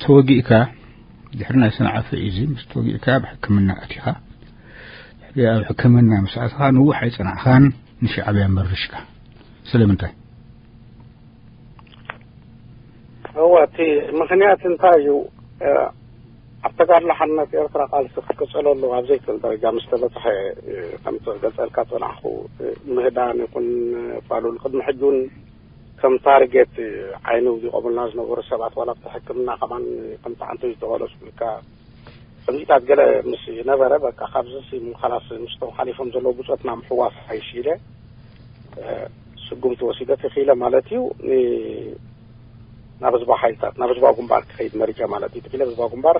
ተወጊእካ፣ ድሕሪ ናይ ሰንዓፈ እዩ እዚ፣ ምስ ተወጊእካ ኣብ ሕክምና ኣቲኻ። ድሕሪ ኣብ ሕክምና ምስ ኣተኻ፣ ንውሕ ኣይጸናሕኻን፣ ንሻዕብያ መርሽካ። ስለምንታይ? እወ፣ እቲ ምኽንያት እንታይ እዩ? እ፣ ኣብ ተጋድሎ ሓርነት ኤርትራ ቃልሲ ክቅጸለሉ ኣብ ዘይክእል ደረጃ ምስ ተበጽሐ፣ እ፣ ከምቲ ክገልጸልካ ጸናሕኩ፣ እ፣ ምህዳን ይኹን ፋሉል ቅድሚ ሕጂ እውን ከም ታርጌት ዓይኒ ውዲቖምልና ዝነበሩ ሰባት፣ ዋላ ኣብቲ ሕክምና ከማን ከም ተዓንቶ ዝተቐለሱ ኢልካ ከምዚታት ገለ ምስ ነበረ፣ በቃ ካብዚ ሲ ምኻላስ ምስቶም ሓሊፎም ዘለዉ ብጾትና ምሕዋስ ሓይሽ ኢለ፣ እ፣ ስጉምቲ ወሲደ ተኺለ ማለት እዩ። ን-፣ ናብ ህዝባዊ ሓይልታት፣ ናብ ህዝባዊ ግንባር ክኸይድ መሪጸ ማለት እዩ። ተኺለ ህዝባዊ ግንባር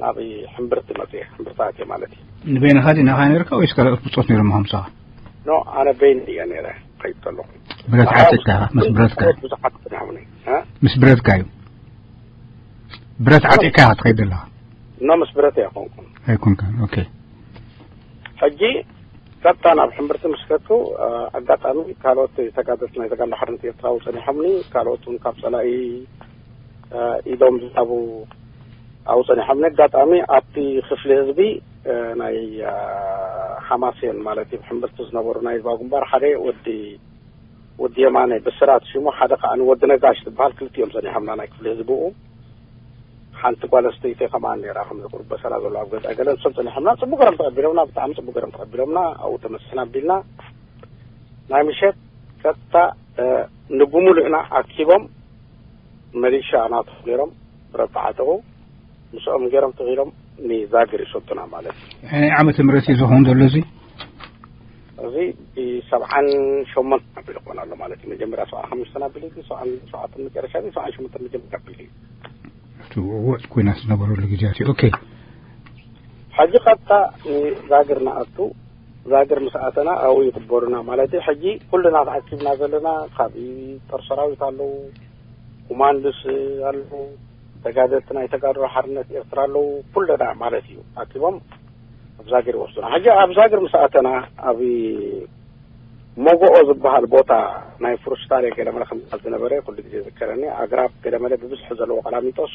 ናብ ሕምብርቲ መጽየ፣ ሕምብርቲ ኣትየ ማለት እዩ። ንበይንኻ ዲኻ ነይርካ ወይስ ካልኦት ብጾት ነይሮም ምሳኻ? ኖ፣ ኣነ በይን እየ ነይረ፣ ከይድ ከለኹ። ብረት ብሓራው ዓጢቕካ ኢኻ፣ ምስ ብረትካ? ብዙሓት ጸኒሖምኒ። እ? ምስ ብረትካ እዩ? ብረት ዓጢቕካ ኢኻ ትኸይድ ዘለኻ? ኖ፣ ምስ ብረት ኣይኮንኩን። ኣይኮንካን፣ ኦኬ። ሕጂ ቀጥታ ናብ ሕምብርቲ ምስ ከድኩ፣ እ፣ ኣጋጣሚ ካልኦት ተጋደልቲ ናይ ተጋድሎ ሓርነት ኤርትራ ኣብኡ ጸኒሖምኒ፣ ካልኦት እውን ካብ ጸላኢ፣ እ፣ ኢዶም ዝሃቡ ኣብኡ ጸኒሖምኒ። ኣጋጣሚ ኣብቲ ክፍሊ ህዝቢ፣ እ፣ ናይ፣ እ፣ ሓማሴን ማለት እዩ፣ ሕምብርቲ ዝነበሩ ናይ ህዝባዊ ግንባር ሓደ ወዲ፣ ወዲ የማነ ብስራት ሽሙ፣ ሓደ ከኣ ወዲ ነጋሽ ዝበሃል፣ ክልቲኦም ጸኒሖምና ናይ ክፍሊ ህዝቢ ብኡ። ሓንቲ ጓል ኣስተይቲ ከማን ነይራ፣ ከምዚ ቁሩብ በሰላ ዘሎ ኣብ ገዛ ገለ፣ ንሶም ጸኒሖምና፣ ጽቡቅ ገይሮም ተቐቢሎምና፣ ብጣዕሚ ጽቡቅ ገይሮም ተቐቢሎምና። ኣብኡ ተመስሕና ኣቢልና ናይ ምሸት ቀጥታ፣ እ፣ ንብሙሉእና ኣኪቦም፣ መሊሻ ናቶም ገይሮም ብረት ተዓጠቑ፣ ምስኦም ገይሮም ተኺሎም ንዛግር ይሰዱና ማለት እዩ። ናይ ዓመተ ምህረት እዩ ዝኸውን ዘሎ እዚ? እዚ ብሰብዓን ሸሞንተን ኣቢሉ ክኾን ኣሎ ማለት እዩ። መጀመርያ ሰብዓን ሓሙሽተን ኣቢሉ፣ እዚ ሰብዓን ሸውዓተን መጨረሻ፣ እዚ ሰብዓን ሸሞንተን መጀመርያ ኣቢሉ እዩ። እቲ ውዕዉዕ ኲናት ዝነበረሉ ግዜያት እዩ። ኦኬ። ሕጂ ቀጥታ ንዛግር ንኣቱ፣ ዛግር ምስ ኣተና ኣብኡ ይቕበሉና ማለት እዩ። ሕጂ ኩልና ተኣኪብና ዘለና ካብ ጦር ሰራዊት ኣለዉ፣ ኮማንዶስ ኣለዉ፣ ተጋደልቲ ናይ ተጋድሎ ሓርነት ኤርትራ ኣለዉ፣ ኩልና ማለት እዩ። ኣኪቦም ኣብ ዛግር ይወስዱና። ሕጂ ኣብ ዛግር ምስ ኣተና ኣብ ሞጎኦ ዝበሃል ቦታ ናይ ፍሩስታሬ ገለመለ ከም ዝበሃል ዝነበረ ኩሉ ግዜ ዝከረኒ። ኣግራብ ገለመለ ብብዝሒ ዘለዎ ቀላሚጦስ፣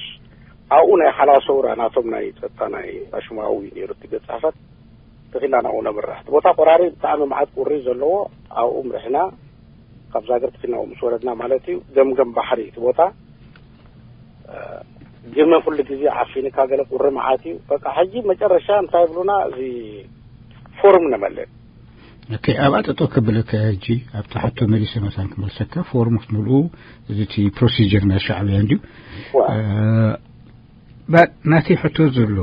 ኣብኡ ናይ ሓላው ሰውራ ናቶም ናይ ጸጥታ ናይ ራሽማዊ ነይሩ እቲ ቤት ጽሕፈት። ተኺልና ናብኡ ነምርሕ። እቲ ቦታ ቆራሪ ብጣዕሚ መዓት ቁሪ ዘለዎ፣ ኣብኡ ምርሕና። ካብ ዛግር ተኺልና ምስ ወረድና ማለት እዩ፣ ገምገም ባሕሪ እቲ ቦታ። እ፣ ግመ ኩሉ ግዜ ዓፊንካ፣ ገለ ቁሪ መዓት እዩ። በቃ ሕጂ መጨረሻ እንታይ ይብሉና፣ እዚ ፎርም ነመልእ። ኦኬ፣ ኣብኣ ጠጠው ከብለካ ሕጂ ኣብቲ ሕቶ መሊሰ መታን ክመልሰካ፣ ፎርም ክትምልኡ፣ እዚ እቲ ፕሮሲጀር ናይ ሻዕብያ እንድዩ። ዋ። እ፣ ባ-፣ ናተይ ሕቶ ዘሎ፣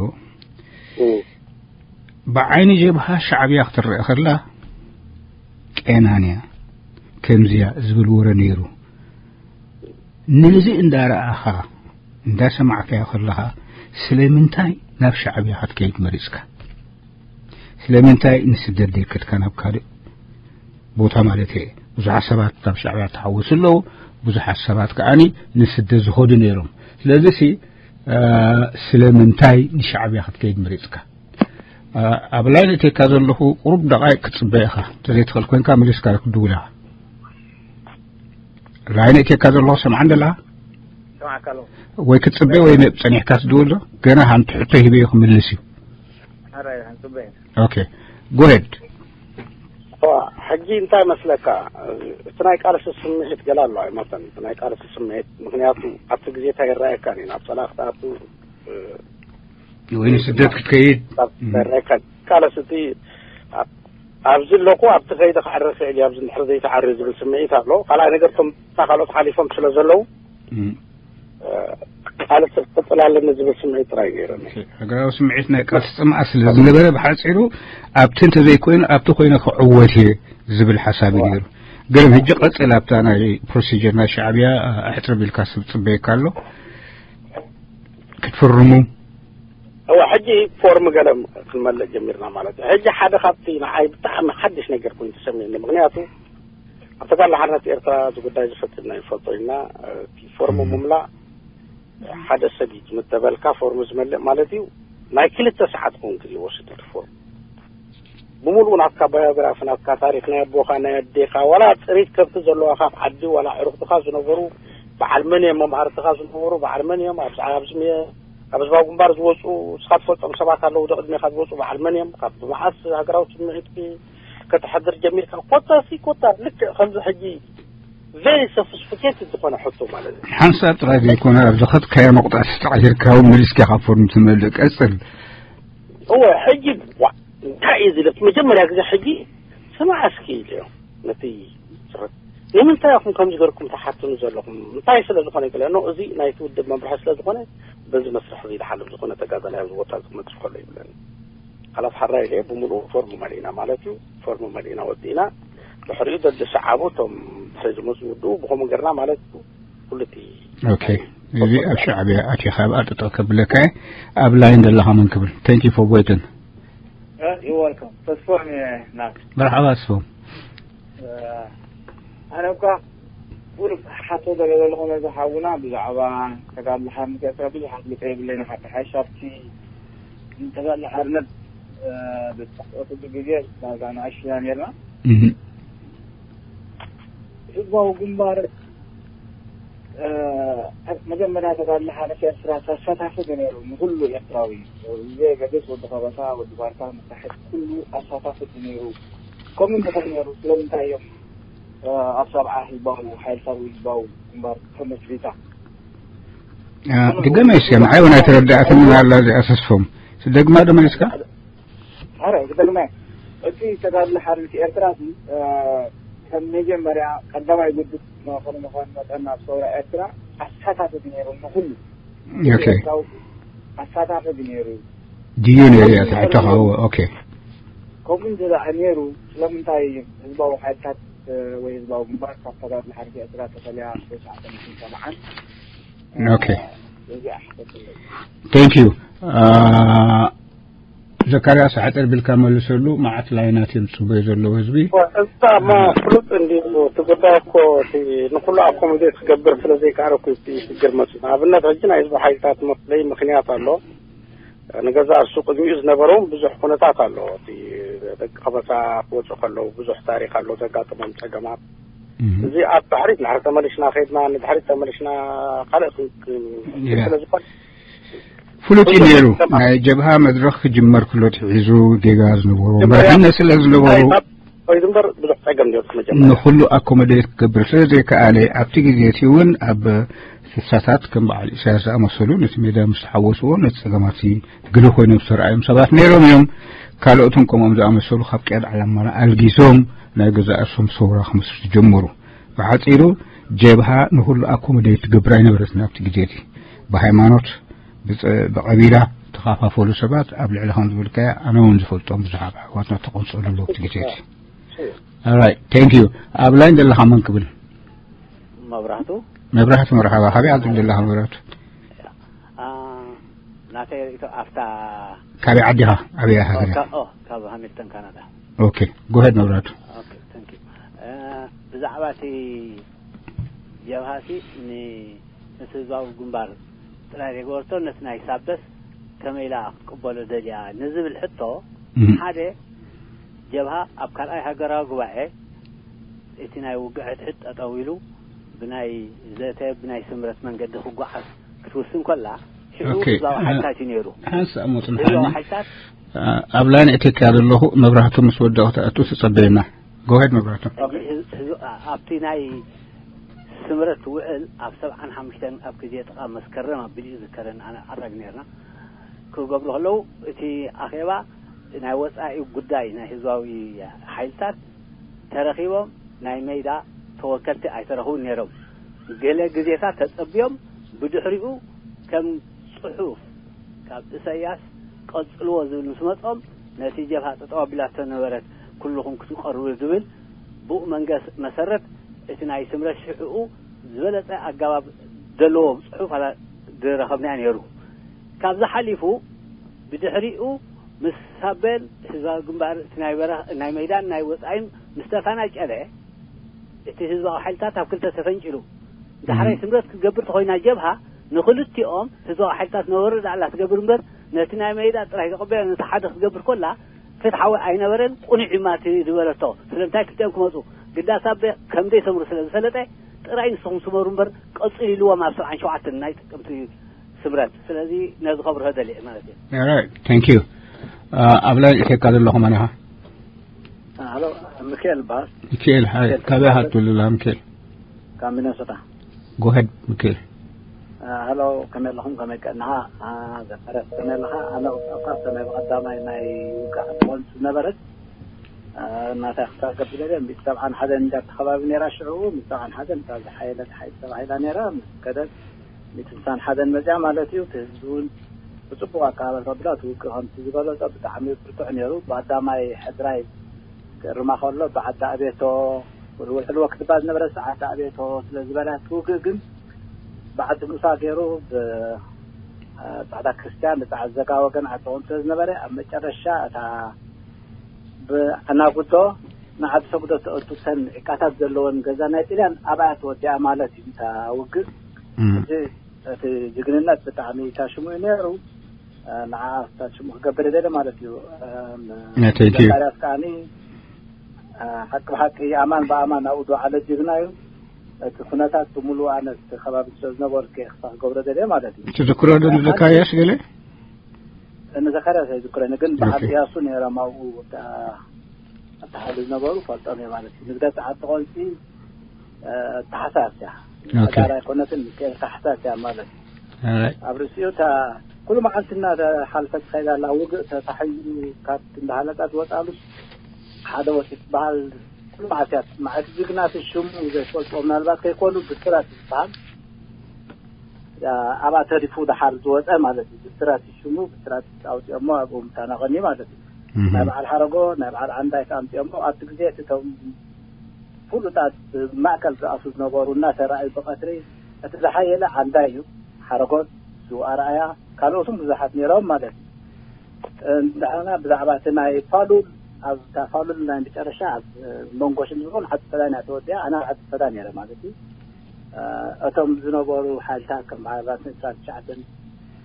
እ። ብዓይኒ ጀብሃ ሻዕብያ ክትረአ ከላ፣ ቀናንያ ከምዚያ ዝብል ወረ ነይሩ። ነዚ እንዳረኣኻ፣ እንዳሰማዕካዮ ከለኻ፣ ስለምንታይ ናብ ሻዕብያ ክትከይድ መሪጽካ? ስለምንታይ ንስደት ዘይከድካ ናብ ካልእ ቦታ ማለት እየ? ብዙሓት ሰባት ናብ ሻዕብያ ተሓወሱ ኣለዉ፣ ብዙሓት ሰባት ከኣኒ ንስደት ዝኸዱ ነይሮም። ስለዚሲ፣ እ፣ ስለምንታይ ንሻዕብያ ክትከይድ መሪጽካ? እ፣ ኣብ ላይን እተካ ዘለኹ ቁሩብ ደቓይቅ ክትጽበ ኢኻ። እንተዘይትኽእል ኮንካ መሊስካ ክትድውል ኢኻ። ላይን እተካ ዘለኹ ሰምዓን ደላ? ሰማዕካ ኣለኹ። ወይ ክትጽበ ወይ ነ-፣ ጸኒሕካ ትድውል ዶ? ገና ሓንቲ ሕቶ ሂበ እዩ ክምልስ እዩ። ኣረ፣ ሓንጽበ። ኦኬ። ጎ ሄድ። እዋ፣ ሕጂ እንታይ መስለካ? እቲ ናይ ቃልሲ ስምዒት ገለ ኣሎ ኣይመሰን። እቲ ናይ ቃልሲ ስምዒት፣ ምኽንያቱ ኣብቲ ግዜ እንታይ ይረኣየካ እዩ? ናብ ጸላኢ ክትኣቱ፣ እ፣ ወይ ንስደት ክትከይድ። ኣብ ም። ይረኣየካ። ቃልሲ እቲ ኣብ-፣ ኣብዚ ኣለኹ፣ ኣብቲ ከይደ ክዓሪ ክእል እየ፣ ኣብዚ እንድሕር ዘይተዓሪ ዝብል ስምዒት ኣሎ። ካልኣይ ነገር፣ እቶም ካልኦት ሓሊፎም ስለ ዘለዉ፣ ም። እ፣ ቃልሲ ክቅጽል ኣለኒ ዝብል ስምዒት ጥራይ ነይሩኒ። ሃገራዊ ስምዒት ናይ ቃልሲ ጽምኣ ስለ ዝነበረ፣ ብሓጺሩ ኣብቲ እንተዘይኮይኑ ኣብቲ ኮይነ ክዕወት እየ ዝብል ሓሳብ እዩ ነይሩ። ገርም፣ ሕጂ ቀጽል ኣብታ ናይ ፕሮሲጀር ናይ ሻዕብያ ኣሕጽር ቢልካ ሰብ ጽበየካ ኣሎ። ክትፍርሙ? እዋ፣ ሕጂ ፎርም ገለ ክንመልእ ጀሚርና ማለት እዩ። ሕጂ ሓደ ካብቲ ንዓይ ብጣዕሚ ሓድሽ ነገር ኮይኑ ተሰሚዕኒ፣ ምኽንያቱ ኣብ ተጋድሎ ሓርነት ኤርትራ እዚ ጉዳይ ዝፈጥና ይፈልጦ ኢና። እቲ ፎርም ምምላእ ሓደ ሰብ እዩ ዝምደበልካ፣ ፎርም ዝመልእ ማለት እዩ። ናይ ክልተ ሰዓት ክውን ግዜ ይወስድ እቲ ፎርም። ብምሉኡ ናትካ ባዮግራፊ፣ ናትካ ታሪኽ፣ ናይ ኣቦኻ፣ ናይ ኣዴኻ፣ ዋላ ጥሪት ከብቲ ዘለዋ ካብ ዓዲ፣ ዋላ ዕሩኽትኻ ዝነበሩ በዓል መን እዮም ኣብ ዓርክኻ ዝነበሩ? በዓል መን እዮም ኣብዚ ኣብዚ ሜ- ኣብ ህዝባዊ ግንባር ዝወፁ? ንስኻ ትፈልጦም ሰባት ኣለዉ ዶ ቅድሜኻ ዝወፁ? በዓል መን እዮም? ካብ መዓስ ሃገራዊ ስምዒትኪ ከተሕድር ጀሚርካ? ኮታሲ ኮታ ልክዕ ከምዚ ሕጂ very sophisticated ዝኾነ ሕቶ ማለት እዩ። ሓንሳብ ጥራይ ዘይኮነ ኣብ ዝኸድካዮ ነቑጣ ተጣዒርካ እውን መሊስካ ካብ ፎርም ትመልእ። ቀጽል። እወ፣ ሕጂ ዋ እንታይ እዩ ዝለፍ መጀመርያ ግዜ ሕጂ ስማዕ እስኪ ኢለዮ ነቲ ጽሑፍ። ንምንታይ ኢኹም ከምዚ ገርኩም ትሓትኑ ዘለኹም? እንታይ ስለ ዝኾነ ይግለ ኖ እዚ ናይቲ ውድብ መምርሒ ስለ ዝኾነ በዚ መስርሕ እዚ ዝሓልፍ ዝኾነ ተጋዳላይ ኣብዚ ቦታ ክመጽእ ከሎ ይብለኒ። ሓላፍ ሓራይ ኢለ ብምሉኡ ፎርም መሊእና ማለት እዩ። ፎርም መሊእና ወዲእና ድሕሪኡ ደድሰዓቡ እቶም ድሕሪ ዝመፁ ውድኡ ብኸምኡ ገርና ማለት እዩ። ኩሉ እቲ ኦኬ። እዚ ኣብ ሻዕብያ ኣቲኻ ኣብኣ ጠጠው ከብለካ እየ። ኣብ ላይን ዘለኻ መን ክብል? Thank you for waiting። You're welcome. ተስፎም ናት መርሓባ ኣስፎም። ኣነ እኳ ቁሩብ ሓቶ ገለ ዘለኹ ነዚ ሓውና ብዛዕባ ተጋድሎ ሓርነት ኤርትራ ብዙሓት ልቀ የብለይን። ሓንቲ ሓይሽ ኣብቲ ተጋድሎ ሓርነት ብትጠፍቀትሉ ግዜ ዳርጋ ንኣሽቱ ኢና ነርና። ህዝባዊ ግንባር መጀመርያ ተጋድሎ ሓርነት ኤርትራ ተሳታፊ ነይሩ ንኩሉ ኤርትራዊ፣ ዘይገድስ ወዲ ከበሳ፣ ወዲ ባርካ፣ መታሕት ኩሉ ኣሳታፊ ነይሩ። ከምኡ እንተኾነ ነይሩ ስለምንታይ እዮም ኣብ ሰብዓ ህዝባዊ ሓይልታት ወይ ህዝባዊ ግንባር ተመስሪታ? ድገመ እስከ ንዓይ እውን ኣይተረዳእትን ኣላ እዚኣ ተስፎም። ትደግማ ዶ መሊስካ? ኣረ ክደግመ፣ እቲ ተጋድሎ ሓርነት ኤርትራ እቲ ከም መጀመርያ ቀዳማይ ውድብ መኸኑ መኸኑ መጠን ኣብ ሰውራ ኤርትራ ኣሳታፊ ነይሩ ንኹሉ ኦኬ። ኣሳታፊ ነይሩ። ድዩ ነይሩ እያ ትሕተኻ? እወ፣ ኦኬ። ከምኡ እንተ ደኣ ነይሩ ስለምንታይ ህዝባዊ ሓይልታት ወይ ህዝባዊ ግንባር ካብ ተጋድሎ ሓርነት ኤርትራ ተፈልያ ብተሽዓተ ሚእትን ሰብዓን ኦኬ። Thank you። ዘካርያስ፣ ሓጠር ቢልካ መልሰሉ። መዓት ላይናት እዮም ዝጽበዩ ዘለዉ ህዝቢ። እዛ እሞ ፍሉጥ እንዲ እቲ ጉዳይ እኮ እቲ ንኩሉ ኣኮሞዴት ክገብር ስለ ዘይከኣለ እኮ እቲ ሽግር መፅኡ። ንኣብነት ሕጂ ናይ ህዝቢ ሓይልታት መፍለይ ምክንያት ኣሎ። ንገዛ እሱ ቅድሚኡ ዝነበረውን ብዙሕ ኩነታት ኣሎ። እቲ ደቂ ከበሳ ክወፁ ከለዉ ብዙሕ ታሪክ ኣሎ ዘጋጠሞም ፀገማት። እዚ ኣብ ድሕሪት ንድሕሪ ተመልሽና ከይድና ንድሕሪት ተመልሽና ካልእ ስለ ዝኾነ ፍሉጥ እዩ ነይሩ። ናይ ጀብሃ መድረኽ ክጅመር ክሎ ትሒዙ ጌጋ ዝነበሩ መራሒነት ስለ ዝነበሩ ወይ ዝንበር ብዙሕ ፀገም ነይሩ መጀመርያ። ንኹሉ ኣኮሞዴት ክገብር ስለ ዘይከኣለ ኣብቲ ግዜ እቲ እውን ኣብ ስሳታት ከም በዓል ኢሳያስ ዝኣመሰሉ ነቲ ሜዳ ምስ ተሓወስዎ ነቲ ፀገማት ግለ ኮይኖም ዝተረኣዮም ሰባት ነይሮም እዮም። ካልኦትን ከምኦም ዝኣመሰሉ ካብ ቅያድ ዓላማና ኣልጊሶም ናይ ገዛእ ርእሶም ሰውራ ክመስርቱ ጀመሩ። ብሓፂሩ ጀብሃ ንኹሉ ኣኮሞዴት ትገብር ኣይነበረትን ኣብቲ ግዜ እቲ። ብሃይማኖት ብቐቢላ ተኻፋፈሉ ሰባት ኣብ ልዕሊ ከም ዝበልካያ ኣነ እውን ዝፈልጦም ብዙሓት ኣሕዋትና ተቐንፀሉ ኣለዉ እቲ ግዜ እቲ። Alright, thank you. ኣብ ላይን ዘለኻ መን ክብል? መብራህቱ መብራህቱ መርሓባ። ካበይ ዓዲ ዘለኻ መብራህቱ? ናተይ ርእቶ ኣብታ ካበይ ዓዲኻ? ኣበይ ሃገር? ካብ ሃሚልተን ካናዳ። Okay, go ahead መብራህቱ። ብዛዕባ እቲ ጀብሃ ሲ ንህዝባዊ ግንባር ጥራይ ዘይገበርቶ ነቲ ናይ ሳበስ ከመይ ኢላ ክትቅበሎ ደልያ ንዝብል ሕቶ ሓደ ጀብሃ ኣብ ካልኣይ ሃገራዊ ጉባኤ እቲ ናይ ውግእ ሕድሕድ ጠጠው ኢሉ ብናይ ዘተ ብናይ ስምረት መንገዲ ክጓዓዝ ክትውስን ከላ ሽዑ ህዝባዊ ሓይልታት እዩ ነይሩ። ሓንሳእ ሞ ጽንሓኒ። ህዝባዊ ሓይልታት ኣብ ላይን እተካ ዘለኹ መብራህቱ ምስ ወደቕ ተኣቱ ትጸበየና። Go ahead መብራህቱ። ኣብቲ ናይ ስምረት ውዕል ኣብ ሰብዓን ሓሙሽተን ኣብ ግዜ ጥቓ መስከረም ኣቢሉ እዩ ዝዝከረኒ ኣነ ኣራግ ነርና ክገብሩ ከለዉ እቲ ኣኼባ ናይ ወጻኢ ጉዳይ ናይ ህዝባዊ ሓይልታት ተረኺቦም ናይ ሜዳ ተወከልቲ ኣይተረኽቡን ነይሮም። ገለ ግዜታት ተጸብዮም ብድሕሪኡ ከም ጽሑፍ ካብ ኢሳያስ ቀጽልዎ ዝብል ምስ መጾም ነቲ ጀብሃ ጠጠው ኣቢላቶ ነበረት ኩልኹም ክትቀርቡ ዝብል ብኡ መንገስ መሰረት እቲ ናይ ስምረት ሽዕኡ ዝበለጸ ኣጋባብ ዘለዎ ጽሑፍ ኣላ ዝረኸብናዮ ነይሩ። ካብዚ ሓሊፉ ብድሕሪኡ ምስ ሳበን ህዝባዊ ግንባር እቲ ናይ በረኽ ናይ መይዳን ናይ ወጻኢን ምስ ተፈናጨለ እቲ ህዝባዊ ሓይልታት ኣብ ክልተ ተፈንጭሉ። ዳሕራይ ስምረት ክትገብር ተኾይና ጀብሃ ንክልቲኦም ህዝባዊ ሓይልታት ነበሩ ዳዕላ ትገብር እምበር ነቲ ናይ መይዳ ጥራይ ተቐበያ ነቲ ሓደ ክትገብር ኮላ ፍትሓዊ ኣይነበረን። ቁኑዕ እዩ ማቲ ዝበለቶ ስለምንታይ ክልቲኦም ክመፁ ግዳ ሳበ ከም ዘይሰምሩ ስለ ዝፈለጠ ጥራይ ንስኹም ስመሩ እምበር ቀጽሉ ኢልዎም ኣብ ሰብዓን ሸውዓተን ናይ ጥቅምቲ ስምረት። ስለዚ ነዚ ከብርሆ ደልየ ማለት እዩ። All right, thank you. ኣብ ላይ ኢፌካ ዘለኹም ኣነኻ ሃሎ፣ ሚካኤል ባስ ሚካኤል፣ ሃይ፣ ካበይ ሃቱ ልላ ሚካኤል? ካብ ሚነሶታ። Go ahead ሚካኤል። ሃሎ፣ ከመይ ኣለኹም? ከመይ ቀንኻ? ዘፈረስ ከመይ ኣለኻ? ኣነ ቁጣ ሰማይ ብቐዳማይ ናይ ውግእ ዓዲ ቆንስ ዝነበረት እናታ ክሳብ ገብለደ ሚእቲ ሰብዓን ሓደን እንዳ ተኸባቢ ነይራ። ሽዑ ሚእቲ ሰብዓን ሓደን እታ ዝሓየለት ሓይል ተባሂላ ነይራ። ምስ ከደት ሚእቲ ስሳን ሓደን መፅያ ማለት እዩ። እቲ ህዝቢ እውን ብፅቡቅ ኣቀባበል ተብላ እቲ ውግእ ከምቲ ዝበለፆ ብጣዕሚ ብርቱዕ ነይሩ። ብቀዳማይ ሕድራይ ክእርማ ከሎ ብዓዲ ኣቤቶ ውልውል ሕልወ ክትባል ዝነበረት ዓዲ ኣቤቶ ስለ ዝበላ እቲ ውግእ ግን ብዓዲ ሙሳ ገይሩ ብፃዕዳ ክርስቲያን ብፃዕዳ ዘጋ ወገን ዓዲ ቆም ስለ ዝነበረ ኣብ መጨረሻ እታ ብኣናጉዶ ንዓዲ ሰጉዶ ተእቱ ተን ዕቃታት ዘለወን ገዛ ናይ ጥልያን ኣብኣ ተወዲኣ ማለት እዩ። እታ ውግእ እቲ እቲ ጅግንነት ብጣዕሚ ታሽሙ እዩ ነይሩ። ንዓ ታሽሙ ክገብር ደለ ማለት እዩ። Thank you. ዘካርያስ ከዓኒ ሓቂ ብሓቂ ኣማን ብኣማን ኣብኡ ዝወዓለ ጅግና እዩ። እቲ ኩነታት ብምሉእ ኣነ እቲ ከባቢ ስለ ዝነበርኩ ክሳ ክገብሮ ደለ ማለት እዩ። ትዝክሮ ዶ ንዘካርያስ ገለ? ንዘካርያስ ኣይዝክረኒ ግን በዓል ኦኬ። እያሱ ነይሮም ኣብኡ እታ ኣብቲ ሓይሊ ዝነበሩ ፈልጦም እየ ማለት እዩ። ንግደት ዓዲ ቆንሲ ተሓሳስ እያ ኦኬ። ጋር ኣይኮነትን ሚካኤል ተሓሳስ እያ ማለት እዩ። All right. ኣብ ርእሲኡ እታ ኩሉ መዓልቲ እናተሓልፈት ትኸይድ ኣላ። ውግእ ተታሒዙ ካብ እንዳሃለቃ ዝወፃሉ ሓደ ወፂ ትበሃል። ኩሉ መዓልቲ እያ ትስማዕ። እቲ ጅግና እቲ ሽሙ ዘይፈልጦ ምናልባት ከይኮኑ ብስራት ዝበሃል ኣብኣ ተሪፉ ደሓር ዝወፀ ማለት እዩ። ብስራት ሽሙ ብስራት ኣውፅኦሞ ኣብኡ ምታናቐኒ ማለት እዩ። ናይ በዓል ሓረጎ ናይ በዓል ዓንዳይ ኣምፅኦሞ ኣብቲ ግዜ እቲ እቶም ፍሉጣት ማእከል ዝኣሱ ዝነበሩ እናተረኣዩ ብቐትሪ እቲ ዝሓየለ ዓንዳይ እዩ። ሓረጎት፣ ስውኣ ረኣያ ካልኦትን ብዙሓት ነይሮም ማለት እዩ። እንዳሕና ብዛዕባ እቲ ናይ ፋሉል ኣብታ ፋሉል ናይ መጨረሻ ኣብ መንጎ ሽም ዝኸውን ዓዲ ፈዳ እያ ተወዲኣ። ኣና ዓዲ ፈዳ ነይረ ማለት እዩ። እቶም ዝነበሩ ሓይልታት ከም በዓል ራስ ዕስራን ትሽዓተን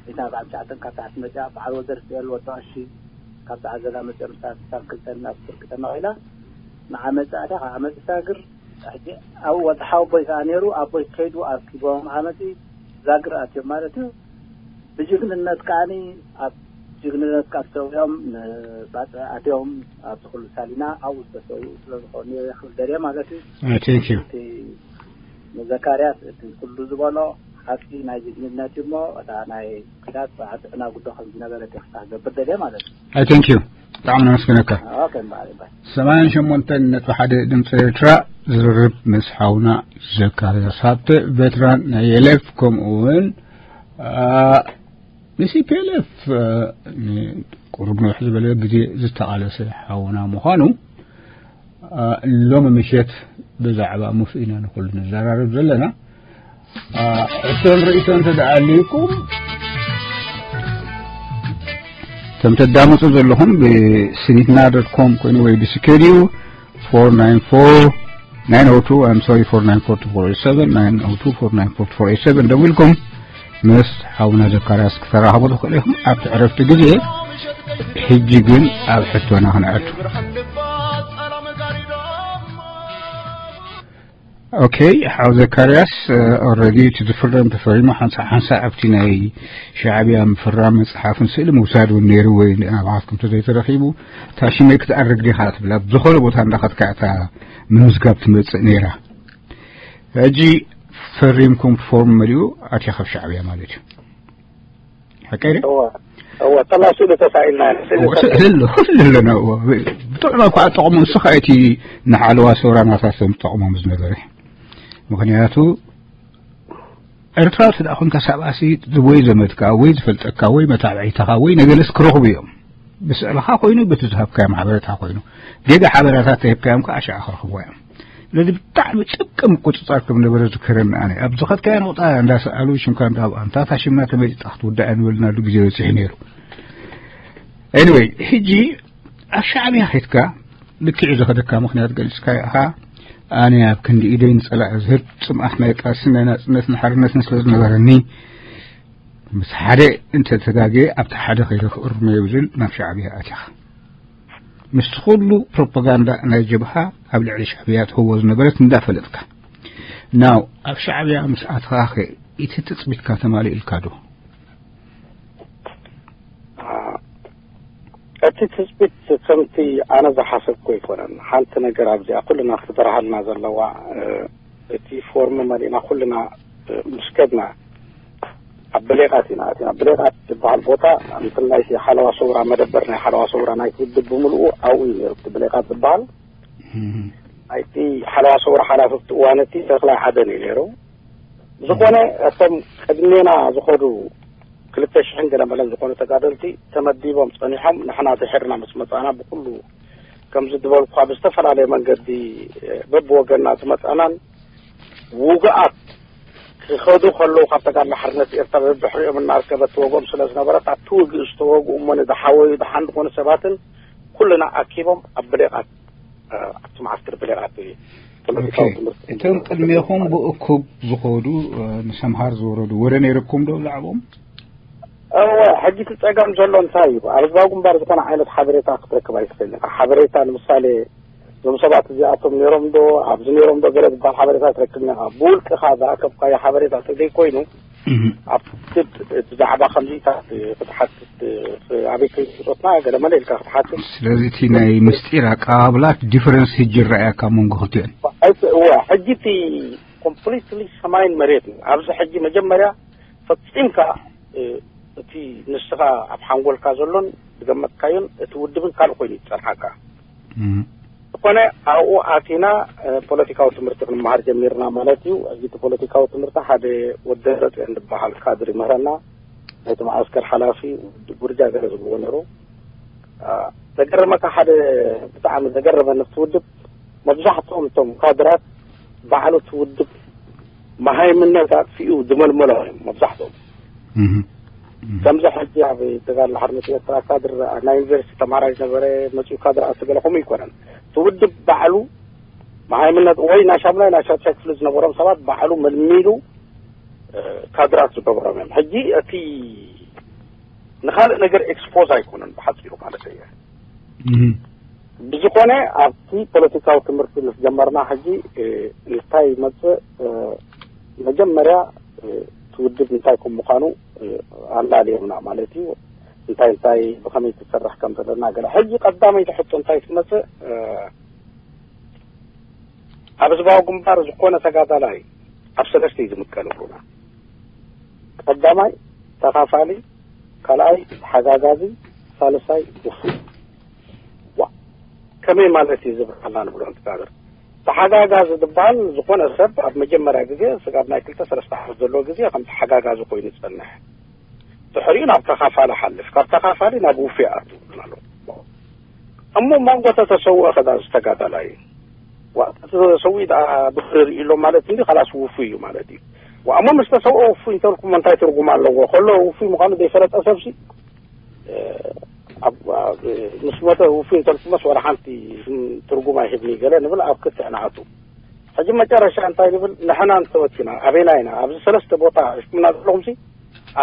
ሚእትን ኣርባዓን ትሽዓተን ካብ ታሕቲ መፅያ በዓል ወደር ስኤል ወዲ ቀሺ ካብ ፃዕዘላ መፅኦም ሳክልተን ናብ ፍርቂ ተመቒላ ንዓመፃ እታ ካብ ዓመፅ ሳግር ሕጂ ኣብኡ ወዲ ሓወቦይ ከዓ ነይሩ ኣቦይ ከይዱ ኣርኪቦም ዓመፂ ዛግር ኣትዮም ማለት እዩ። ብጅግንነት ከዓኒ ኣብ ጅግንነት ካብ ሰውኦም ንባፅዕ ኣትዮም ኣብዚ ኩሉ ሳሊና ኣብኡ ዝተሰውኡ ስለዝኾኑ የኽብል ደልየ ማለት እዩ። Thank you. እቲ ንዘካርያስ እቲ ኩሉ ዝበሎ ሓቂ ናይ ጅግንነት እዩ እሞ እታ ናይ ክዳት በዓል ጥዕና ጉዶ ከም ዝነበረት እየ ክሳብ ገብር ደልየ ማለት እዩ። Thank you. ብጣዕሚ ነመስግነካ። ኦኬ እምበኣር እምበኣር ሰማንያን ሸሞንተን ነጥቢ ሓደ ድምፂ ኤርትራ ዝርርብ ምስ ሓውና ዘካርያስ ሃብተ ቬትራን ናይ ኤልኤፍ ከምኡ እውን አ፣ ንሲፒኤልኤፍ አ፣ ቁሩብ ንውሕ ዝበለ ግዜ ዝተቓለሰ ሓውና ምዃኑ አ፣ ሎሚ ምሸት ብዛዕባ ምሱ ኢና ንኹሉ ንዘራረብ ዘለና። አ፣ ሕቶን ርእይቶን እንተ ደኣ ኣልዩኩም ከም ተዳምፁ ዘለኹም ብስኒትና ዶት ኮም ኮይኑ ወይ ብስኬድዩ four nine four nine oh two, I'm sorry, four nine four two four eight seven, nine oh two four nine four two four eight seven ደዊልኩም ምስ ሓውና ዘካርያስ ክተራኸቡ ትኽእሉ ኢኹም ኣብቲ ዕረፍቲ ግዜ። ሕጂ ግን ኣብ ሕቶና ክንኣቱ። ኦኬ፣ ሓው ዘካርያስ ኦረዲ እቲ ዝፍረም ተፈሪሙ ሓንሳ ሓንሳ ኣብቲ ናይ ሻዕብያ ምፍራም መፅሓፍን ስእሊ ምውሳድ እውን ነይሩ ወይ ናባኻትኩም ተዘይተረኺቡ እታ ሽመይ ክትኣርግ ዲኻ ትብላ ብዝኾነ ቦታ እንዳኸድካ እታ ምምዝጋብ ትመፅእ ነይራ። ሕጂ ፈሪምኩም ፎርም መሊኡ ኣትያ ካብ ሻዕብያ ማለት እዩ። ሓቀይ ድዩ? እወ እወ ጠላ ስእሊ ተሳኢልና ኢና። ስእሊ እወ፣ ስእሊ ኣሎ፣ ኩሉ ኣለና። እወ፣ ብጥቕሚ እኳ ጠቕሙ ንስኻ እቲ ንሓለዋ ሰውራ ናታ ሰብ ጠቕሞም ዝነበረ። ምኽንያቱ ኤርትራዊ እንተ ደኣ ኾንካ ሳብኣሲ ወይ ዘመድካ ወይ ዝፈልጠካ ወይ መታብዒትኻ ወይ ነገለስ ክረኽቡ እዮም። ብስእልኻ ኮይኑ በቲ ዝሃብካዮም ሓበሬታ ኮይኑ ጌጋ ሓበሬታት ተሂብካዮም ከዓ ሽዓ ክረኽቡ እዮም። ስለዚ ብጣዕሚ ጥብቂ ምቁፅፃር ከም ነበረ ዝከረኒ ኣነ። ኣብ ዝኸድካዮ ነቑጣ እንዳሰኣሉ ሽምካ እንዳኣምጣ እታ ሽምና ተመይጣ ክትውዳእ ንበልናሉ ግዜ በፂሑ ነይሩ። Anyway ሕጂ ኣብ ሻዕብያ ኸድካ ልክዕ ዝኸደካ ምኽንያት ገሊፅካ ኢኻ። ኣነ ኣብ ክንዲ ኢደይ ንፀላኢ ዝህብ ፅምኣት ናይ ቃልስን ናይ ናፅነትን ሓርነትን ስለ ዝነበረኒ ምስ ሓደ እንተተጋገየ ኣብቲ ሓደ ከይደ ክእርሞ እየ ብዝብል ናብ ሻዕብያ ኣቲኻ ምስቲ ኩሉ ፕሮፓጋንዳ ናይ ጀብሃ ኣብ ልዕሊ ሻዕብያ ትህቦ ዝነበረት እንዳፈለጥካ ናው ኣብ ሻዕብያ ምስ ኣትኻኸ እቲ ትጽቢትካ ተማሊእልካ ዶ? እቲ ትጽቢት ከምቲ ኣነ ዝሓሰብኩ ኣይኮነን። ሓንቲ ነገር ኣብዚኣ ኩልና ክትበርሃልና ዘለዋ፣ እቲ ፎርም መሊእና ኩልና ምስ ከድና ኣብ ብሌቃት ኢና ኣቲና። ብሌቃት ዝበሃል ቦታ እንትን ናይቲ ሓለዋ ሰውራ፣ መደበር ናይ ሓለዋ ሰውራ ናይቲ ውድብ ብምልኡ ኣብኡ እዩ ነይሩ። እቲ ብሌቃት ዝበሃል ናይቲ ሓለዋ ሰውራ ሓላፊ ኣብቲ እዋን እቲ ተኽላይ ዓደን እዩ ነይሩ። ዝኾነ እቶም ቅድሜና ዝኸዱ ክልተ ሽሕን ገለ መለን ዝኾኑ ተጋደልቲ ተመዲቦም ጸኒሖም፣ ንሕና ድሕርና ምስ መጻና ብኩሉ ከምዚ ዝበልኩኻ ብዝተፈላለየ መንገዲ በብወገንና ዝመጻናን ውግኣት ክኸዱ ከለዉ ካብ ተጋድሎ ሓርነት ኤርትራ በብሕሪኦም እናርከበ ትወግኦም ስለ ዝነበረት ኣብቲ ውግእ ዝተወግኡ እሞ ንዝሓወዩ ደሓን ዝኾኑ ሰባትን ኩልና ኣኪቦም ኣብ ብሌቓት ኣብቲ መዓስከር ብሌቓት ፖለቲካዊ ትምህርቲ እቶም ቅድሜኹም ብእኩብ ዝኸዱ ንሰምሃር ዝወረዱ ወረ ነይረኩም ዶ ብዛዕባኦም? እወ፣ ሕጂ እቲ ጸገም ዘሎ እንታይ እዩ? ኣብ ህዝባዊ ግንባር ዝኾነ ዓይነት ሓበሬታ ክትረክብ ኣይትኽእልን ኢኻ። ሓበሬታ ንምሳሌ እዞም ሰባት እዚኣቶም ነይሮም ዶ ኣብዚ ነይሮም ዶ ገለ ዝበሃል ሓበሬታ ትረክብ ኢኻ። ብውልቅኻ ዝኣከብካዮ ሓበሬታ ተዘይኮይኑ ኣብቲ ብዛዕባ ከምዚታት ክትሓትት ኣበይ ከይትጾትና ገለ መለ ኢልካ ክትሓትት። ስለዚ እቲ ናይ ምስጢር ኣቀባብላት ዲፈረንስ ሕጂ ይረኣየካ ኣብ መንጎ ክልቲኦን። እወ፣ ሕጂ እቲ ኮምፕሊትሊ ሰማይን መሬትን ኣብዚ ሕጂ መጀመርያ ፈጺምካ እቲ ንስኻ ኣብ ሓንጎልካ ዘሎን ዝገመትካዮን እቲ ውድብን ካልእ ኮይኑ ይጸንሓካ። ዝኾነ ኣብኡ ኣቲና ፖለቲካዊ ትምህርቲ ክንመሃር ጀሚርና ማለት እዩ። ሕጂ እቲ ፖለቲካዊ ትምህርቲ ሓደ ወዲ ረጽዮን ዝበሃል ካድር ይምህረና። ናይቲ መዓስከር ሓላፊ ውድብ ጉርጃ ገለ ዝብልዎ ነይሩ። ዘገረመካ ሓደ ብጣዕሚ ዘገረመኒ እቲ ውድብ መብዛሕትኦም እቶም ካድራት ባዕሉ እቲ ውድብ መሃይምነት ኣጥፊኡ ዝመልመሎ እዮም መብዛሕትኦም። ከምዚ ሕጂ ኣብ ተጋድሎ ሓርነት ኤርትራ ካድር ናይ ዩኒቨርሲቲ ተማሃራይ ዝነበረ መፂኡ ካድር ኣቲ ገለ ከምኡ ኣይኮነን። እቲ ውድብ ባዕሉ መሃይምነት ወይ ናይ ሻሙናይ ናይ ሻድሻይ ክፍሊ ዝነበሮም ሰባት ባዕሉ መልሚሉ ካድራት ዝገበሮም እዮም። ሕጂ እቲ ንኻልእ ነገር ኤክስፖዝ ኣይኮነን ብሓፂሩ ማለት እየ። ብዝኾነ ኣብቲ ፖለቲካዊ ትምህርቲ ምስ ጀመርና ሕጂ እንታይ ይመፅእ፣ መጀመርያ እቲ ውድብ እንታይ ከም ምዃኑ ኣላልዮምና ማለት እዩ። እንታይ እንታይ ብኸመይ ትሰርሕ ከም ዘለና ገለ። ሕጂ ቀዳመይቲ ሕቶ እንታይ ትመፅእ፣ ኣብ ህዝባዊ ግንባር ዝኾነ ተጋዳላይ ኣብ ሰለስተ እዩ ዝምቀል ይብሉና። ቀዳማይ ተኻፋሊ፣ ካልኣይ ተሓጋጋዚ፣ ሳልሳይ ውፉይ። ዋ፣ ከመይ ማለት እዩ ዝብርሃልና ንብሎ እንትጋብር። ተሓጋጋዚ ዝበሃል ዝኾነ ሰብ ኣብ መጀመርያ ግዜ ስጋብ ናይ ክልተ ሰለስተ ዓመት ዘለዎ ግዜ ከም ተሓጋጋዚ ኮይኑ ይጸንሕ። ድሕሪኡ ናብ ተኻፋሊ ሓልፍ፣ ካብ ተኻፋሊ ናብ ውፉይ ኣቱ ኣሎ። እሞ ማንጎ ተተሰውአ ከዳ ዝተጋዳላይ ዋ ተሰዊ ደኣ ብክሪ ርእዩ ኣሎ ማለት እንዲ ካላስ ውፉይ እዩ ማለት እዩ። ዋ እሞ ምስ ተሰውአ ውፉይ እንተልኩም እንታይ ትርጉም ኣለዎ? ከሎ ውፉይ ምዃኑ ዘይፈለጠ ሰብሲ ኣብ ኣብ ምስ ሞተ ውፉይ እንተልኩመስ ወላ ሓንቲ ትርጉም ኣይህብኒ ገለ ንብል ኣብ ክትዕ ንኣቱ። ሕጂ መጨረሻ እንታይ ንብል ንሕና እንተወቲና ኣበይና ኢና ኣብዚ ሰለስተ ቦታ ሽኩምና ዘለኹምሲ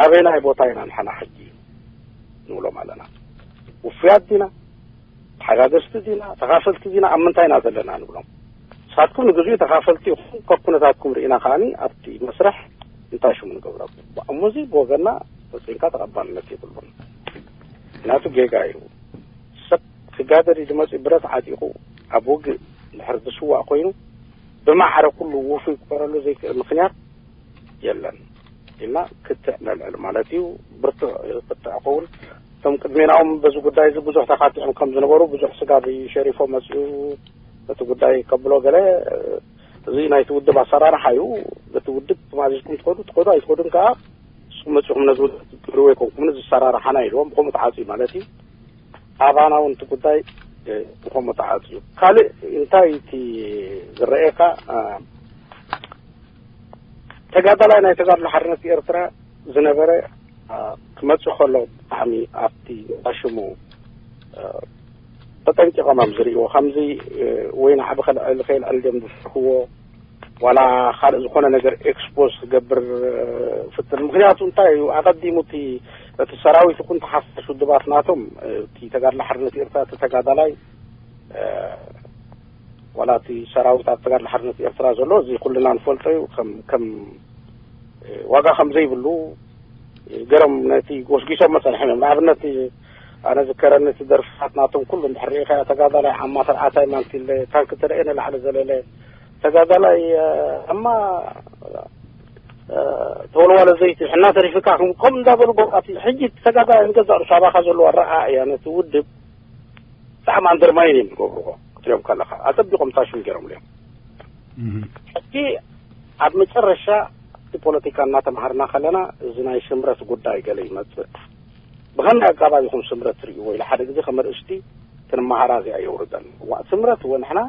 ኣበይናይ ቦታ ኢና ንሕና ሕጂ ንብሎም ኣለና። ውፉያት ዲና ተሓጋገዝቲ ዲና ተኻፈልቲ ዲና ኣብ ምንታይ ኢና ዘለና ንብሎም። ንሳትኩም ንግዚኡ ተኻፈልቲ ኢኹም ካብ ኩነታትኩም ርኢና ከዓኒ ኣብቲ መስርሕ እንታይ ሽሙ ንገብረኩም። እሞ እዚ ብወገንና ፈጺምካ ተቐባልነት የብሉን። ምክንያቱ ጌጋ እዩ። ሰብ ክጋደል እዩ ዝመጽእ ብረት ዓጢቑ ኣብ ውግእ ድሕሪ ዝስዋእ ኮይኑ ብማዕረ ኩሉ ውፉይ ክኮረሉ ዘይክእል ምክንያት የለን ኢልና ክትዕ ነልዕል ማለት እዩ። ብርቱዕ ክትዕ ከውን እቶም ቅድሜናዎም በዚ ጉዳይ እዚ ብዙሕ ተኻቲዖም ከም ዝነበሩ ብዙሕ ስጋብ ሸሪፎ መፅኡ እቲ ጉዳይ ከብሎ ገለ እዚ ናይቲ ውድብ ኣሰራርሓ እዩ። በቲ ውድብ ተማዚዝኩም ትኸዱ ትኸዱ ኣይትኸዱን ከዓ ንስኹም መፂኹም ነዚ ውድብ ትግርዎ ኣይኮንኩምን እዚ ኣሰራርሓና ኢልዎም ብኸምኡ ተዓፅዩ ማለት እዩ። ኣባና እውን እቲ ጉዳይ ብኸምኡ ተዓፅዩ ካልእ እንታይ እቲ ዝረኤካ ተጋዳላይ ናይ ተጋድሎ ሓርነት ኤርትራ ዝነበረ ክመጽእ ከሎ ብጣዕሚ ኣብቲ ሽሙ ተጠንቂቖም እዮም ዝርእይዎ። ከምዚ ወይ ንዓቢ ከልዕል ከይልዕል ድዮም ዝፈርህዎ ዋላ ካልእ ዝኾነ ነገር ኤክስፖዝ ክገብር ፍትን። ምክንያቱ እንታይ እዩ ኣቐዲሙ እቲ እቲ ሰራዊት ይኹን ተሓፋሽ ውድባት ናቶም እቲ ተጋድሎ ሓርነት ኤርትራ እቲ ተጋዳላይ ዋላ እቲ ሰራዊት ኣብ ተጋድሎ ሓርነት ኤርትራ ዘሎ፣ እዚ ኩልና ንፈልጦ እዩ። ከም ከም ዋጋ ከም ዘይብሉ ገሮም ነቲ ጎስጒሶም መጸንሖም እዮም። ንኣብነት ኣነ ዝከረኒ እቲ ደርፍታት ናቶም ኩሉ እንድሕር ርኢኻ፣ ተጋዳላይ ዓማ ተርዓታይ ማንቲለ፣ ታንክ ተረኤ ንላዕሊ ዘለለ፣ ተጋዳላይ ኣማ ተወልዋለ ዘይቲ ሕና ተሪፍካ ከም እንዳበሉ በቃ፣ ሕጂ ተጋዳላይ ንገዛእ ርእሱ ኣባኻ ዘለዎ ኣረኣእያ ነቲ ውድብ ብጣዕሚ ኣንደርማይን እዮም ዝገብርዎ። ክትሪኦም ከለኻ ኣጸቢቖም ታሽም ገይሮም እዮም። ሕጂ ኣብ መጨረሻ እቲ ፖለቲካ እናተምሃርና ከለና፣ እዚ ናይ ስምረት ጉዳይ ገለ ይመጽእ። ብኸመይ ኣጋባብ ኢኹም ስምረት ትርእይዎ ኢለ ሓደ ግዜ ከም ኣርእስቲ ክንመሃራ እዚኣ የውርደን። እዋ፣ ስምረት እወ ንሕና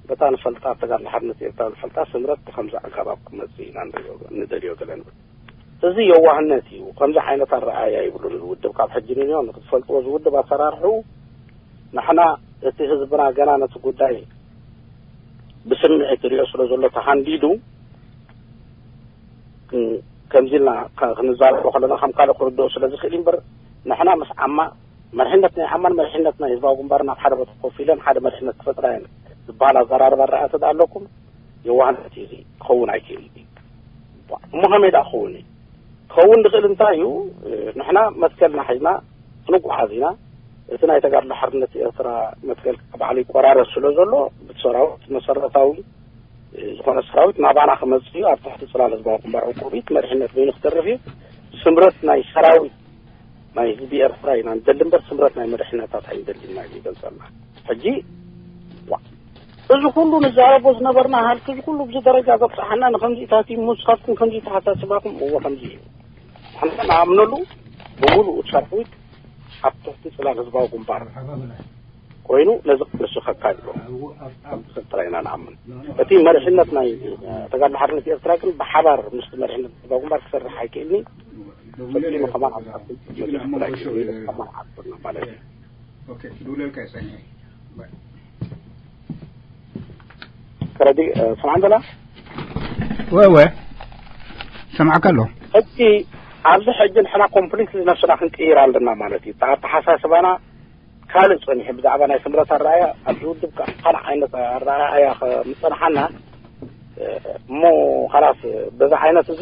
በታ ንፈልጣ፣ ተጋድሎ ሓርነት ኤርትራ ንፈልጣ ስምረት ብኸምዚ ኣጋባብ ክመጽእ ኢና ንሪኦ፣ ንደልዮ ገለ ንብል። እዚ የዋህነት እዩ። ከምዚ ዓይነት ኣረኣእያ ይብሉን። ዝውድብ ካብ ሕጂ ንንዮ ንክትፈልጥዎ፣ ዝውድብ ኣሰራርሕኡ ንሕና እቲ ህዝብና ገና ነቲ ጉዳይ ብስምዒት ይሪኦ ስለ ዘሎ ተሃንዲዱ፣ እ፣ ከምዚ ኢልና ከ-፣ ክንዛረቦ ከለና ከም ካልእ ክርድኦ ስለ ዝኽእል እዩ እምበር፣ ንሕና ምስ ዓማ፣ መሪሕነት ናይ ዓማን መሪሕነት ናይ ህዝባዊ ግንባርን ኣብ ሓደ ቦታ ኮፍ ኢለን ሓደ መሪሕነት ክፈጥራ እየን ዝበሃል ኣዘራርባ ኣረኣእያ ተደኣ ኣለኩም፣ የዋህነት እዩ፣ እዚ ክኸውን ኣይክእል እዩ። እሞ ከመይ ደኣ ክኸውን እዩ? ክኸውን ዝኽእል እንታይ እዩ? ንሕና መትከልና ሒዝና ክንጓዓዝ ኢና። እቲ ናይ ተጋድሎ ሓርነት ኤርትራ መትከል ባዕሉ ይቆራረስ ስለ ዘሎ፣ ብቲ ሰራዊት መሰረታዊ ዝኾነ ሰራዊት ናባና ክመጽእ እዩ። ኣብ ትሕቲ ጽላል ህዝባዊ ግንባር ዕቁቢት መሪሕነት በይኑ ክተርፍ እዩ። ስምረት ናይ ሰራዊት ናይ ህዝቢ ኤርትራ ኢና ንደሊ እምበር፣ ስምረት ናይ መሪሕነታት ኣይንደልን ኢና ኢሉ ይገልጸልና። ሕጂ፣ ዋ፣ እዚ ኩሉ ንዛረቦ ዝነበርና ሃልኪ፣ እዚ ኩሉ ብዚ ደረጃ ዘብጽሓና ንኸምዚታት እዩ፣ ንስኻትኩም ከምዚ ተሓሳስባኹም፣ እዎ ከምዚ እዩ። ንሕና ንኣምነሉ ብምሉእ ሰራዊት ኣብ ትሕቲ ጽላል ህዝባዊ ግንባር ኮይኑ ነዚ ክነስኸካ ኣሎ። ጥራይ ኢና ንኣምን። እቲ መሪሕነት ናይ ተጋድሎ ሓርነት ኤርትራ ግን ብሓባር ምስቲ መሪሕነት ህዝባዊ ግንባር ክሰርሕ ኣይክእልኒ። ፈጺሙ ከማን ኣብ፣ ኣብ፣ ከማን ዓጽና ማለት እዩ። ኦኬ፣ ክድውለልካ እየ ጸኒሐ። ከረዲ፣ እ፣ ሰምዓን ዘላ? ወ፣ ወ፣ ሰምዓካ ኣሎ። ሕጂ ኣብዚ ሕጂ ንሕና ኮምፕሊትሊ ነብስና ክንቅይር ኣለና ማለት እዩ። ኣተሓሳስባና ካልእ ጸኒሑ ብዛዕባ ናይ ስምረት ኣረኣእያ ኣብዚ ውድብ ከ-፣ ካልእ ዓይነት ኣረኣእያ ከምጸንሓና፣ እ፣ እሞ ኻላስ በዚ ዓይነት እዚ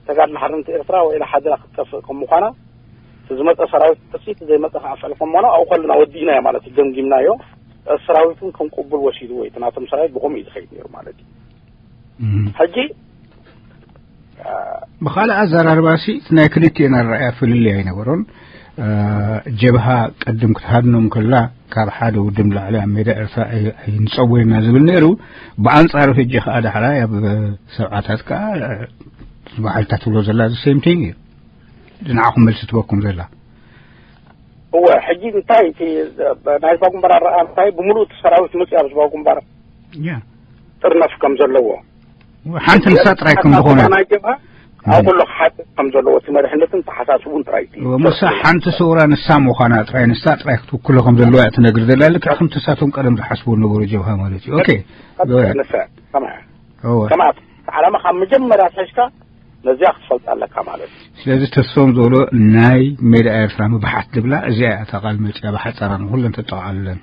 ተጋድሎ ሓርነት ኤርትራ ወይ ኢላ ሓዲራ ክትጠፍእ ከም ምዃና፣ እቲ ዝመጸ ሰራዊት ክጠፍእ፣ እቲ ዘይመጸ ከዓ ኣፍዕል ከም ምዃኑ ኣብኡ ከለና ወዲእናዮ ማለት እዩ፣ ገምጊምናዮ። እቲ ሰራዊት እውን ከም ቅቡል ወሲድዎ እዩ። እቲ ናቶም ሰራዊት ብኸምኡ እዩ ዝኸይድ ነይሩ ማለት እዩ። እም። ሕጂ፣ አ፣ ብኻልእ ኣዘራርባሲ እቲ ናይ ክልቲኤን ኣረኣእያ ፍልልይ ኣይነበሮን። አ፣ ጀብሃ ቅድም ክትሃድኖም ከላ ካብ ሓደ ውድብ ንላዕሊ ኣብ ሜዳ ኤርትራ ኣይ-፣ ኣይንጸወይና ዝብል ነይሩ። ብኣንጻሩ ሕጂ ከኣ ዳሕራይ ኣብ ሰብዓታት ከኣ፣ አ፣ ባዕልታ ትብሎ ዘላ the same thing እዩ። ንዓኹም መልሲ ትበኩም ዘላ። እወ፣ ሕጂ እንታይ እቲ ናይ ህዝባዊ ግንባር ኣረኣእያ እንታይ ብምሉእ እቲ ሰራዊት መፅዩ ኣብ ህዝባዊ ግንባር ያ። ጥርነፍ ከም ዘለዎ። ሓንቲ ንሳ ጥራይ ከም ዝኾነ። ናይ ጀብሃ ኣብ ኩሉ ክሓትት ከም ዘለዎ እቲ መሪሕነትን ተሓሳስቡን ጥራይ እቲ እወ፣ ምሳ ሓንቲ ሰውራ ንሳ ምዃና ጥራይ፣ ንሳ ጥራይ ክትውክሎ ከም ዘለዋ እያ ትነግር ዘላ። ልክዕ ከምቲ ንሳቶም ቀደም ዝሓስቡ ነበሩ ጀብሃ ማለት እዩ። ኦኬ። ንሳ፣ ሰማዕ። እወ። ሰማዕ። ዓላማ ካብ መጀመርያ ኣትሒዝካ ነዚኣ ክትፈልጣ ኣለካ ማለት እዩ። ስለዚ ተስፎም ዝበሎ ናይ ሜዳ ኤርትራ ምብሓት ዝብላ እዚኣ እያ እታ ቃል መጽያ ብሓጻራ ንኹለን ተጠቓልለን።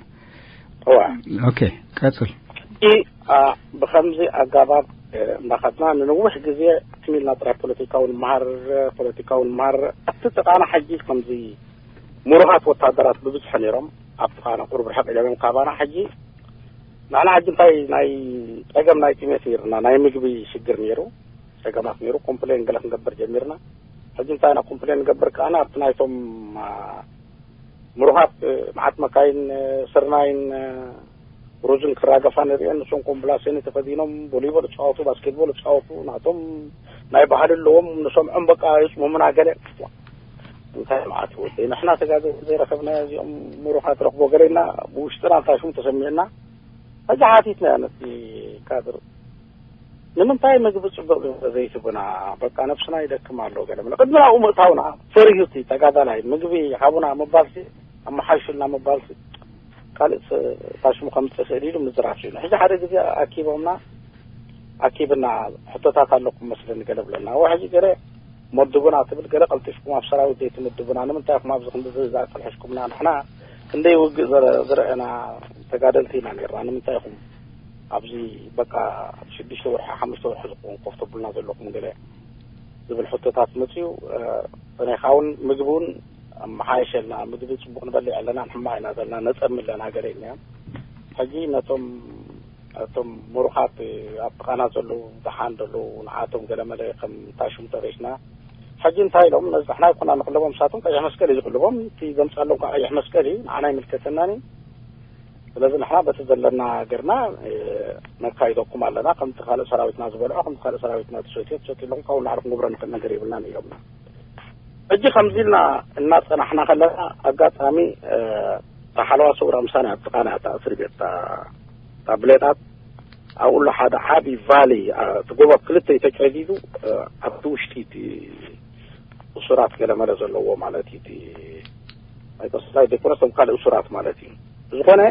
እዋ። ኦኬ፣ ቀጽል። ሕጂ፣ አ፣ ብኸምዚ ኣጋባብ፣ እ፣ እንዳኸድና ንነዊሕ ግዜ ትም ኢልና ጥራይ ፖለቲካዊ ንምሃር፣ ፖለቲካዊ ንምሃር። ኣብቲ ጥቓና ሕጂ ከምዚ ምሩኻት ወታደራት ብብዝሒ ነይሮም። ኣብ ጥቓና ቁሩብ ርሕቕ ኢሎም እዮም ካባና። ሕጂ ንሕና ሕጂ እንታይ ናይ ጸገም ናይ ጥሜት ነይርና፣ ናይ ምግቢ ሽግር ነይሩ። ጸገማት ነይሩ። ኮምፕሌን ገለ ክንገብር ጀሚርና። ሕጂ እንታይ ኢና ኮምፕሌን ንገብር ከኣና ኣብቲ ናይቶም፣ አ፣ ምሩኻት፣ እ፣ መዓት መካይን፣ እ፣ ስርናይን፣ እ፣ ሩዝን ክራገፋ ንርእየን። ንሶም ኮምብላሴኒ ተኸዲኖም ቮሊቦል ይጻወቱ፣ ባስኬትቦል ይጻወቱ። ናቶም ናይ ባህሊ ኣለዎም። ንሰምዖም በቃ ይጽሙሙና ገለ። እንታይ መዓት ወደይ፣ ንሕና ተጋገ ዘይረኸብና እዚኦም ምሩኻት ረኽቦ ገለና ብውሽጥና እንታይ ሽሙ ተሰሚዕና። ሕጂ ሓቲትና ነቲ ካድር፣ "ንምንታይ ምግቢ ጽቡቕ ዘይትቡና? በቃ ነብስና ይደክም ኣሎ" ገለ ምለ። ቅድሚ ናብኡ ምእታውና ፈሪሁ እቲ ተጋዳላይ፣ "ምግቢ ሃቡና" ምባልሲ፣ "ኣመሓይሹልና" ምባልሲ፣ ካልእ ስ-፣ ታሽሙ ከምጽእ ይኽእል ኢሉ ምዝራብ ስኢኑ። ሕጂ ሓደ ግዜ ኣኪቦምና፣ ኣኪብና፣ "ሕቶታት ኣለኩም መስለኒ" ገለ ብለና። እወ፣ ሕጂ ገለ መድቡና ትብል፣ ገለ ቀልጢፍኩም ኣብ ሰራዊት ዘይትምድቡና፣ ንምንታይ ኢኹም ኣብዚ ክንዲ ዝዛእ ጥልሕሽኩምና? ንሕና ክንደይ ውግእ ዝረ-፣ ዝረኣና ተጋደልቲ ኢና ነርና፣ ንምንታይ ኢኹም ኣብዚ በቃ ሽዱሽተ ወርሒ ሓሙሽተ ወርሒ ዝኸውን ኮፍ ተብሉና ዘለኹም ገለ ዝብል ሕቶታት መፅዩ። ፀኒኻ እውን ምግቢ እውን ኣመሓየሸልና። ምግቢ ፅቡቕ ንበልዕ ኣለና፣ ንሕማቕ ኢና ዘለና፣ ነፀሚ ኣለና ገለ ኢልና እዮም። ሕጂ ነቶም እቶም ምሩኻት ኣብ ጥቓና ዘለዉ ደሓን ዘለዉ ንዓቶም ገለመለ ከም ታሽሙ ጠቂስና። ሕጂ እንታይ ኢሎም ነዚ ንሕና ይኮና ንቕልቦም፣ ንሳቶም ቀይሕ መስቀል እዩ ዝቕልቦም። እቲ ዘምፃሎም ከዓ ቀይሕ መስቀል እዩ፣ ንዓና ይምልከተናን እዩ። ስለዚ ንሕና በቲ ዘለና ገርና ነካይደኩም ኣለና። ከምቲ ካልእ ሰራዊትና ዝበልዖ፣ ከምቲ ካልእ ሰራዊትና ትሰትዮ ትሰትዩ ኣለኹም፣ ካብኡ ንላዕሊ ክንገብሮ ንኽእል ነገር የብልናን ኢሎምና። ሕጂ ከምዚ ኢልና እናፀናሕና ከለና ኣጋጣሚ እታ ሓለዋ ሰውራ ምሳና ኣብ ጥቓና እታ እስሪ ቤት እታ እታ ብሌጣት ኣብኡ ኣሎ ሓደ ዓቢ ቫሊ፣ እቲ ጎቦ ኣብ ክልተ እዩ ተጨዲዱ። ኣብቲ ውሽጢ እቲ እሱራት ገለመለ ዘለዎ ማለት እዩ። እቲ ናይ ቆስላይ ዘይኮነስ እቶም ካልእ እሱራት ማለት እዩ። ዝኾነ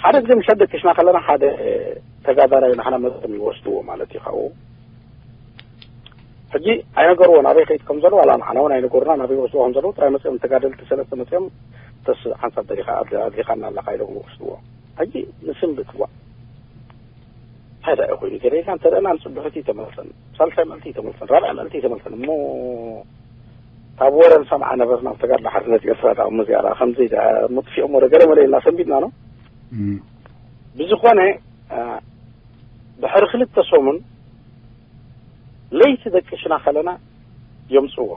ሓደ ግዜ ምሸት ደቂስና ከለና ሓደ ተጋዳላይ ንሕና መፅኦም ይወስድዎ ማለት እዩ። ካብኡ ሕጂ ኣይነገርዎ ናበይ ከይድ ከም ዘለዉ፣ ዋላ ንዓና እውን ኣይነገሩና ናበይ ይወስድዎ ከም ዘለዉ። ጥራይ መፅኦም ተጋደልቲ ሰለስተ መፅኦም፣ ተስ ሓንሳብ ደሊኻ ኣድሊኻና ኣለኻ ኢሎም ይወስድዎ። ሕጂ ንስንብት ዋ እንታይ ደኣ ኮይኑ ገለ ኢልና እንተ ደኣ ንፅብሕቲ ተመልሰን፣ ሳልሳይ መዓልቲ ተመልሰን፣ ራብዓይ መዓልቲ ተመልሰን እሞ ካብ ወረ ንሰምዓ ነበርና። ኣብ ተጋድሎ ሓርነት ኤርትራ ደኣ እሞ እዚኣ ደኣ ከምዚ ደኣ ምጥፊኦም ወረ ገለ መለ ኢልና ሰንቢድና ነው። ብዝኾነ ድሕሪ ክልተ ሰሙን ለይቲ ደቂስና ከለና የምፅዎ።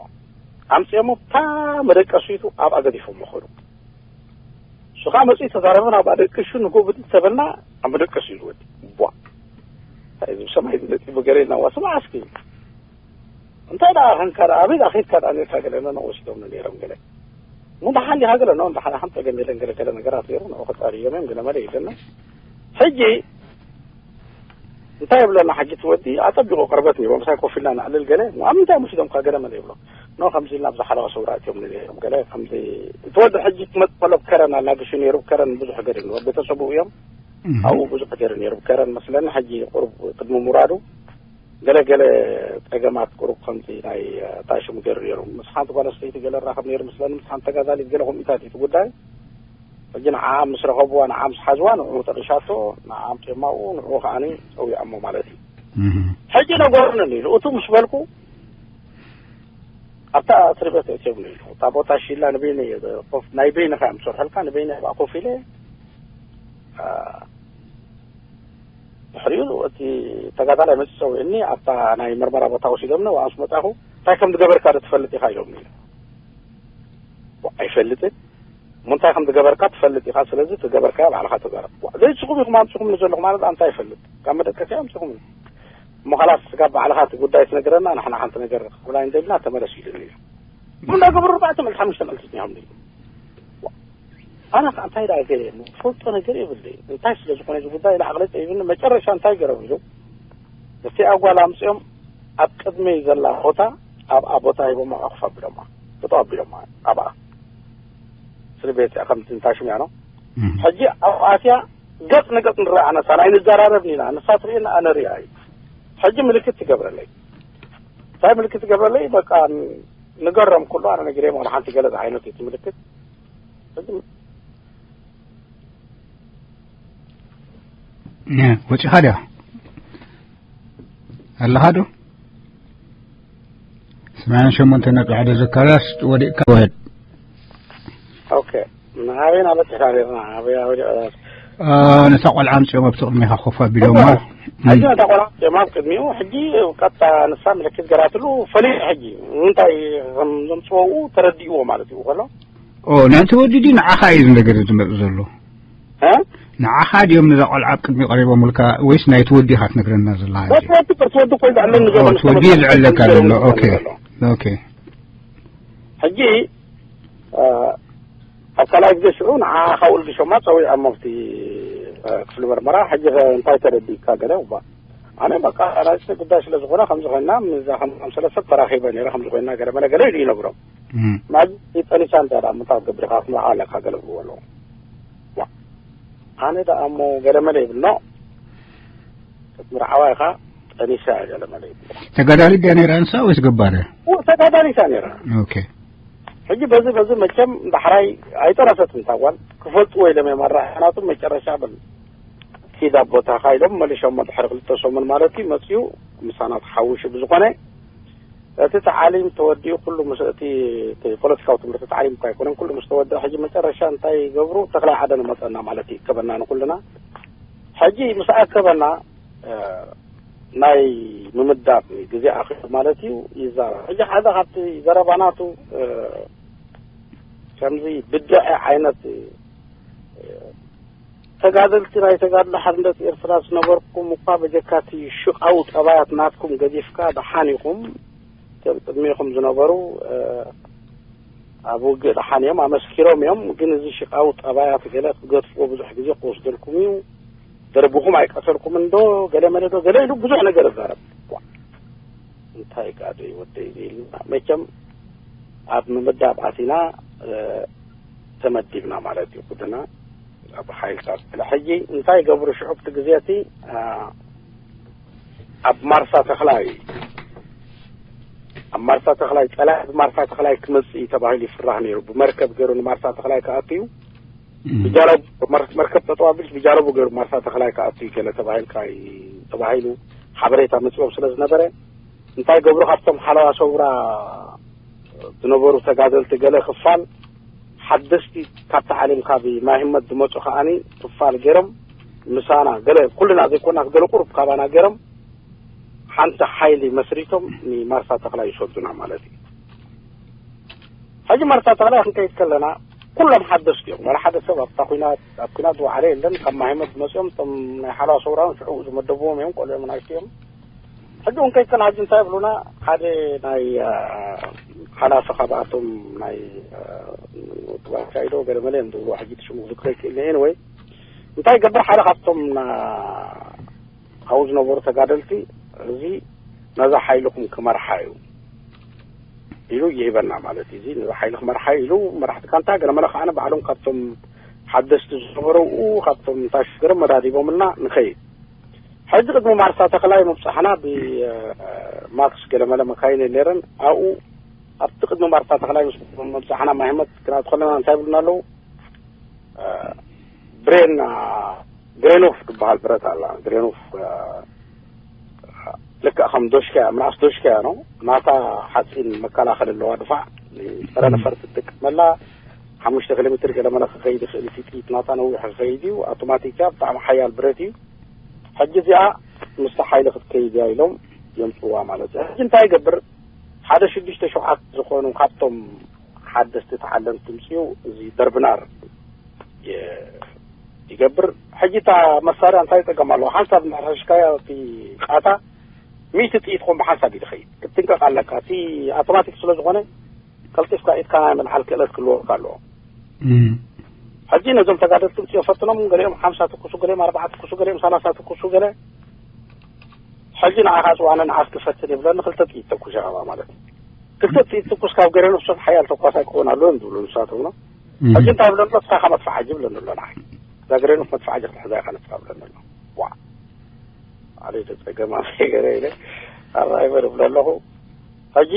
ኣምፅኦሞ ብታ መደቀሲቱ ኣብኣ ገዲፎሞ ኸዱ። እሱ ከዓ መፅኡ ተዛረበ፣ ናብኣ ደቅሹ ንጎ ብድል ተበልና ኣብ መደቀሲ እዩ ዝወዲ። ቧ! እንታይ እዚ ብሰማይ ዝነጢ ብገሬና ዋ ስማዕ እስኪ። እንታይ ደኣ ኸንካ ደኣ ኣበይ ደኣ ኸይድካ ደኣ ነርካ ገለ ነነ ወሲዶም ነይሮም ገለ። ምን ደሓን ዲኻ ገለ ነው ደሓን ሓም ጠገም የለን ገለ ገለ ነገራት ነይሩ ነው ኸጻሪ የመን ገለ መለ ይደና። ሕጂ እንታይ ይብለና ሕጂ ትወዲ ኣጸቢቑ ቅርበት ነይሩ ምሳይ ኮፍ ኢልና ንዕልል ገለ ኣብ ምንታይ ወሲዶምካ ገለ መለ ይብሎ። ኖ ከምዚ ኢልና ብዛ ሓለዋ ሰውራ እትዮም ነይሮም ገለ ከምዚ ትወዲ ሕጂ ትመጥ ከሎ ከረን ኣላግሹ ነይሩ ከረን ብዙሕ ገደ ነይሩ ቤተሰቡ እዮም። ኣብኡ ብዙሕ ገይሩ ነይሩ ከረን መስለኒ ሕጂ ቁሩብ ቅድሚ ሙራዱ ገለ ገለ ጸገማት ቁሩብ ከምዚ ናይ ታሽሙ ገይሩ ነይሩ ምስ ሓንቲ ጓል ኣስተይቲ ገለ ራኸብ ነይሩ ምስለኒ ምስ ሓንቲ ተጋዛሊት ገለ ከምኡታት እዩ እቲ ጉዳይ። ሕጂ ንዓ ምስ ረኸብዋ ንዓ ምስ ሓዝዋ ንዕኡ ጠቂሻቶ ንዓ ኣምፅኦማ ኣብኡ ንዕኡ ከዓኒ ፀዊዖሞ ማለት እዩ። ሕጂ ነገሩኒ ኢሉ እቱ ምስ በልኩ ኣብታ እስሪ ቤት እትዮም ኢሉ እታ ቦታ ሺላ ንበይነ ኮፍ ናይ በይንኻ እዮም ዝሰርሐልካ ንበይነ ኣብኣ ኮፍ ኢለ ድሕሪኡ እቲ ተጋዳላይ መፅእ ፀዊዕኒ ኣብታ ናይ መርመራ ቦታ ወሲዶምኒ ኣብኣ ምስ መፃኹ እንታይ ከም ዝገበርካ ዶ ትፈልጥ ኢኻ ኢሎምኒ ኢሉ። ኣይፈልጥን እሞ እንታይ ከም ዝገበርካ ትፈልጥ ኢኻ ስለዚ ዝገበርካዮ ባዕልኻ ተዛረብ። ዘይስኹም ኢኹም ኣምፅኹምኒ ዘለኹም ማለት ኣንታ ይፈልጥ ካብ መደቀሲ ኣምፅኹምኒ እሞ ኸላስ ስጋብ ባዕልኻ እቲ ጉዳይ ትነግረና ንሕና ሓንቲ ነገር ክብላ እንደልና ተመለስ ኢሉኒ ኢሉ። እሞ እንዳገበሩ ኣርባዕተ መልቲ ሓሙሽተ መልቲ ፅኒሖም ኢሉ። ኣነ ከዓ እንታይ ደኣ ገለ እሞ ዝፈልጦ ነገር የብለይ እንታይ ስለ ዝኾነ እዚ ጉዳይ ንዓቕለይ ጠይብኒ መጨረሻ እንታይ ገረም ኢሉ። እቲ ኣጓል ኣምፅኦም ኣብ ቅድመይ ዘላ ቦታ ኣብኣ ቦታ ሂቦማ ኮፍ ኣቢሎማ ጠጠው ኣቢሎማ ኣብኣ እስሪ ቤት እያ ከምቲ እንታይ ሽም እያ ነው ሕጂ ኣብኡ ኣትያ ገፅ ንገፅ ንረኣ ኣነሳ ኣይንዘራረብን ኢና ንሳ ትርእየና ኣነ ሪኣ እዩ ሕጂ ምልክት ትገብረለይ እንታይ ምልክት ትገብረለይ በቃ ንገሮም ኩሉ ኣነ ነጊረዮም ዋላ ሓንቲ ገለ ዝዓይነቱ እቲ ምልክት ሕጂ ወፂኻ ድያ ኣለኻ ዶ ሰማንያን ሸሞንተ ነጥቢ ሓደ ዘካርያስ ወዲቕካ ውሕድ ኦኬ ንኣበይና በፂሕና ነርና ኣበይ ኣበይ ነታ ቆልዓ ኣምፅኦም ኣብቲ ቅድሚኻ ኮፍ ኣቢሎማ ሕጂ ነታ ቆልዓ ኣምፅኦም ኣብ ቅድሚኡ ሕጂ ቀጥታ ንሳ ምልክት ገራትሉ ፈሊጡ ሕጂ እንታይ ከም ዘምፅወኡ ተረዲእዎ ማለት እዩ ከሎ ኦ ናይቲ ወዲ ድዩ ንዓኻ እዩ ነገር ዝመፅ ዘሎ ንዓኻ ድዮም ነዛ ቆልዓ ኣብ ቅድሚ ቀሪቦምልካ ወይስ ናይቲ ወዲ ኢኻ ትነግረና ዘለኻ በቲ ወዲ በቲ ወዲ ኮይሉ ኣለኒ ዘሎ እቲ ወዲ እዩ ዝዕለካ ዘሎ ኦኬ ኦኬ ሕጂ ኣብ ካልኣይ ግዜ ሽዑ ንዓ ካብኡ ልግሾማ ፀዊዖሞ ኣብቲ ክፍሊ መርመራ ሕጂ እንታይ ተረዲእካ ገለ እባ ኣነ በቃ ናይስተ ጉዳይ ስለ ዝኾነ ከምዚ ኮይና ምዛ ከም ሰለስተ ተራኺበ ነረ ከምዚ ኮይና ገለ መለ ገለ ኢሉ ይነግሮም ማጂ ጠኒሳ እንተ ደኣ ምንታይ ክትገብር ኢኻ ክትምርዓዋ ኣለካ ገለ ክብልዎ ኣለዎ ኣነ ደኣ እሞ ገለ መለ ይብል ኖ ክትምርዓዋ ኢኻ ጠኒሳ እያ ገለ መለ ይብል ተጋዳሊት ድያ ነይራ ንሳ ወይስ ገባር እያ ተጋዳሊት እያ ነይራ ኦኬ ሕጂ በዚ በዚ መቸም ዳሕራይ ኣይጠረፈትን እታ ጓል ክፈልጥዎ ኢሎም እዮም ኣራሕናቱ መጨረሻ በል ኪድ ኣብ ቦታኻ ኢሎም መሊሾሞ ድሕሪ ክልተ ሰሙን ማለት እዩ መፅኡ ምሳና ተሓዊሱ። ብዝኾነ እቲ ተዓሊም ተወዲኡ ኩሉ ምስ እቲ እቲ ፖለቲካዊ ትምህርቲ ተዓሊም እኳ ኣይኮነን ኩሉ ምስ ተወደአ ሕጂ መጨረሻ እንታይ ይገብሩ? ተኽላይ ዓደን መፀና ማለት እዩ። ይከበና ንኩልና። ሕጂ ምስ ኣከበና ናይ ምምዳብ ግዜ ኣኺሉ ማለት እዩ ይዛረብ። ሕጂ ሓደ ካብቲ ዘረባናቱ ከምዚ ብድዐ ዓይነት ተጋደልቲ ናይ ተጋድሎ ሓርነት ኤርትራ ዝነበርኩም እኳ በጀካቲ ሽቓዊ ጠባያት ናትኩም ገዲፍካ ደሓን ኢኹም። እቶም ቅድሚኹም ዝነበሩ ኣብ ውግእ ደሓን እዮም ኣመስኪሮም እዮም። ግን እዚ ሽቓዊ ጠባያት ገለ ክትገድፍዎ ብዙሕ ግዜ ክወስደልኩም እዩ። ደርብኹም ኣይቀተልኩም እንዶ ገለ መለ ዶ ገለ ኢሉ ብዙሕ ነገር ይዛረብ። እንታይ ቃዶ ይወደይ ኢልና መቸም ኣብ ምምዳብ ኣቲና ተመዲብና ማለት እዩ። ኩልና ኣብ ሓይልታት ሕጂ እንታይ ገብሩ ሽዑ እቲ ግዜ እቲ ኣብ ማርሳ ተኽላይ ኣብ ማርሳ ተኽላይ ጸላኢ ብማርሳ ተኽላይ ክመጽእ እዩ ተባሂሉ ይፍራሕ ነይሩ። ብመርከብ ገይሩ ንማርሳ ተኽላይ ክኣቱ እዩ። ብጃለቡ መርከ- መርከብ ጠጠው ኣቢልስ ብጃለቡ ገይሩ ማርሳ ተኽላይ ክኣቱ እዩ ገለ ተባሂልካ እዩ ተባሂሉ ሓበሬታ መጽኦም ስለ ዝነበረ እንታይ ገብሩ ካብቶም ሓለዋ ሰውራ ዝነበሩ ተጋደልቲ ገለ ክፋል ሓደስቲ ካብ ተዓሊም ካብ ማይ ህመት ዝመፁ ከዓኒ ክፋል ገይሮም ምሳና ገለ ኩልና ዘይኮና ገለ ቁሩብ ካባና ገይሮም ሓንቲ ሓይሊ መስሪቶም ንማርሳ ተኽላይ ይሰዱና ማለት እዩ። ሕጂ ማርሳ ተኽላይ ክንከይድ ከለና ኩሎም ሓደስቲ እዮም። ወላ ሓደ ሰብ ኣብታ ኩናት ኣብ ኩናት ዝወዓለ የለን። ካብ ማይ ህመት ዝመፅኦም እቶም ናይ ሓለዋ ሰውራውን ሽዑ ዝመደብዎም እዮም። ቆልዑ መናእሽቲ እዮም። ሕጂ እውን ከይከን ሕጂ እንታይ ይብሉና ሓደ ናይ ሓላፊ ካብኣቶም ናይ ባሻይዶ ገለመለ እዮም ዝብሉ ሕጂ ሽሙ ክዝክረ ይክእል እየ ወይ እንታይ ይገብር ሓደ ካብቶም ካብኡ ዝነበሩ ተጋደልቲ እዚ ነዛ ሓይልኩም ክመርሓ እዩ ኢሉ ይህበና ማለት እዩ። እዚ ነዛ ሓይሊ ክመርሓ እዩ ኢሉ መራሕቲ ካንታ ገለመለ ከዓ ባዕሎም ካብቶም ሓደስቲ ዝነበሩ ካብቶም ታሽገሮም መዳዲቦምልና ንኸይድ ሕጂ ቅድሚ ማርሳ ተኽላይ ምብጻሕና ብማክስ ገለመለ መካይን ነይረን ኣብኡ ኣብቲ ቅድሚ ማርሳ ተኽላይ ምስ ምብጻሕና ማይ ህመት ክናት ከለና እንታይ ይብሉና ኣለዉ? ብሬን ግሬኖፍ ትበሃል ብረት ኣላ። ግሬኖፍ ልክዕ ከም ዶሽካ ምናስ ዶሽካ ነው። ናታ ሓፂን መከላኸል ኣለዋ ድፋዕ ጸረ ነፈር ትጥቀመላ። ሓሙሽተ ኪሎ ሜትር ገለመለ ክኸይድ ይኽእል እቲ ጥይት ናታ ነዊሕ ክኸይድ እዩ። ኣውቶማቲክ እያ ብጣዕሚ ሓያል ብረት እዩ። ሕጂ እዚኣ ምስቲ ሓይሊ ክትከይድ እያ ኢሎም የምፅዋ ማለት እዩ። ሕጂ እንታይ ይገብር ሓደ ሽዱሽተ ሸውዓተ ዝኾኑ ካብቶም ሓደስቲ ተዓለምቲ ምፅኡ እዚ ደርብናር ይገብር። ሕጂ እታ መሳርያ እንታይ ይጠቀም ኣለዎ ሓንሳብ እንዳሕረሽካያ እቲ ቃታ ሚእቲ ጥይት ኮን ብሓንሳብ እዩ ዝኸይድ ክትጥንቀቕ ኣለካ። እቲ ኣውቶማቲክ ስለ ዝኾነ ቀልጢፍካ ኢድካ ናይ ምልዓል ክእለት ክህልወካ ኣለዎ። ሕጂ ነዞም ተጋደልቲ ምፅኦ ፈትኖም ገሊኦም ሓምሳ ትኩሱ ገሊኦም ኣርባዓ ትኩሱ ገሊኦም ሰላሳ ትኩሱ ገለ ሕጂ ንዓኻ ፅዋነ ንዓስ ክፈትን ይብለኒ ክልተ ጥይት ተኩሽ ኣባ ማለት እዩ። ክልተ ጥይት ትኩስ ካብ ገረኖፍ ሰብ ሓያል ተኳሳይ ክኸውን ኣለዎ እዮም ዝብሉ ንሳቶም ነው። ሕጂ እንታይ ብለሎ እስኻ መጥፋሕ ሕጂ ብለኒ ኣሎ ንዓይ እዛ ገረኖፍ መጥፋሕ ሕጂ ክትሕዛ ኢኻ ንስኻ ብለኒ ኣሎ። ዋ ኣደ ተፀገማ ገረ ኢለ ኣራይ በል ብሎ ኣለኹ። ሕጂ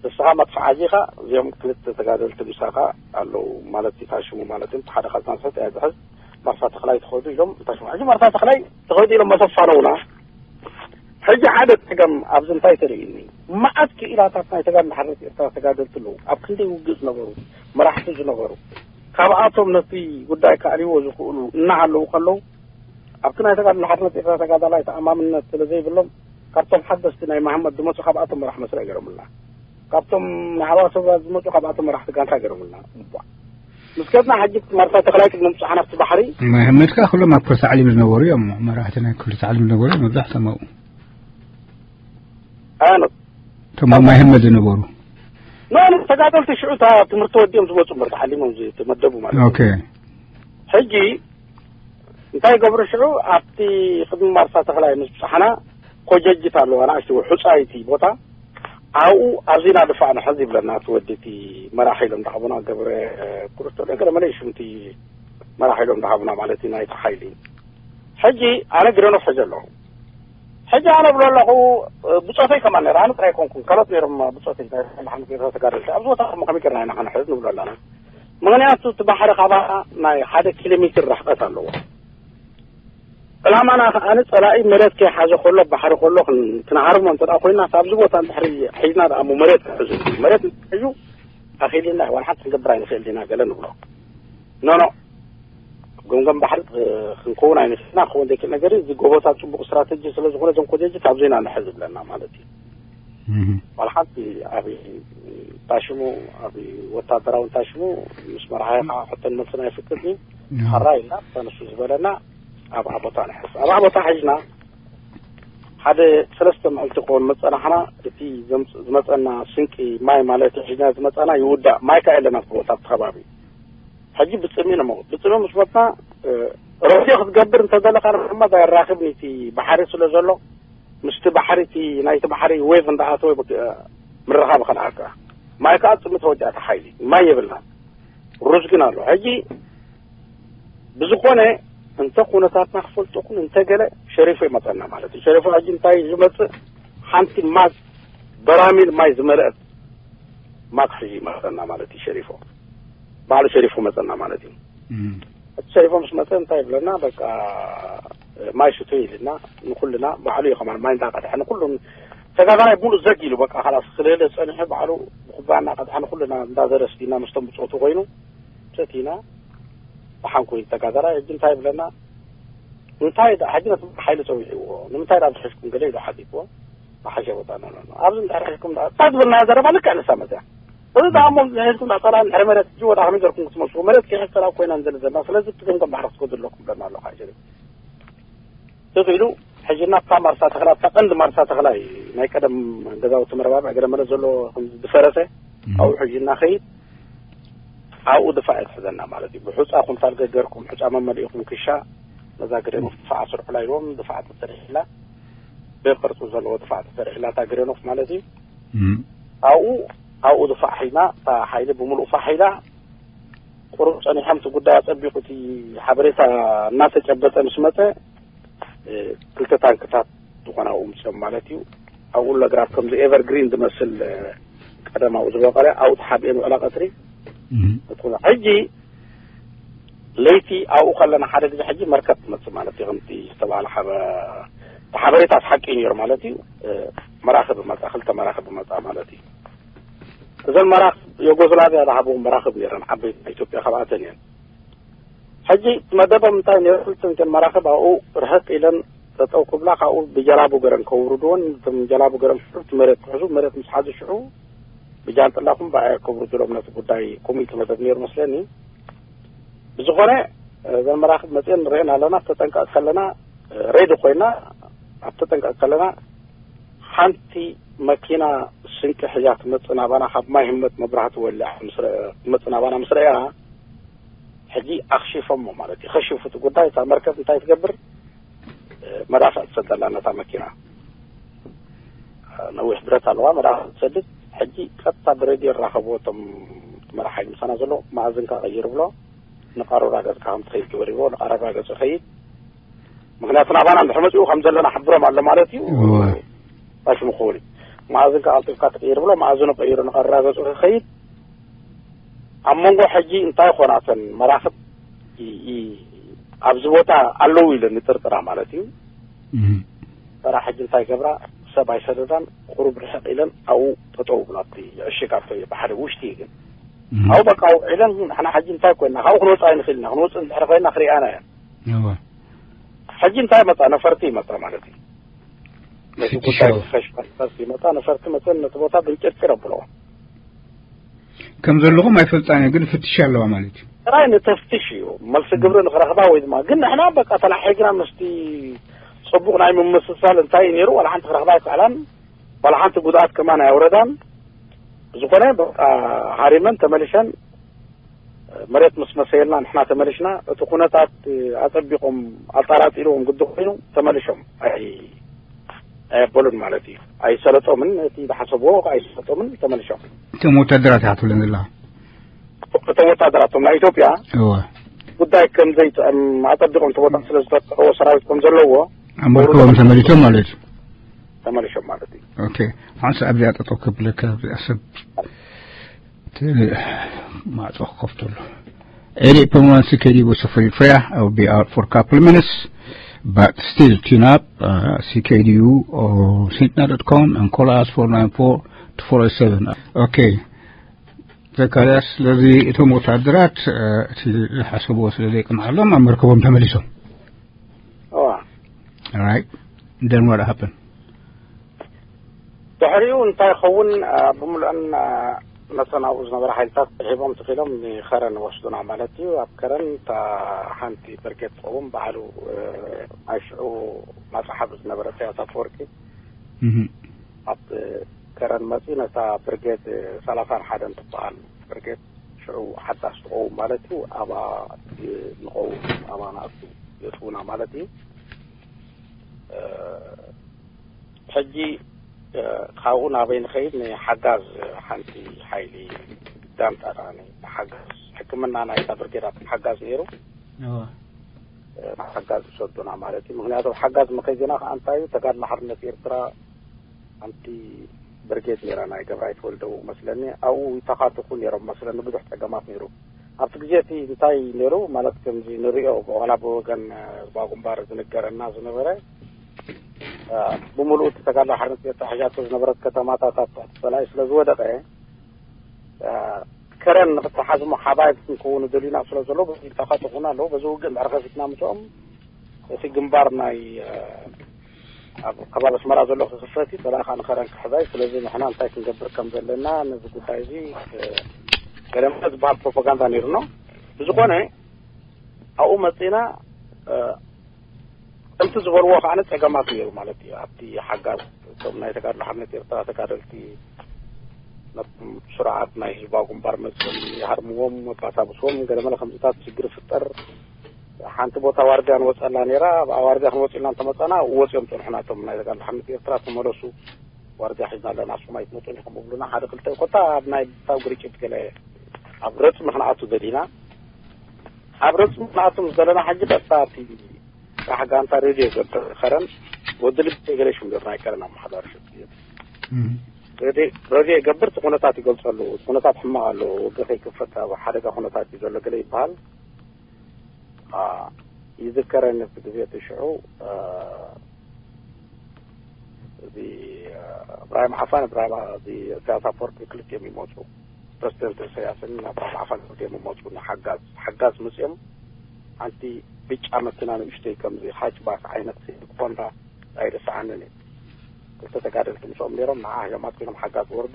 ንስኻ መጥፋሕ ሕጂ ኢኻ እዚኦም ክልተ ተጋደልቲ ምሳኻ ኣለዉ ማለት እዩ ታሽሙ ማለት እዩ ሓደ ካልታ ንሰት እያ ዝሕዝ ማርሳ ተኽላይ ትኸዱ ኢሎም ታሽሙ ሕጂ ማርሳ ተኽላይ ትኸዱ ኢሎም መሰፋነውና ሕጂ ሓደ ፀገም ኣብዚ እንታይ ተርእዩኒ መዓት ክኢላታት ናይ ተጋድሎ ሓርነት ኤርትራ ተጋደልቲ ኣለዉ ኣብ ክንደይ ውግእ ዝነበሩ መራሕቲ ዝነበሩ ካብኣቶም ነቲ ጉዳይ ከኣልይዎ ዝኽእሉ እናሃለዉ ከለዉ ኣብቲ ናይ ተጋድሎ ሓርነት ኤርትራ ተጋዳላይ ተኣማምነት ስለ ዘይብሎም ካብቶም ሓደስቲ ናይ መሓመድ ዝመፁ ካብኣቶም መራሕ መስርዕ ገይሮምልና ካብቶም ናይ ሓዋ ሰብራ ዝመፁ ካብኣቶም መራሕቲ ጋንታ ገይሮምልና እባ ምስ ከድና ሕጂ ማርታ ተኽላይ ቅድሚ ምብፅሓና ኣብቲ ባሕሪ መሕመድ ከኣ ኩሎም ኣብ ክልተ ዓሊም ዝነበሩ እዮም መራሕቲ ናይ ክልተ ዓሊም ዝነበሩ እዮም መብዛሕቶም ኣብኡ ኣነ እቶም ኣብ ማይ ህመድ ዝነበሩ ኖ ተጋደልቲ ሽዑ እታ ትምህርቲ ወዲኦም ዝመፁ እምበር ተዓሊሞም ዝተመደቡ ማለት እዩ ኦኬ ሕጂ እንታይ ይገብሩ ሽዑ ኣብቲ ቅድሚ ማርሳ ተኽላይ ምስ ብፅሓና ኮጀጅት ኣለዋ ንኣሽቲ ውሑፃይቲ ቦታ ኣብኡ ኣብዚና ድፋዕ ንሕዝ ይብለና እቲ ወዲ እቲ መራሒ ኢሎም ዳሓቡና ገብረ ኩርስቶ ዶ ገለ መለ ሽምቲ መራሒ ኢሎም ዳሓቡና ማለት እዩ ናይቲ ሓይሊ ሕጂ ኣነ ግረኖፍ ሕዘ ኣለኹ ሕጂ ኣነ ብሎ ኣለኹ ብፆተይ ከማን ነረ ኣነ ጥራይ ኮንኩም ካልኦት ነይሮም ብፆተይ ናይ ሓንቲ ተጋደልቲ ኣብዚ ቦታ ከመይ ገርና ኢና ከነሕዝ ንብሎ ኣለና ምኽንያቱ እቲ ባሕሪ ካባና ናይ ሓደ ኪሎ ሜትር ርሕቀት ኣለዎ ዕላማና ከኣ ጸላኢ መሬት ከይሓዘ ከሎ፣ ባሕሪ ከሎ ክን-፣ ክንሃርሞ እንተ ደኣ ኮይና፣ ካብዚ ቦታ እንድሕሪ ሒዝና ደኣ እሞ መሬት ክሕዙ። መሬት እንድሕሪ ሒዙ ኣኺልና ዋላ ሓንቲ ክንገብር ኣይንኽእል ኢና ገለ ንብሎ። ኖ፣ ኖ። ገምገም ባሕሪ ክንከውን ኣይንኽእልና፣ ክኸውን ዘይክእል ነገር እዩ። እዚ ጎቦታት ጽቡቕ ስትራተጂ ስለ ዝኾነ፣ እዞም ኮሌጅ ካብዚ ኢና ንሕዝ ዝብለና ማለት እዩ። እህ። ዋላ ሓንቲ ኣብ ታሽሙ፣ ኣብ ወታደራዊ ታሽሙ ምስ መርሃይ ከዓ ሕቶን መልስን ኣይፍቅድን እዩ። እህ። ሓራ ኢልና፣ ንሱ ዝበለና ኣብኣ ቦታ ንሕዝ። ኣብኣ ቦታ ሒዝና ሓደ ሰለስተ መዓልቲ ክኸውን መጸናሕና፣ እቲ ዘምጽ-፣ ዝመጸና ስንቂ ማይ ማለት ሒዝና ዝመጸና ይውዳእ። ማይ ከዓ የለን ኣብቲ ቦታ፣ ኣብቲ ከባቢ። ሕጂ ብጽምኢ ንመውት። ብጽምኢ ምስ መትና፣ እ፣ ረድዮ ክትገብር እንተደለኻ ንመሓመድ ኣይራኽብን እቲ ባሕሪ ስለ ዘሎ፣ ምስቲ ባሕሪ እቲ ናይቲ ባሕሪ ዌቭ እንዳኣተወ ብግ-፣ ምርኻብ ከልኣካ። ማይ ከዓ ጽምኢ ተወዲኣታ ሓይሊ። ማይ የብልናን። ሩዝ ግን ኣሎ። ሕጂ ብዝኾነ እንተ ኩነታትና ክፈልጦ ኩን እንተ ገለ ሸሪፎ ይመጸና ማለት እዩ። ሸሪፎ ሕጂ እንታይ ዝመጽእ? ሓንቲ ማግ በራሚል ማይ ዝመልአት ማግ ሒዙ ይመጸና ማለት እዩ ሸሪፎ። ባዕሉ ሸሪፎ መጸና ማለት እዩ። እም። እቲ ሸሪፎ ምስ መጸ እንታይ ይብለና? በቃ ማይ ሽቱ ኢልና ንኩልና ባዕሉ እዩ ከማን ማይ እንዳቀድሐ ንኩሉም ተጋዳላይ ሙሉእ ዘግ ኢሉ በቃ ካላስ ክልለ ጸኒሑ ባዕሉ ብኩባያ እናቀድሐ ንኩልና እንዳዘረ ስቲና ምስቶም ብጾቱ ኮይኑ ሰቲና ብሓንኮይ ተጋዳላይ ሕጂ እንታይ ይብለና? እንታይ ደኣ ሕጂ ነቲ ሓይሊ ጸዊዕዎ፣ ንምንታይ ደኣ ኣብዚ ሒዝኩም ገለ ኢሉ ሓቲትዎ። መሓሸ ቦታ ነው ነው። ኣብዚ እንታይ ሒዝኩም ደኣ? እንታይ ዝበልና ዘረባ ልክዕ ንሳ መጽያ። እዚ ደኣ እሞ ሒዝኩም ደኣ ጸላኢ እንድሕሪ መሬት ሕጂ ወደ ኣኽሚ ገርኩም ክትመልሱ። መሬት ከይሕዝ ጸላኢ ኮይና ንዘሊ ዘለና። ስለዚ እቲ ገምገም ባሕሪ ክትገዱ ኣለኩም ብለና ኣሎ ሓይሸ። ትኽ ኢሉ ሕጂ ናብታ ማርሳ ተኽላ፣ ኣብታ ቀንዲ ማርሳ ተኽላ እዩ። ናይ ቀደም ገዛውቲ መረባብዕ ገለ መለ ዘሎ ከም ዝፈረሰ፣ እም። ኣብኡ ሕጂ እናኸይድ ኣብኡ ድፋዕ ይትሕዘና ማለት እዩ። ብሑጻ ኩንታል ገገርኩም፣ ሑጻ መመሊእኹም ክሻ፣ ነዛ ግሬኖፍ ድፋዕ ስርሑላ ኢልዎም፣ ድፋዕ ተሰሪሕላ፣ ብቅርጺ ዘለዎ ድፋዕ ተሰሪሕላ እታ ግሬኖፍ ማለት እዩ። እም። ኣብኡ፣ ኣብኡ ድፋዕ ሒዝና፣ እታ ሓይሊ ብምሉእ ፋሕ ኢላ፣ ቁሩብ ጸኒሖም እቲ ጉዳይ ኣጸቢቑ እቲ ሓበሬታ እናተጨበጠ ምስ መጸ፣ እ፣ ክልተ ታንክታት ዝኾነ ኣብኡ ምጽኦም ማለት እዩ። ኣብኡ ለግራብ ከምዚ ኤቨርግሪን ዝመስል፣ እ፣ ቀደም ኣብኡ ዝበቐለ ኣብኡ ተሓቢኦም ውዕላ ቀትሪ። እም። እቲ ኩነ-፣ ሕጂ ለይቲ ኣብኡ ከለና ሓደ ግዜ ሕጂ መርከብ ትመጽእ ማለት እዩ። ከምቲ ዝተባህለ ሓበ-፣ እቲ ሓበሬታ ሓቂ እዩ ነይሩ ማለት እዩ። እ፣ መራኽብ መጻ፣ ክልተ መራኽብ መጻ ማለት እዩ። እዘን መራኽብ ዩጎዝላቭያ ዝሃብዎም መራኽብ ነይረን፣ ዓበይቲ ናይ ኢትዮጵያ ካብኣተን እየን። ሕጂ እቲ መደቦም እንታይ ነይሩ? ክልተ እተን መራኽብ ኣብኡ ርሕቕ ኢለን ጠጠው ክብላ፣ ካብኡ ብጀላቡ ገረን ከውርድዎን፣ እቶም ጀላቡ ገረን ሕሩት መሬት ክሕዙ፣ መሬት ምስ ሓዙ ሽዑ ብጃንጥላኹም ብኣያ ከውርድሎም ነቲ ጉዳይ ከምኡ እዩ እቲ መደብ ነይሩ መስለኒ። ብዝኾነ እዘን መራኽብ መፅየን ንሪአን ኣለና፣ ተጠንቀቕ ከለና ሬዲ ኮይና ኣብ ተጠንቀቕ ከለና ሓንቲ መኪና ስንቂ ሒዛ ትመጽእ ናባና፣ ካብ ማይ ህመት መብራህቲ ወሊዓ ምስ ረ-፣ ትመጽእ ናባና ምስ ረኣያ፣ ሕጂ ኣኽሺፎሞ ማለት እዩ። ከሺፉ እቲ ጉዳይ፣ እታ መርከብ እንታይ ትገብር? መዳፍዕ ትሰደላ ነታ መኪና። ነዊሕ ብረት ኣለዋ፣ መዳፍዕ ትሰድድ። ሕጂ ቀጥታ ብሬድዮ ይራኸብዎ እቶም መራሕ ሓይሊ ምሳና ዘሎ፣ መኣዝንካ ቀይር ብሎ፣ ንቃሮራ ገጽካ ከም ትኸይድ ግበር ይብሎ፣ ንቃሮራ ገጹ ይኸይድ። ምኽንያቱ ናባና እንድሕር መጺኡ ከም ዘለና ሕብሮም ኣሎ ማለት እዩ። እወ። ባሽ ምኽውል እዩ። መኣዝንካ ቀልጢፍካ ትቀይር ብሎ፣ መኣዝኑ ቀይሩ ንቃሮራ ገጹ ክኸይድ። ኣብ መንጎ ሕጂ እንታይ ኾናተን መራኽብ ይ-፣ ይ-፣ ኣብዚ ቦታ ኣለዉ ኢለን ይጥርጥራ ማለት እዩ። እም። ተራ ሕጂ እንታይ ገብራ? ሰብ ኣይሰደዳን፣ ቁሩብ ርሕቕ ኢለን ኣብኡ ጠጠው ብላ፣ ኣብቲ ዕሽግ፣ ኣብቲ ብሓደ ውሽጢ ግን። እም። ኣብኡ በቃ ውዒለን፣ ንሕና ሕጂ እንታይ ኮይና? ካብኡ ክንወጽእ ኣይንኽእል ኢና። ክንወጽእ እንድሕሪ ኮይና ክሪኣና እየን። እወ። ሕጂ እንታይ መጻ? ነፈርቲ ይመጻ ማለት እዩ። ነቲ ፍትሽ ጉዳይ ኣለዎ። ክኸሽፍ ነፈርቲ ይመጻ፣ ነፈርቲ መጸን ነቲ ቦታ ብንጭርጭር ኣብለዎ። ከም ዘለኹም ኣይፈልጣን እየ፣ ግን ፍትሽ ኣለዋ ማለት እዩ። ጥራይ ንተፍትሽ እዩ፣ መልሲ ግብሪ ንኽረኽባ ወይ ድማ፣ ግን ንሕና በቃ ተላሒግና ምስቲ ጽቡቕ ናይ ምምስሳል እንታይ እዩ ነይሩ፣ ዋላ ሓንቲ ክረኽባ ኣይከኣላን፣ ዋላ ሓንቲ ጉድኣት ከማን ኣየውረዳን። ብዝኾነ በቃ ሃሪመን ተመሊሰን መሬት ምስ መሰየልና ንሕና ተመሊስና፣ እቲ ኩነታት ኣጸቢቖም ኣጣራጢርዎም ግዲ ኮይኑ ተመሊሶም። ኣይ-፣ ኣየበሉን ማለት እዩ። ኣይሰለጦምን፣ እቲ ዝሓሰብዎ ኣይሰለጦምን፣ ተመሊሶም። እቶም ወታደራት ኢኻ ትብለን ዘለኻ? እቶም ወታደራት፣ እቶም ናይ ኢትዮጵያ እወ። ጉዳይ ከም ዘይጥዕም ኣጸቢቖም እቲ ቦታ ስለ ዝፈተሕዎ፣ ሰራዊት ከም ዘለዎ ኣብ መርከቦም ተመሊሶም ማለት እዩ። ተመሊሶም ማለት እዩ። ኦኬ። ሓንሳእ ኣብዚኣ ጠጠው ከብለካ፣ ኣብዚኣ ሰብ እቲ ማዕጾ ክኸፍተሉ። Eight eight point one C K D O Sofrefrea, I will be out for a couple of minutes. But still, tune up, uh, C K D U or Sentinel dot com and call us four nine four two four eight seven. Okay. ዘካርያስ፣ ስለዚ እቶም ወታደራት፣ እ፣ እቲ ዝሓሰብዎ ስለ ዘይቅንዓሎም ኣብ መርከቦም ተመሊሶም። እዋ Right? Then what happened? ድሕሪኡ እንታይ ይኸውን? እ፣ ብምሉአን፣ እ፣ ነተን ኣብኡ ዝነበረ ሓይልታት ስሒቦም ትኺሎም ንኸረን ወስዱና ማለት እዩ። ኣብ ከረን እታ ሓንቲ ብርጌድ ትኸውን ባዕሉ፣ እ፣ ናይ ሽዑ ማፅሓፍ ዝነበረ ኢሳያስ ኣፈወርቂ Mhm. ኣብ ከረን መፂኡ ነታ ብርጌድ ሰላሳን ሓደን ትበሃል ብርጌድ ሽዑ ሓዳስ ትኸውን ማለት እዩ። ኣብኣ ንኸውን ኣብኣ ንኣቱ የእትዉና ማለት እዩ። እ፣ ሕጂ፣ እ፣ ካብኡ ናበይ ንኸይድ? ንሓጋዝ ሓንቲ ሓይሊ ዳምጣ ደኣ ንሓጋዝ ሕክምና ናይታ ብርጌድ ኣብ ሓጋዝ ነይሩ። እወ። እ፣ ንሓጋዝ ይሰዱና ማለት እዩ። ምክንያቱ ሓጋዝ መኸይድና ከዓ እንታይ እዩ? ተጋድሎ ሓርነት ኤርትራ ሓንቲ ብርጌድ ነይራ ናይ ገብራይ ተወልደው መስለኒ። ኣብኡ ይተኻትኹ ነይሮም መስለኒ። ብዙሕ ጸገማት ነይሩ። ኣብቲ ግዜ እቲ እንታይ ነይሩ ማለት ከምዚ ንሪኦ ዋላ ብወገን፣ እ፣ ባጉንባር ዝንገረና ዝነበረ፣ እ፣ ብምሉኡ እቲ ተጋድሎ ሓርነት ኤርትራ ሒዛቶ ዝነበረት ከተማታት ኣብ ትሕቲ ጸላኢ ስለ ዝወደቐ፣ እ፣ ከረን ንክተሓዝሞ ሓባይ ክንከውኑ ደሊና ስለ ዘሎ በዚ ተኻትኹና ኣለዉ። በዚ ውግእ እንድሕር ከፊትና ምስኦም እቲ ግንባር ናይ፣ እ፣ ኣብ ከባቢ ኣስመራ ዘሎ ክኽፈት እዩ፣ ጸላኢ ከዓ ንኸረን ክሕዛይ። ስለዚ ንሕና እንታይ ክንገብር ከም ዘለና ነዚ ጉዳይ እዚ፣ እ፣ ገለ መለ ዝበሃል ፕሮፓጋንዳ ነይሩ ኣሎ። ብዝኾነ ኣብኡ መጺና፣ እ፣ ከምቲ ዝበልዎ ከዓ ጸገማት ነይሩ ማለት እዩ። ኣብቲ ሓጋዝ እቶም ናይ ተጋድሎ ሓርነት ኤርትራ ተጋደልቲ ነቶም ስርዓት ናይ ህዝባዊ ግንባር መጽኦም ይሃርምዎም፣ ኣባሳብስዎም፣ ገለ መለ ከምዚታት ሽግር ይፍጠር። ሓንቲ ቦታ ዋርድያ ንወጸላ ነይራ። ኣብኣ ዋርድያ ክንወጽ ኢልና እንተመጸና ወጽኦም ጸንሑና። እቶም ናይ ተጋድሎ ሓርነት ኤርትራ ተመለሱ፣ ዋርድያ ሒዝና ኣለና፣ ንስኹም ኣይትመጹን ኢኹም ይብሉና። ሓደ ክልተ ኮታ ኣብ ናይ ቦታው ግርጭት ገለ ኣብ ረጽሚ ክንኣቱ ደሊና። ኣብ ረጽሚ ክንኣቱ ምስ ዘለና ሕጂ ቀጥታ እቲራሕ ጋንታ ሬድዮ ይገብር ከረን ወዲ ልቢ ገለ ሽም ገብር ናይ ከረን ኣመሓዳሪ ሽም እዩ። Mhm. ሬድዮ ሬድዮ ይገብር፣ እቲ ኩነታት ይገልጸሉ። እቲ ኩነታት ሕማቕ ኣሎ፣ ውግእ ከይክፈት ኣብ ሓደጋ ኩነታት እዩ ዘሎ ገለ ይበሃል። አ፣ ይዝከረኒ እቲ ግዜ እቲ ሽዑ፣ አ፣ እዚ፣ አ፣ እብራሂም ዓፋን እብራሂም ዓ-፣ እዚ ኢሳያስ ኣፈወርቂ ክልቲኦም ይመጹ። ፕረዚደንት ኢሳያስን እብራሂም ዓፋን ክልቲኦም ይመጹ። ንሓጋዝ፣ ሓጋዝ መጺኦም ሓንቲ ብጫ መኪና ንእሽተይ ከምዚ ሃችባክ ዓይነት ሲቪክ ሆንዳ ኣይርስዓንን እዩ። ክልተ ተጋደልቲ ምስኦም ነይሮም፣ ንዓ እዮም ኣጽዒኖም ሓጋዝ ወርዱ።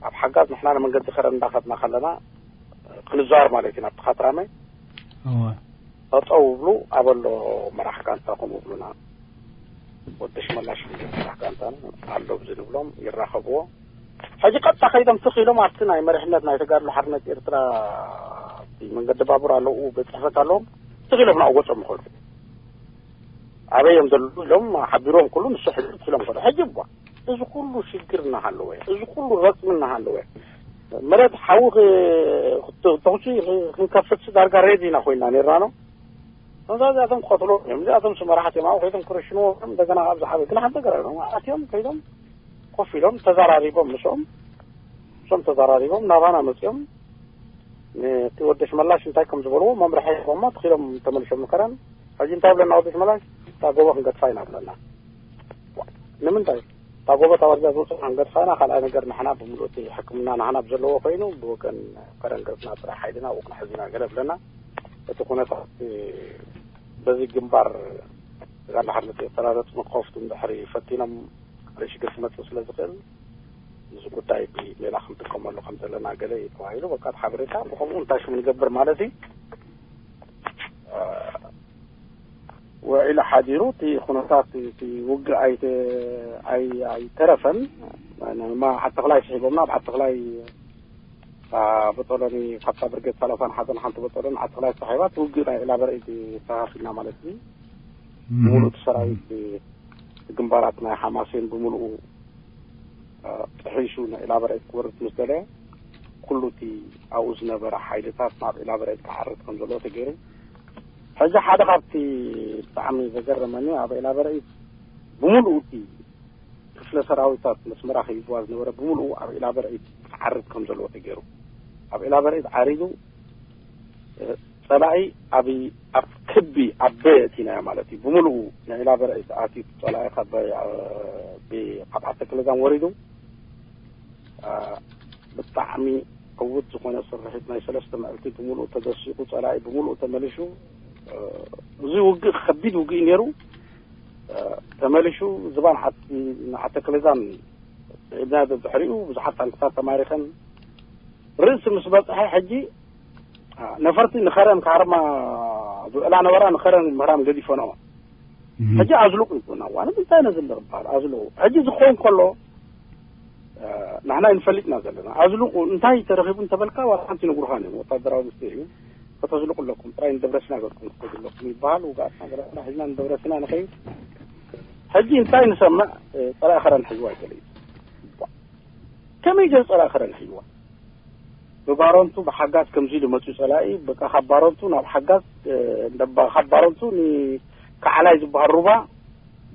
ኣብ ሓጋዝ ንሕና ንመንገዲ ከረን እንዳኸድና ከለና ክንዛወር ማለት እዩ ናብቲ ካትራመ። እወ። ጠጠው ብሉ ኣበሎ መራሕ ጋንታ ከምኡ ብሉና። ወዲ ሽመላሽ መራሕ ጋንታ ኣሎ ብዚ ንብሎም ይራኸብዎ። ሕጂ ቀጥታ ከይዶም ትኽ ኢሎም ኣብቲ ናይ መሪሕነት ናይ ተጋድሎ ሓርነት ኤርትራ ኣብቲ መንገዲ ባቡር ኣለዉ ቤት ጽሕፈት ኣለዎም። ትኽ ኢሎም ናብኡ ገጾም ይኸዱ። ኣበይ እዮም ዘለዉ ኢሎም ሓቢሮም ኩሉ ንሱ ሕጂ ትኽ ኢሎም ይኸዱ። ሕጂ እባ እዚ ኩሉ ሽግር እናሃለወ፣ እዚ ኩሉ ረጽሚ እናሃለወ፣ መሬት ሓዊ ክ-፣ ክት-፣ ተኹሲ ክ-፣ ክንከፍት ዳርጋ ሬዲ ኢና ኮይና ነይርና ነው። እዛ እዚኣቶም ክቐትሉ እዮም። እዚኣቶም ስ መራሕቲ እዮም። ኣብኡ ከይዶም ክረሽንዎ እዮም። እንደገና ኣብዚ ዓበይ ግን ሓንቲ ነገር ኣይብሎም። ኣትዮም ከይዶም ኮፍ ኢሎም ተዘራሪቦም ምስኦም፣ ምስኦም ተዘራሪቦም ናባና መጺኦም ነቲ ወዲ ሽመላሽ እንታይ ከም ዝበልዎ መምርሒ ሂቦሞ ትኺሎም ተመልሶም ንከረን። ሕጂ እንታይ ብለና ወዲ ሽመላሽ? እታ ጎቦ ክንገድፋ ኢና ብለና። ንምንታይ? እታ ጎቦ ታዋርጃ ዝወፅእ ክንገድፋ ኢና። ካልኣይ ነገር ንሕና ብምሉእ እቲ ሕክምና ንሕና ብዘለዎ ኮይኑ ብወገን ከረን ገጽና ጥራሕ ሓይልና ኣብኡ ክንሕዝ ኢና ገለ ብለና። እቲ ኩነታት በዚ ግንባር ጋንዳ ሓርነት ኤርትራ ረጽሚ ክኸፍቱ እንድሕሪ ፈቲኖም ካልእ ሽግር ክመጽእ ስለ ዝኽእል፣ እዚ ጉዳይ ብሜላ ክንጥቀመሉ ከም ዘለና ገለ እዩ ተባሂሉ። በቃ፣ እቲ ሓበሬታ ብኸምኡ እንታይ ሽም ንገብር ማለት እዩ። እ፣ ውዒሉ ሓዲሩ እቲ ኩነታት፣ እቲ ውግእ ኣይተ-፣ ኣይ-፣ ኣይተረፈን። ማ ዓዲ ተኽላይ ስሒቦምና፣ ኣብ ዓዲ ተኽላይ፣ እ፣ በጦሎኒ ካብታ ብርጌድ ሰላሳን ሓደን ሓንቲ በጦሎኒ ዓዲ ተኽላይ ተሳሒባ፣ እቲ ውግእ ናይ ዒላ በርዒ ተኻኺልና ማለት እዩ። ሙሉእ እቲ ሰራዊት ግንባራት ናይ ሓማሴን ብምሉኡ፣ እ፣ ጥሒሱ ንዒላ በርዒት ክወርድ ምስ ደለየ፣ ኩሉ እቲ ኣብኡ ዝነበረ ሓይልታት ናብ ዒላ በርዒት ክዓርድ ከም ዘለዎ ተገይሩ። ሕጂ ሓደ ካብቲ ብጣዕሚ ዘገረመኒ፣ ኣብ ዒላ በርዒት ብምሉኡ እቲ ክፍለ ሰራዊታት መስመራ ከይብዋ ዝነበረ ብምሉኡ ኣብ ዒላ በርዒት ክዓርድ ከም ዘለዎ ተገይሩ። ኣብ ዒላ በርዒት ዓሪዱ፣ እ፣ ጸላኢ ኣብ ኣብ ክቢ ኣብ በ ኣእቲናዮ ማለት እዩ። ብምሉኡ ንዒላ በርዒ ኣትዩ ጸላኢ ካብ በ- ብ- ካብ ዓተክለዛን ወሪዱ አ፣ ብጣዕሚ ዕዉት ዝኾነ ስርሒት ናይ ሰለስተ መዕልቲ ብምሉኡ ተደሲቑ ጸላኢ ብምሉኡ ተመሊሹ። እ፣ እዚ ውግእ ከቢድ ውግእ እዩ ነይሩ። እ፣ ተመሊሹ ዝባን ዓቲ ንዓተክለዛን ስዒድና ድሕሪኡ ብዙሓት ታንክታት ተማሪኸን ርእሲ ምስ በጽሐ ሕጂ ነፈርቲ ንኸረን ክሃርማ ዝውዕላ ነበራ። ንኸረን ምህራም ገዲፈንኦ። ሕጂ ኣዝልቑ ይብሉና። ዋነ እንታይ ነዚ ንርባል ኣዝልቑ። ሕጂ ዝኸውን ከሎ ንሕና ይንፈልጥና ዘለና ኣዝልቑ እንታይ ተረኺቡ እንተበልካ ዋላ ሓንቲ ይነግሩኻን እዮም። ወታደራዊ ምስጢር እዩ። ከተዝልቁ ኣለኩም ጥራይ ንደብረሲና ገርኩም ክትከዱ ኣለኩም ይበሃል። ውግኣትና ገለና ሒዝና ንደብረሲና ንኸይድ። ሕጂ እንታይ ንሰምዕ? ጸላኢ ኸረን ሒዝዋ ይገለ እዩ። ከመይ ገለ ጸላኢ ኸረን ሒዝዋ? ብባረንቱ ብሓጋዝ ከምዚ ኢሉ መፅኡ ፀላኢ በቃ ካብ ባረንቱ ናብ ሓጋዝ ካብ ባረንቱ ንካዓላይ ዝበሃል ሩባ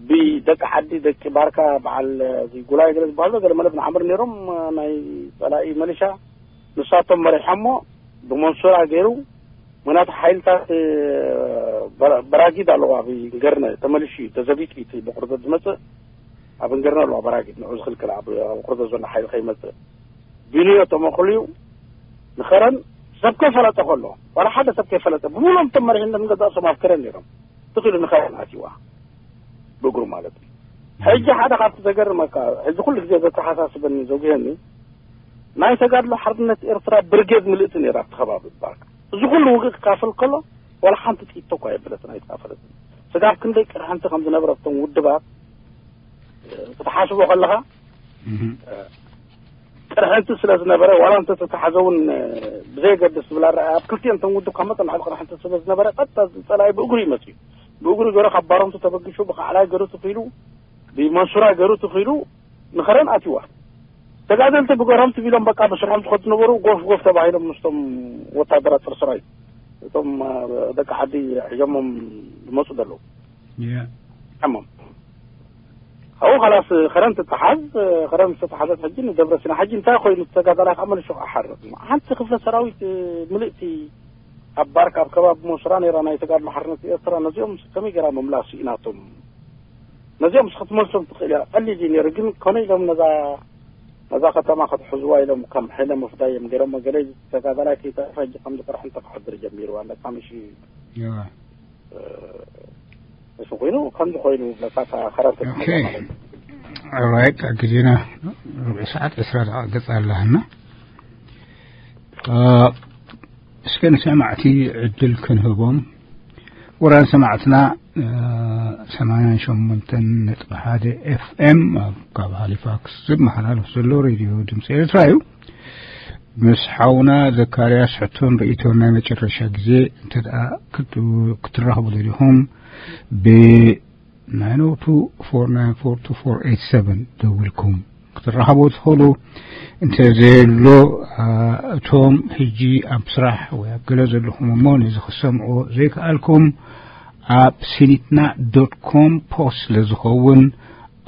ብደቂ ዓዲ ደቂ ባርካ በዓል እዚ ጉላይ ገለ ዝበሃሉ ገለ መለ ብንዓምር ነይሮም። ናይ ፀላኢ መሊሻ ንሳቶም መሪሖሞ ብመንሱራ ገይሩ ምክንያቱ ሓይልታት በራጊድ ኣለዋ ብንገርነ ተመልሹ እዩ ተዘቢት እዩ ብቁርበት ዝመፅእ ኣብ እንገርነ ኣለዋ በራጊድ ንዑ ዝኽልክል ኣብ ቁርበት ዘሎ ሓይሊ ከይመፅእ ቢንዮ ተመኽልዩ ንኸረን ሰብ ከይፈለጠ ከሎ ዋላ ሓደ ሰብ ከይፈለጠ ብምሎም እቶም መሪሕነት ንገዛእሶም ኣብ ከረን ነይሮም ትኽኢሉ ንኸረን ኣትዋ ብእግሩ ማለት እዩ። ሕጂ ሓደ ካብቲ ዘገርመካ ሕጂ ኩሉ ግዜ ዘተሓሳስበኒ ዘጉየኒ ናይ ተጋድሎ ሓርነት ኤርትራ ብርጌድ ምልእቲ ነይራ ኣብቲ ከባቢ ባርካ እዚ ኩሉ ውግእ ክካፈል ከሎ ዋላ ሓንቲ ጥይት ተኳ የብለትን ኣይተካፈለትን። ስጋብ ክንደይ ቅርሕንቲ ከም ዝነበረ ኣብቶም ውድባት ክትሓስቦ ከለኻ ቅርሕንቲ ስለ ዝነበረ ዋላ እንተ ተተሓዘ እውን ብዘየገድስ ዝብል ኣረኣእያ ኣብ ክልቲኦም እቶም ውድብ ካብ መጠን ንላዕሊ ቅርሕንቲ ስለ ዝነበረ ቀጥታ ጸላኢ ብእግሩ እዩ መፅዩ። ብእግሩ ገይሩ ካብ ባረንቱ ተበጊሱ ብካዕላይ ገይሩ ትኺሉ ብመንሱራ ገይሩ ትኺሉ ንኸረን ኣትዋ። ተጋደልቲ ብገረምቲ ቢሎም በቃ ብስርሖም ዝኸዱ ነበሩ። ጎፍ ጎፍ ተባሂሎም ምስቶም ወታደራት ፅርፅራይ እቶም ደቂ ዓዲ ሒዞሞም ዝመፁ ዘለዉ ሞም ኣብኡ ካላስ ኸረን ትተሓዝ። ኸረን ዝተተሓዘት ሕጂ ንደብረ ሲና ሕጂ እንታይ ኮይኑ ተጋዳላይ ከዓ መሊሱ ክሓርቕ ሓንቲ ክፍለ ሰራዊት ምልእቲ ኣብ ባርካ ኣብ ከባቢ ሞስራ ነይራ ናይ ተጋድሎ ሓርነት ኤርትራ ነዚኦም ከመይ ገይራ ምምላስ ኢናቶም ነዚኦም ክትመልሶም ትኽእል እያ ቀሊል እዩ ነይሩ ግን ኮነ ኢሎም ነዛ ነዛ ከተማ ክትሕዝዋ ኢሎም ከም ሕነ ምፍዳይ እዮም ገይሮም ገለ ተጋዳላይ ከይተረፈ ሕጂ ከም ዝቅርሕ እንተ ክሕድር ጀሚሩ ኣለካ ምሽ እሱ ኮይኑ ከምዚ ኮይኑ ብለካ ከረርተ ኦኬ። ራይት ግዜና ርብዒ ሰዓት ዕስራ ደቂቃ ገጽ ኣለና። እስከ ንሰማዕቲ ዕድል ክንህቦም። ክቡራን ሰማዕትና ሰማንያን ሸሞንተን ነጥቢ ሓደ ኤፍኤም ካብ ሃሊፋክስ ዝመሓላለፍ ዘሎ ሬድዮ ድምፂ ኤርትራ እዩ። ምስ ሓውና ዘካርያስ ሕቶን ርእይቶን ናይ መጨረሻ ግዜ እንተ ደኣ ክትራኸቡ ደሊኹም ብ ናይን ኦ ቱ ፎር ናይን ፎር ቱ ፎር ኤይት ሰቨን ደዊልኩም ክትራኸቡ ትኽእሉ። እንተ ዘየሎ እቶም ሕጂ ኣብ ስራሕ ወይ ኣብ ገለ ዘለኹም እሞ ነዚ ክሰምዖ ዘይከኣልኩም ኣብ ሲኒትና ዶት ኮም ፖስት ስለ ዝኸውን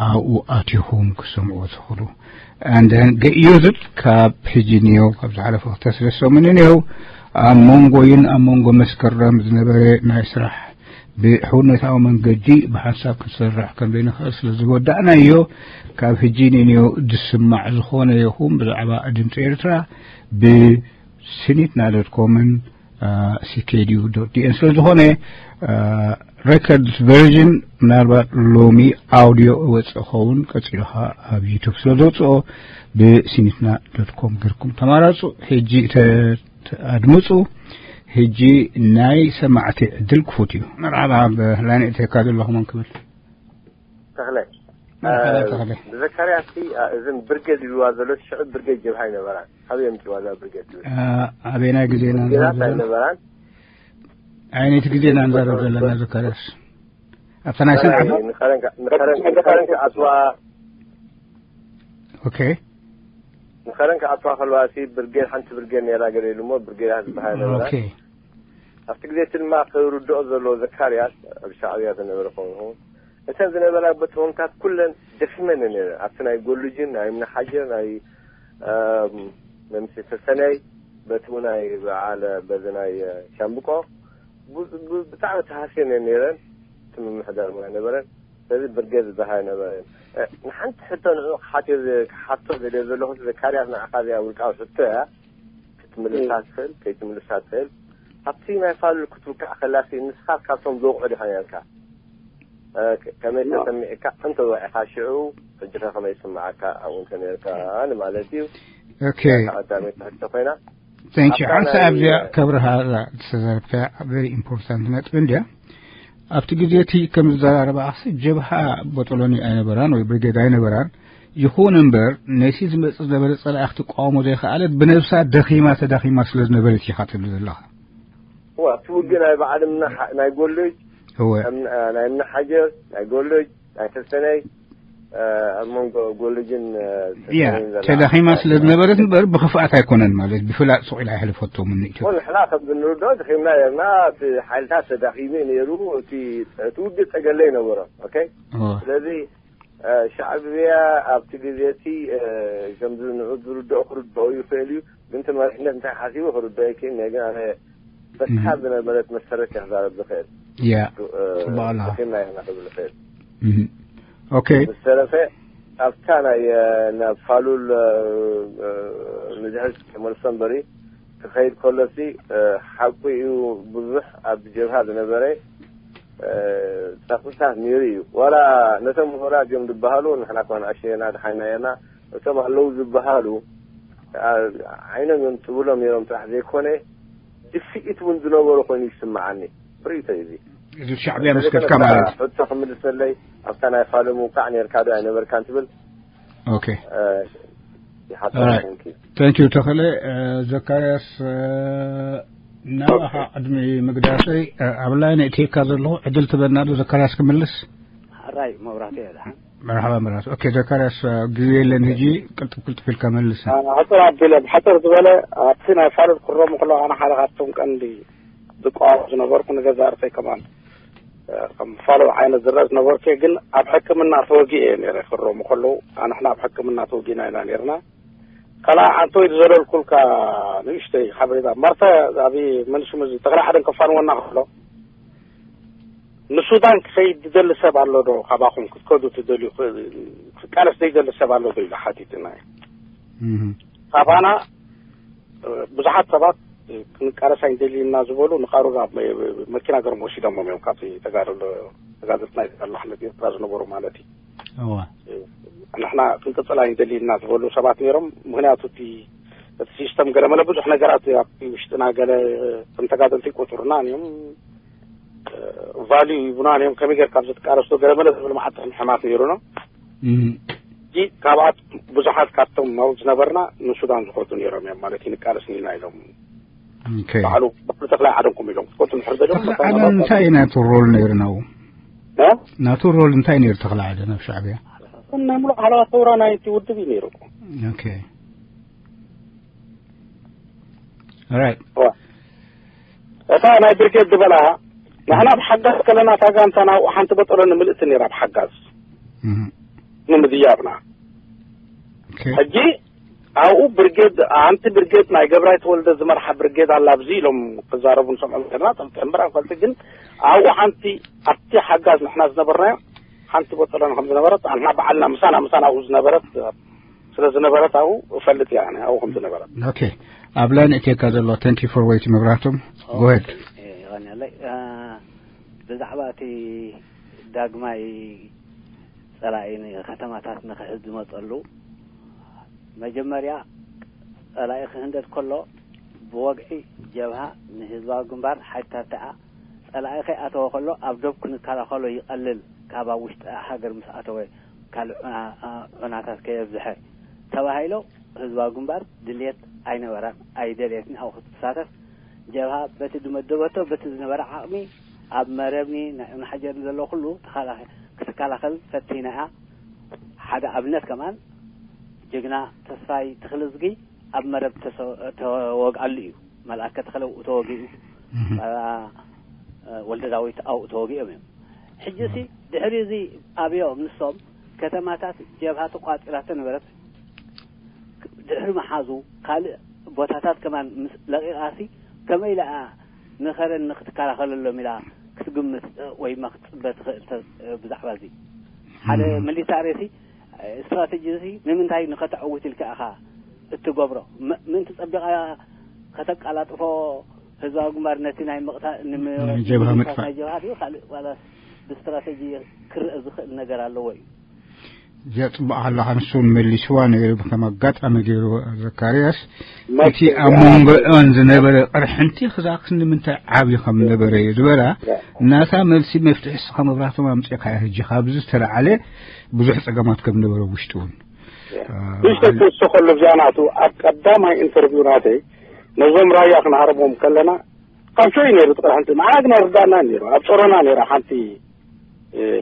ኣብኡ ኣቲኹም ክሰምዖ ትኽእሉ። And then get used ካብ ሕጂ ንዮ ካብ ዝሓለፈ ክልተ ሰለስተ ሰሙን ንዮ ኣብ መንጎይን ኣብ መንጎ መስከረም ዝነበረ ናይ ስራሕ ብሕውነታዊ መንገዲ ብሓንሳብ ክንሰርሕ ከም ዘይንኽእል ስለ ዝወዳእናዮ ካብ ሕጂ ንዮ ዝስማዕ ዝኾነ ይኹን ብዛዕባ ድምፂ ኤርትራ ብሲኒትና ዶት ኮምን ሲኬድዩ ዶት ዲኤን ስለ ዝኾነ ሬኮርድስ ቨርዥን ምናልባት ሎሚ ኣውዲዮ እወፅእ ኸውን ቀፂሉ ከዓ ኣብ ዩቱብ ስለ ዘውፅኦ ብሲኒትና ዶት ኮም ገርኩም ተማራፁ። ሕጂ ኣድምፁ። ሕጂ ናይ ሰማዕቲ ዕድል ክፉት እዩ። መርሓባ ብላይነ እተካ ዘለኹም ክብል ተኽለ መርሓባ ተኽለ። ብዘካርያስ እዝን ብርጌድ ይብልዋ ዘሎ ሽዑ ብርጌድ ጀብሃ ይነበራን ኣበይ የምፅዋ እዛ ብርጌድ ትብል ኣበይናይ ግዜና ብርጌዳት ኣይነበራን ዓይነት ግዜና ንዛረብ ዘለና ዘካርያስ ኣብታ ናይ ሰንዓፈ ንኸረን ክኣትዋ ኦኬ ንኸረን ክኣትዋ ከለዋ ሲ ብርጌድ ሓንቲ ብርጌድ ነራ ገለ ኢሉ እሞ ብርጌዳት ዝበሃል ነበራ ኦኬ ኣብቲ ግዜ እቲ ድማ ክርድኦ ዘለዎ ዘካርያስ ኣብ ሻዕብያ ዝነበረ ኮይኑ እተን ዝነበራ በትሮምታት ኩለን ደኺመን ነረ ኣብቲ ናይ ጎልጅን ናይ ምናሓጀር ናይ መምስ ተሰነይ በቲ ናይ በዓል በዚ ናይ ሻምብቆ ብ- ብ- ብጣዕሚ ተሃስየን እየን ነይረን። እቲ ምምሕዳር እውን ኣይነበረን። ስለዚ ብርጌድ ዝበሃል ኣይነበረን። እ፣ ንሓንቲ ሕቶ ንዑ ክሓትዮ ዘ- ክሓቶ ዘድልዮ ዘለኹ ዘካርያስ፣ ንዓኻ እዚኣ ውልቃዊ ሕቶ እያ። ክትምልሳ ትኽእል ከይትምልሳ ትኽእል። ኣብቲ ናይ ፋሉል ክትውቃዕ ከላሲ ንስኻ ካብቶም ዝወቕዑ ዲኻ ነርካ? እ፣ ከ- ከመይ ተሰሚዕካ እንተ ወዒኻ ሽዑ፣ ሕጂ ከ ከመይ ይስምዓካ ኣብኡ እንተ ነርካ ንማለት እዩ። ኦኬ። እታ ቀዳመይቲ ሕቶ ኮይና፣ Thank you። ኣብታ ሓንሳ ናይ- ኣብዚኣ ከብርሃ ዝተዘረብካ very important ነጥቢ እንድያ። ኣብቲ ግዜ እቲ ከም ዝዘራረባ ኣኽሲ ጀብሃ ቦጦሎኒ ኣይነበራን ወይ ብሪጌድ ኣይነበራን። ይኹን እምበር ነቲ ዝመጽእ ዝነበረ ጸላኢ ክትቃወሞ ዘይከኣለት ብነብሳ ደኺማ ተዳኺማ ስለ ዝነበረት ኢኻ ትብል ዘለኻ። ዋ፣ እቲ ውግእ ናይ በዓል እምና ሓ- ናይ ጎልጅ፣ እወ። እም- እ፣ ናይ እምና ሓጀር፣ ናይ ጎልጅ፣ ናይ ተሰነይ፣ እ፣ ኣብ መንጎ ጎልጅን፣ እ፣ ያ ተሰነይን ዘላ ተዳኺማ ስለ ዝነበረት እምበር ብኽፍኣት ኣይኮነን፣ ማለት ብፍላጥ ስቕ ኢላ ኣይሕለፈቶምን ንኢትዮጵያ። ንሕና ከም ዝንርድኦ ደኺምና ነርና። እቲ ሓይልታት ተዳኺሙ እዩ ነይሩ። እቲ እቲ ውግእ ጸገለ ይነበሮ። ኦኬ። እወ። ስለዚ እ፣ ሻዕብያ ኣብቲ ግዜ እቲ፣ እ፣ ከምዚ ንዑ ዝርድኦ ክርድኦ ይኽእል እዩ። ግን እቲ መሪሕነት እንታይ ሓሲቡ ክርድኦ ይክእል። ግን ኣነ በታ እም። ዝነበረት መሰረት እየ ክዛረብ ዝኽእል። ያ እ፣ ጽቡቕ ኣለኻ። ደኺምና ኢና ክብል ይኽእል። እም። ኦኬ። ብዝተረፈ ኣብታ ናይ፣ እ፣ ናብ ፋሉል፣ እ፣ እ፣ ንድሕሪት ተመልሶ እምበሪ ክኸይድ ከሎሲ፣ እ፣ ሓቁ እዩ። ብዙሕ ኣብ ጀብሃ ዝነበረ፣ እ፣ ጸቕጥታት ነይሩ እዩ። ዋላ ነቶም ምሁራት እዮም ዝበሃሉ፣ ንሕና እኳ ንኣሸየና ድሓና የና፣ እቶም ኣለዉ ዝበሃሉ፣ ኣ-፣ ዓይኖም እዮም ጽብሎም ነይሮም ጥራሕ ዘይኮነ፣ ድፍኢት እውን ዝነበሩ ኮይኑ ይስምዓኒ። ብርእይቶ እዩ እዚ። እዚ ሻዕብያ ምስ ከድካ ማለት እዩ። ሕቶ ክምልሰለይ፣ ኣብታ ናይ ፋሉል ምውቃዕ ነርካ ዶ ኣይነበርካን ትብል? ኦኬ። እ፣ ይሓቶ Alright። ኮንኪ። Thank you ተኸለ። እ፣ ዘካርያስ፣ እ፣ ናባኻ ቅድሚ ምግዳሰይ፣ እ፣ ኣብ ላይን እትየካ ዘለኹ ዕድል ትበና ዶ ዘካርያስ ክምልስ? ሕራይ መብራህቱ እየ ደሓን። መርሓባ መብራህቱ። ኦኬ ዘካርያስ፣ እ፣ ግዜ የለን፣ ሕጂ ቅልጥፍ ቅልጥፍ ኢልካ መልስ። ሕፅር ኣቢለ ብሓፅር ዝበለ ኣብቲ ናይ ፋሉል ክረሙ ከለዉ ኣነ ሓደ ካብቶም ቀንዲ ዝቃወሙ ዝነበርኩ ንገዛ ርተይ ከማን ከም ፋሎ ዓይነት ዝረእ ዝነበርኩ እየ። ግን ኣብ ሕክምና ተወጊኤ እየ ነይረ ክረሙ ከለዉ ኣንሕና ኣብ ሕክምና ተወጊና ኢና ነይርና። ካልኣ ዓንተወይ ዝዘለልኩልካ ንእሽተይ ሓበሬታ ማርታ ኣብ መን ሽሙ እዚ ተኽለ ዓደን ከፋንወና ከሎ ንሱዳን ክኸይድ ዝደሊ ሰብ ኣሎ ዶ ካባኹም ክትከዱ ትደልዩ ክቃለስ ዘይደሊ ሰብ ኣሎ ዶ ኢሉ ሓቲትና እዩ። ካባና ብዙሓት ሰባት ክንቃለስ ኣይንደልይና ዝበሉ ንቃሩብ ኣብ መኪና ገሮም ወሲዶሞም እዮም ካብቲ ተጋደሎ ተጋደልቲ ናይ ተጋድሎ ሓለት ኤርትራ ዝነበሩ ማለት እዩ። እዋ ንሕና ክንቅፅል ኣይንደልይና ዝበሉ ሰባት ነይሮም። ምክንያቱ እቲ እቲ ሲስተም ገለመለ ብዙሕ ነገራት ኣብቲ ውሽጥና ገለ ከም ተጋደልቲ ይቆፅሩና እዮም ቫልዩ ይቡና እዮም ከመይ ጌርካ ኣብዚ ትቃለስ ዶ ገለመለ ዝብል መዓት ሕማት ነይሩ ነው። ካብኣት ብዙሓት ካብቶም ኣብኡ ዝነበርና ንሱዳን ዝኸዱ ነይሮም እዮም ማለት እዩ። ንቃለስ ኒና ኢሎም ኦኬ ባዕሉ ባዕሉ ተኽላይ ዓደንኩም ኢሎም ክትከዱ ንድሕር ደሊኹም ተኽለ ዓደን እንታይ እዩ ናቱ ሮል ነይሩ ነው? እ? ናቱ ሮል እንታይ ነይሩ ተኽለ ዓደን ኣብ ሻዕብያ? ናይ ሙሉእ ሓለዋ ሰውራ ናይቲ ውድብ እዩ ነይሩ። ኦኬ ኦራይት እታ ናይ ብርጌድ ዝበላ ንሕና ብሓጋዝ ከለና እታ ጋንታ ናብኡ ሓንቲ በጠሎ ንምልእቲ ነይራ ብሓጋዝ እህ ንምድያብና ኦኬ ሕጂ ኣብኡ ብርጌድ ሓንቲ ብርጌድ ናይ ገብራይ ተወልደ ዝመርሓ ብርጌድ ኣላ ኣብዚ ኢሎም ክዛረቡ ንሰምዖም ዘለና ተምተምበር ኣንፈልቲ ግን ኣብኡ ሓንቲ ኣብቲ ሓጋዝ ንሕና ዝነበርናዮ ሓንቲ በጠሎን ከም ዝነበረት ንሕና በዓልና ምሳና ምሳና ኣብኡ ዝነበረት ስለ ዝነበረት ኣብኡ እፈልጥ እያ ኣነ ኣብኡ ከም ዝነበረት ኦኬ ኣብ ላይን እትየካ ዘሎ thank you for waiting መብራህቶም go ahead ይቐንየለይ ብዛዕባ እቲ ዳግማይ ጸላኢ ንከተማታት ንክሕዝ ዝመጸሉ መጀመርያ ጸላኢ ክህንደድ ከሎ ብወግዒ ጀብሃ ንህዝባዊ ግንባር ሓይልታት ደኣ ጸላኢ ከይኣተወ ከሎ ኣብ ዶብ ክንከላኸሎ ይቐልል ካብ ኣብ ውሽጢ ሃገር ምስ ኣተወ ካልእ ዑናታት ከየብዝሐ ተባሂሎ ህዝባዊ ግንባር ድልየት ኣይነበራን ኣይደልየትን ኣብኡ ክትሳተፍ ጀብሃ በቲ ዝመደበቶ በቲ ዝነበረ ዓቕሚ ኣብ መረብኒ ናይ እምኒ ሓጀርን ዘሎ ኩሉ ክትከላኸል ፈቲና እያ ሓደ ኣብነት ከማን ጀግና ተስፋይ ተኽለዝጊ ኣብ መረብ ተወግኣሉ እዩ መልኣከ ተኽለ ኣብኡ ተወጊኡ ወልደ ዳዊት ኣብኡ ተወጊኦም እዮም ሕጂ ሲ ድሕሪ እዚ ኣብዮም ንሶም ከተማታት ጀብሃ ተቋፂራቶ ነበረት ድሕሪ መሓዙ ካልእ ቦታታት ከማን ምስ ለቂቓሲ ከመይ ኢላ ንኸረን ንክትከላኸለሎም ኢላ ክትግምት ወይ ድማ ክትፅበ ትኽእል? ብዛዕባ እዚ ሓደ ሚሊታሪ ሲ ስትራተጂ እዚ ንምንታይ ንኸተዕውት ኢልካ ኢኻ እትገብሮ? ምእንቲ ጸቢቓ ከተቃላጥፎ ህዝባዊ ግንባር ነቲ ናይ ምቕታ ጀብሃ ምጥፋእ ናይ ጀብሃ ድዩ ካልእ ዋላ ብስትራተጂ ክርእ ዝኽእል ነገር ኣለዎ እዩ? እዚኣ ጽቡቕ ኣለኻ። ንሱ እውን መሊስዋ ነይሩ ከም ኣጋጣሚ ገይሩ ዘካርያስ። እቲ ኣብ መንጎኦን ዝነበረ ቅርሕንቲ ክዛክስ ንምንታይ ዓብዪ ከም ነበረ እዩ ዝበላ። ናታ መልሲ መፍትሒ እስኻ መብራህቶም ኣምጽእካ ሕጂ ካብዚ ዝተለዓለ ብዙሕ ጸገማት ከም ነበረ ውሽጡ እውን ንሽተ ክውስኸሉ ብዛናቱ ኣብ ቀዳማይ ኢንተርቪው ናተይ ነዞም ራያ ክንሃርሞም ከለና ካብ ሸይ ነይሩ ጥቕርሕንቲ ማዕራግ ናይ ርዳና ነይሩ ኣብ ጾሮና ነይራ ሓንቲ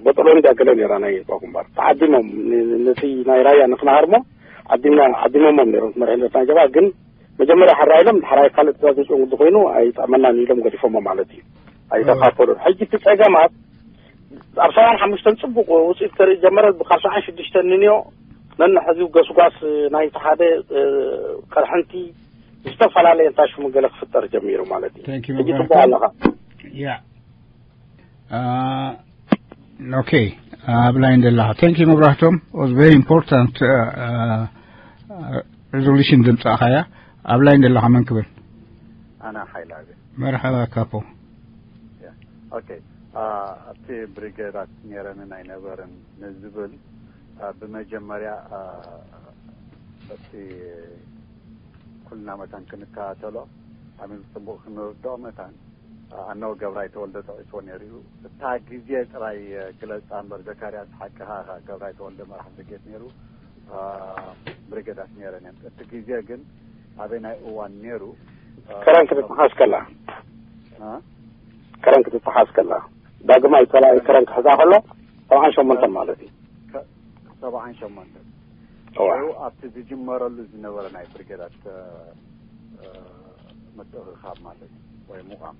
በጠሎኒ ዳገለ ነይራ ናይ ቋቁምባር ተዓዲሞም ነቲ ናይ ራያ ንክንሃርሞ ዓዲምና ዓዲሞሞም ነይሮም ትመርሒ ነትና ጀባ ግን መጀመርያ ሕራይ ኢሎም ድሕራይ ካልእ ትእዛዝ ዝፅኡ እንተኮይኑ ኣይጠዕመናን ኢሎም ገዲፎሞ ማለት እዩ። ኣይተካፈሉን። ሕጂ እቲ ፀገማት ኣብ ሰብዓን ሓሙሽተን ፅቡቅ ውፅኢት ከርኢ ጀመረ። ካብ ሰብዓን ሽዱሽተን ንንዮ ነንሕዚው ገስጓስ ናይቲ ሓደ ቅርሕንቲ ዝተፈላለየ እንታይ ሽሙ ገለ ክፍጠር ጀሚሩ ማለት እዩ። ሕጂ ፅቡቅ ኣለኻ። ኦኬ ኣብ ላይን ዘለኻ thank you መብራህቶም was very important resolution ዘምጻእኻያ። ኣብ ላይን ዘለኻ መን ክብል? ኣና ሓይላቤ መርሓባ ካፖ። ኦኬ ኣብቲ ብሪጌዳት ነይረንን ኣይነበርን ንዝብል ብመጀመርያ እቲ ኩልና መታን ክንከታተሎ ኣሚን ጽቡቕ ክንርድኦ መታን ኣነው ገብራይ ተወልደ ተዒስዎ ነይሩ እዩ። እታ ግዜ ጥራይ ግለጻ እምበር ዘካርያስ ሓቅኻ ኢኻ። ገብራይ ተወልደ መራሕ ብርጌድ ነይሩ። ብርጌዳት ነይረን እየን። እቲ ግዜ ግን ኣበይ ናይ እዋን ነይሩ? ከረን ክትጠሓስ ከላ ከረን ክትጠሓስ ከላ ዳግማይ ካልኣይ ከረን ክሕዛ ከሎ ሰብዓን ሸሞንተን ማለት እዩ። ሰብዓን ሸሞንተን ኣብቲ ዝጅመረሉ ዝነበረ ናይ ብርጌዳት ምትእኽኻብ ማለት እዩ ወይ ምቋም።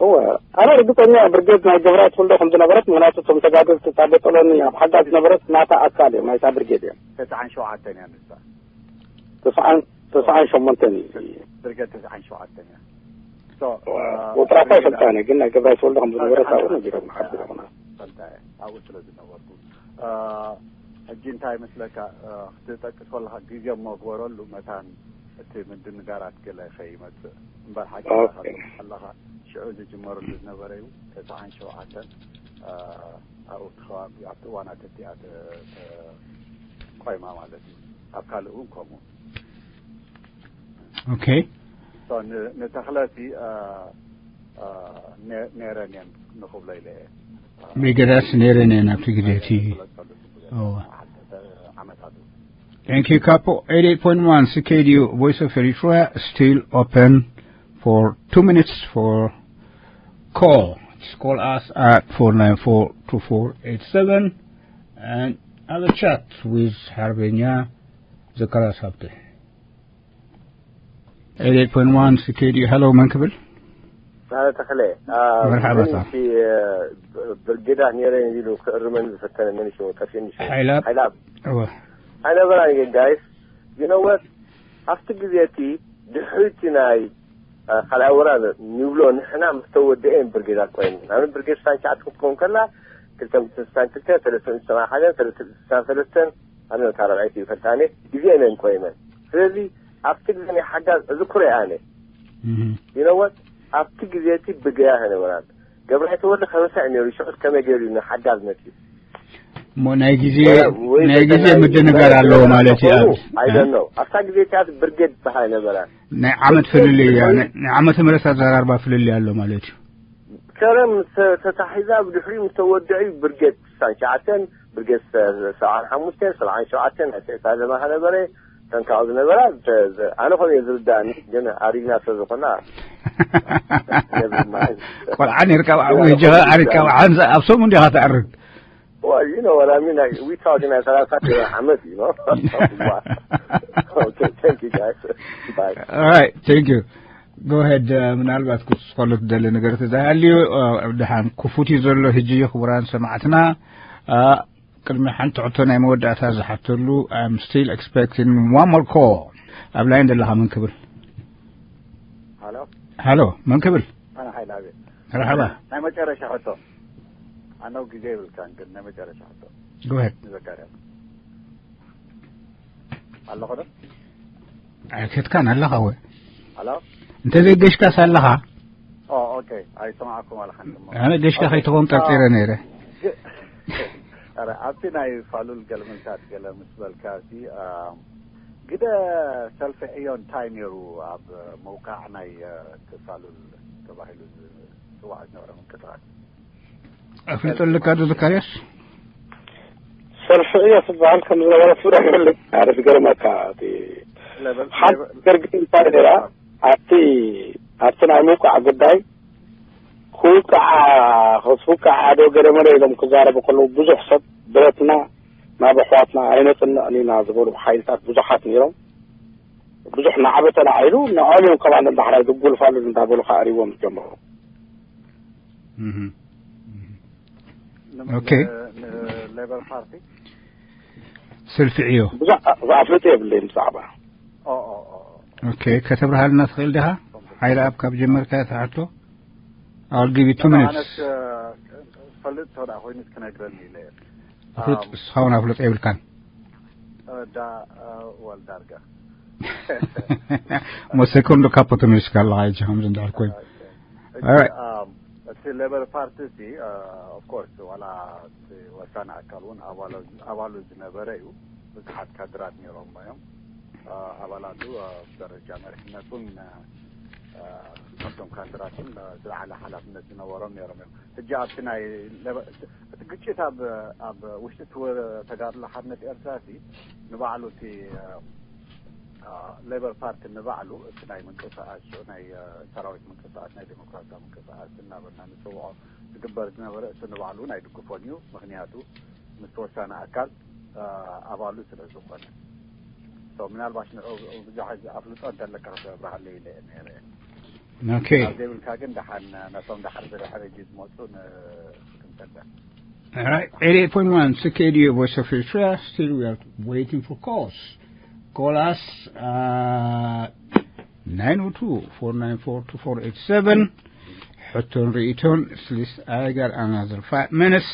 እወ ኣነ ርግፀኛ ብርጌድ ናይ ገብራት ወልዶ ከም ዝነበረት ምክንያቱ እቶም ተጋደልቲ እታ በጠሎኒ ኣብ ሓጋ ዝነበረት ናታ ኣካል እዮም ናይታ ብርጌድ እዮም። ተስዓን ሸውዓተን እያ ንሳ። ተስዓን ተስዓን ሸሞንተን እዩ። ብርጌድ ተስዓን ሸውዓተን እያ። ወጥራታ ይፈልጣነ ግን ናይ ገብራት ወልዶ ከም ዝነበረት ኣብኡ ነጊሮም ሓቢሮምና። ፈልጣ ኣብኡ ስለ ዝነበርኩ ሕጂ እንታይ መስለካ ክትጠቅስ ከለካ ግዜ እሞ ግበረሉ መታን እቲ ምድንጋራት ገለ ከይመፅእ እምበር ሓቂ ኣለካ ሽዑ ዝጅመረሉ ዝነበረ እዩ። ተስዓን ሸውዓተን ኣብኡ እቲ ከባቢ ኣብቲ እዋናት እቲኣ ቆይማ ማለት እዩ። ኣብ ካልእ እውን ከምኡ okay ንተኽለሲ ነረን እየን ንኽብሎ ኢለ እየ። ብገዳስ ነረን እየን ኣብቲ ግዜ እቲ ዓመታት Thank you, Capo. eighty-eight point one C K D U, Voice of Eritrea, still open for two minutes for call. Just call us at four nine four two four eight seven and have a chat with Harbenya Zakaras Habte. eighty-eight point one C K D U, hello, መን ክብል? ተኽለ መርሓባ። ብርጌዳ ነይረ ኢሉ ክእርመን ዝፈተነ መን ሽሙ ጠፊእኒ ሽሙ ሓይላብ እወ ኣይነበራን ግን ጋይስ you know what ኣብቲ ግዜ እቲ ድሕሪ እቲ ናይ ካልኣይ ወራር ንብሎ ንሕና ምስ ተወደኤን ብርጌዳት ኮይነን ንኣብነት ብርጌድ ስሳን ሸዓተ ክትከውን ከላ ክልተ ሚእትን ስሳን ክልተ ሰለስተ ሚእትን ሰማን ሓደን ሰለስተ ሚእትን ስሳን ሰለስተን ኣነ እታ ራብዐይቲ ይፈልጣ እኔ ግዜኤን እየን ቆይመን ስለዚ ኣብቲ ግዜ ናይ ሓጋዝ እዝክሮ እየ ኣነ you know what ኣብቲ ግዜ እቲ ብገያ ከነበራል ገብረ ተወልደ ከበሳ እዩ ነይሩ። ሽዑስ ከመይ ገይሩ እዩ ንሓጋዝ መፅዩ? እሞ ናይ ግዜ ናይ ግዜ ምድንጋር ኣለዎ ማለት እዩ። ኣብ I don't know ኣብታ ግዜ እቲኣ ብርጌድ ዝበሃል ነበረ። ናይ ዓመት ፍልልይ እያ። ናይ ዓመተ ምህረት ኣዘራርባ ፍልልይ ኣሎ ማለት እዩ። ከረም ተታሒዛ ብድሕሪኡ ምስ ተወድዐ እዩ ብርጌድ ስሳን ሸዓተን ብርጌድ ሰብዓን ሓሙሽተን ሰብዓን ሸውዓተን ናይ ስዒድ ሳለማ ከነበረ ተንካኦ ዝነበራ ኣነ ኾነ ዝርዳእኒ ግን ኣሪግና ስለ ዝኾና ቆልዓ ነርካ ብዓው ጀኻ ኣሪግካ ብዓንዛ ኣብ ሰሙን ዲኻ ተዕርግ Well, you know what I mean. Like, we talking at ሰላሳ ዓመት, you know. Okay, thank you guys. Bye. All right, thank you. Go ahead. ምናልባት ክትስኸሉ ትደሊ ነገር ተዛሃልዩ ድሓን ክፉት እዩ ዘሎ። ሕጂ ክቡራን ሰማዕትና ቅድሚ ሓንቲ ሕቶ ናይ መወዳእታ ዝሓተሉ I'm still expecting one more call። ኣብ ላይን ዘለኻ መን ክብል? ሃሎ፣ መን ክብል? ኣነ ሓይለ ኣቤት። መርሓባ። ናይ መጨረሻ ሕቶ። ኣነው ግዜ ይብልካን፣ ግን ናይ መጨረሻ ሕቶ ጎሄድ። ንዘካርያስ ኣለኹ ዶ? ኣይከትካን ኣለኻ ወይ? ኣሎ? እንተዘይገሽካስ ኣለኻ? ኦ፣ ኦኬ። ኣይሰማዕኩም ኣለ ሓንቲ እሞ። ኣነ ገሽካ ከይትኾን ጠርጢረ ነይረ። ኧረ፣ ኣብቲ ናይ ፋሉል ገልምልታት ገለ ምስ በልካ፣ እቲ፣ አ፣ ግደ ሰልፊ ዕዮ እንታይ ነይሩ ኣብ ምውቃዕ ናይ፣ አ፣ እቲ ፋሉል ተባሂሉ ዝጽዋዕ ዝነበረ ምንቅስቃስ? ኣፍልጦ ኣለካ ዶ ዘካርያስ? ሰልፊ ዕዮ ዝበሃል ከም ዝነበረ ትብረህ ይፈልጥ። ኣረ ዝገርመካ፣ እቲ ለበ-፣ ሓንቲ ለበ-፣ ነገር ግን እንታይ ነይራ፣ ኣብቲ፣ ኣብቲ ናይ ምውቃዕ ጉዳይ ክውቃዓ፣ ክትውቃዓ ዶ ገለ መለ ኢሎም ክዛረቡ ከለዉ፣ ብዙሕ ሰብ ብረትና ናብ ኣሕዋትና ኣይነጽንዕን ኢና ዝበሉ ሓይልታት ብዙሓት ነይሮም። ብዙሕ ናዕቢ ተላዒሉ፣ ንዖም እዮም ከማን ዳሕራይ ድጉል ፋሉል እንዳበሉ ከዕርይዎም ዝጀመሩ። እህ። ን-፣ ኦኬ። ን-፣ ንሌበር ፓርቲ? ሰልፊ ዕዮ። ብዙሕ ዝኣፍልጦ የብለይን ብዛዕባ። ኦ፣ ኦ፣ ኦ። ኦኬ፣ ከተብርሃልና ትኽእል ዲኻ? ሓይለ ኣብ ካብ ጀመርካ ተሓቶ። I'll give you two ኖ፣ minutes. ኣነስ፣ እ፣ ፈልጥ ተወዳ ኮይኑስ ክነግረኒ ኢለ እየ። ኣፍልጥ፣ እስኻ እውን ኣፍልጦ የብልካን። እ፣ ዳ-፣ እ፣ ወል ዳርጋ። ሞ ሰኮንዶ ካፖ ተመሊስካ ኣለኻ፣ ሕጂ ከምዚ እንዳልኩ ኮይኑ። ኦኬ። All right. እም፣ እቲ ሌበር ፓርቲ እዚ፣ እ፣ ኦፍ ኮርስ፣ ዋላ እቲ ወሳኒ ኣካል እውን ኣባሉ፣ ኣባሉ ዝነበረ እዩ። ብዙሓት ካድራት ነይሮም እዮም። እ፣ ኣባላቱ፣ እ፣ ብደረጃ መሪሕነት እውን፣ እ፣ እ፣ ካብቶም ካድራት እውን፣ እ፣ ዝለዓለ ሓላፍነት ዝነበሮም ነይሮም እዮም። ሕጂ ኣብቲ ናይ ሌበር፣ እቲ ግጭት ኣብ፣ ኣብ ውሽጢ እቲ ወ-፣ ተጋድሎ ሓርነት ኤርትራ፣ እቲ ንባዕሉ እቲ፣ እ፣ እ፣ ሌበር ፓርቲ ንባዕሉ እቲ ናይ ምንቅስቃስ፣ ናይ፣ እ፣ ሰራዊት ምንቅስቃስ፣ ናይ ዴሞክራሲያዊ ምንቅስቃስ እናበልና ንጽውዖ ዝግበር ዝነበረ፣ እቲ ንባዕሉ እውን ኣይድግፎን እዩ። ምኽንያቱ ምስ ወሳኒ ኣካል፣ እ፣ ኣባሉ ስለ ዝኾነ። So፣ ምናልባሽ ንዑ ብዙሕ ኣፍልጦ እንተለካ ከተብርሃለይ ኢለ እየ ነይረ። Okay. ኣብ ዘይብልካ ግን ደሓን ነቶም ደሓር ብድሕሪ ሕጂ ዝመፁ ን-፣ ክንሰደ። All right, eighty-eight point one C K D U Voice of Eritrea. Still, we are waiting for calls. Call us, uh, nine oh two, four nine four, two four eight seven. ሕቶን ርእይቶን፣ at least I got another five minutes,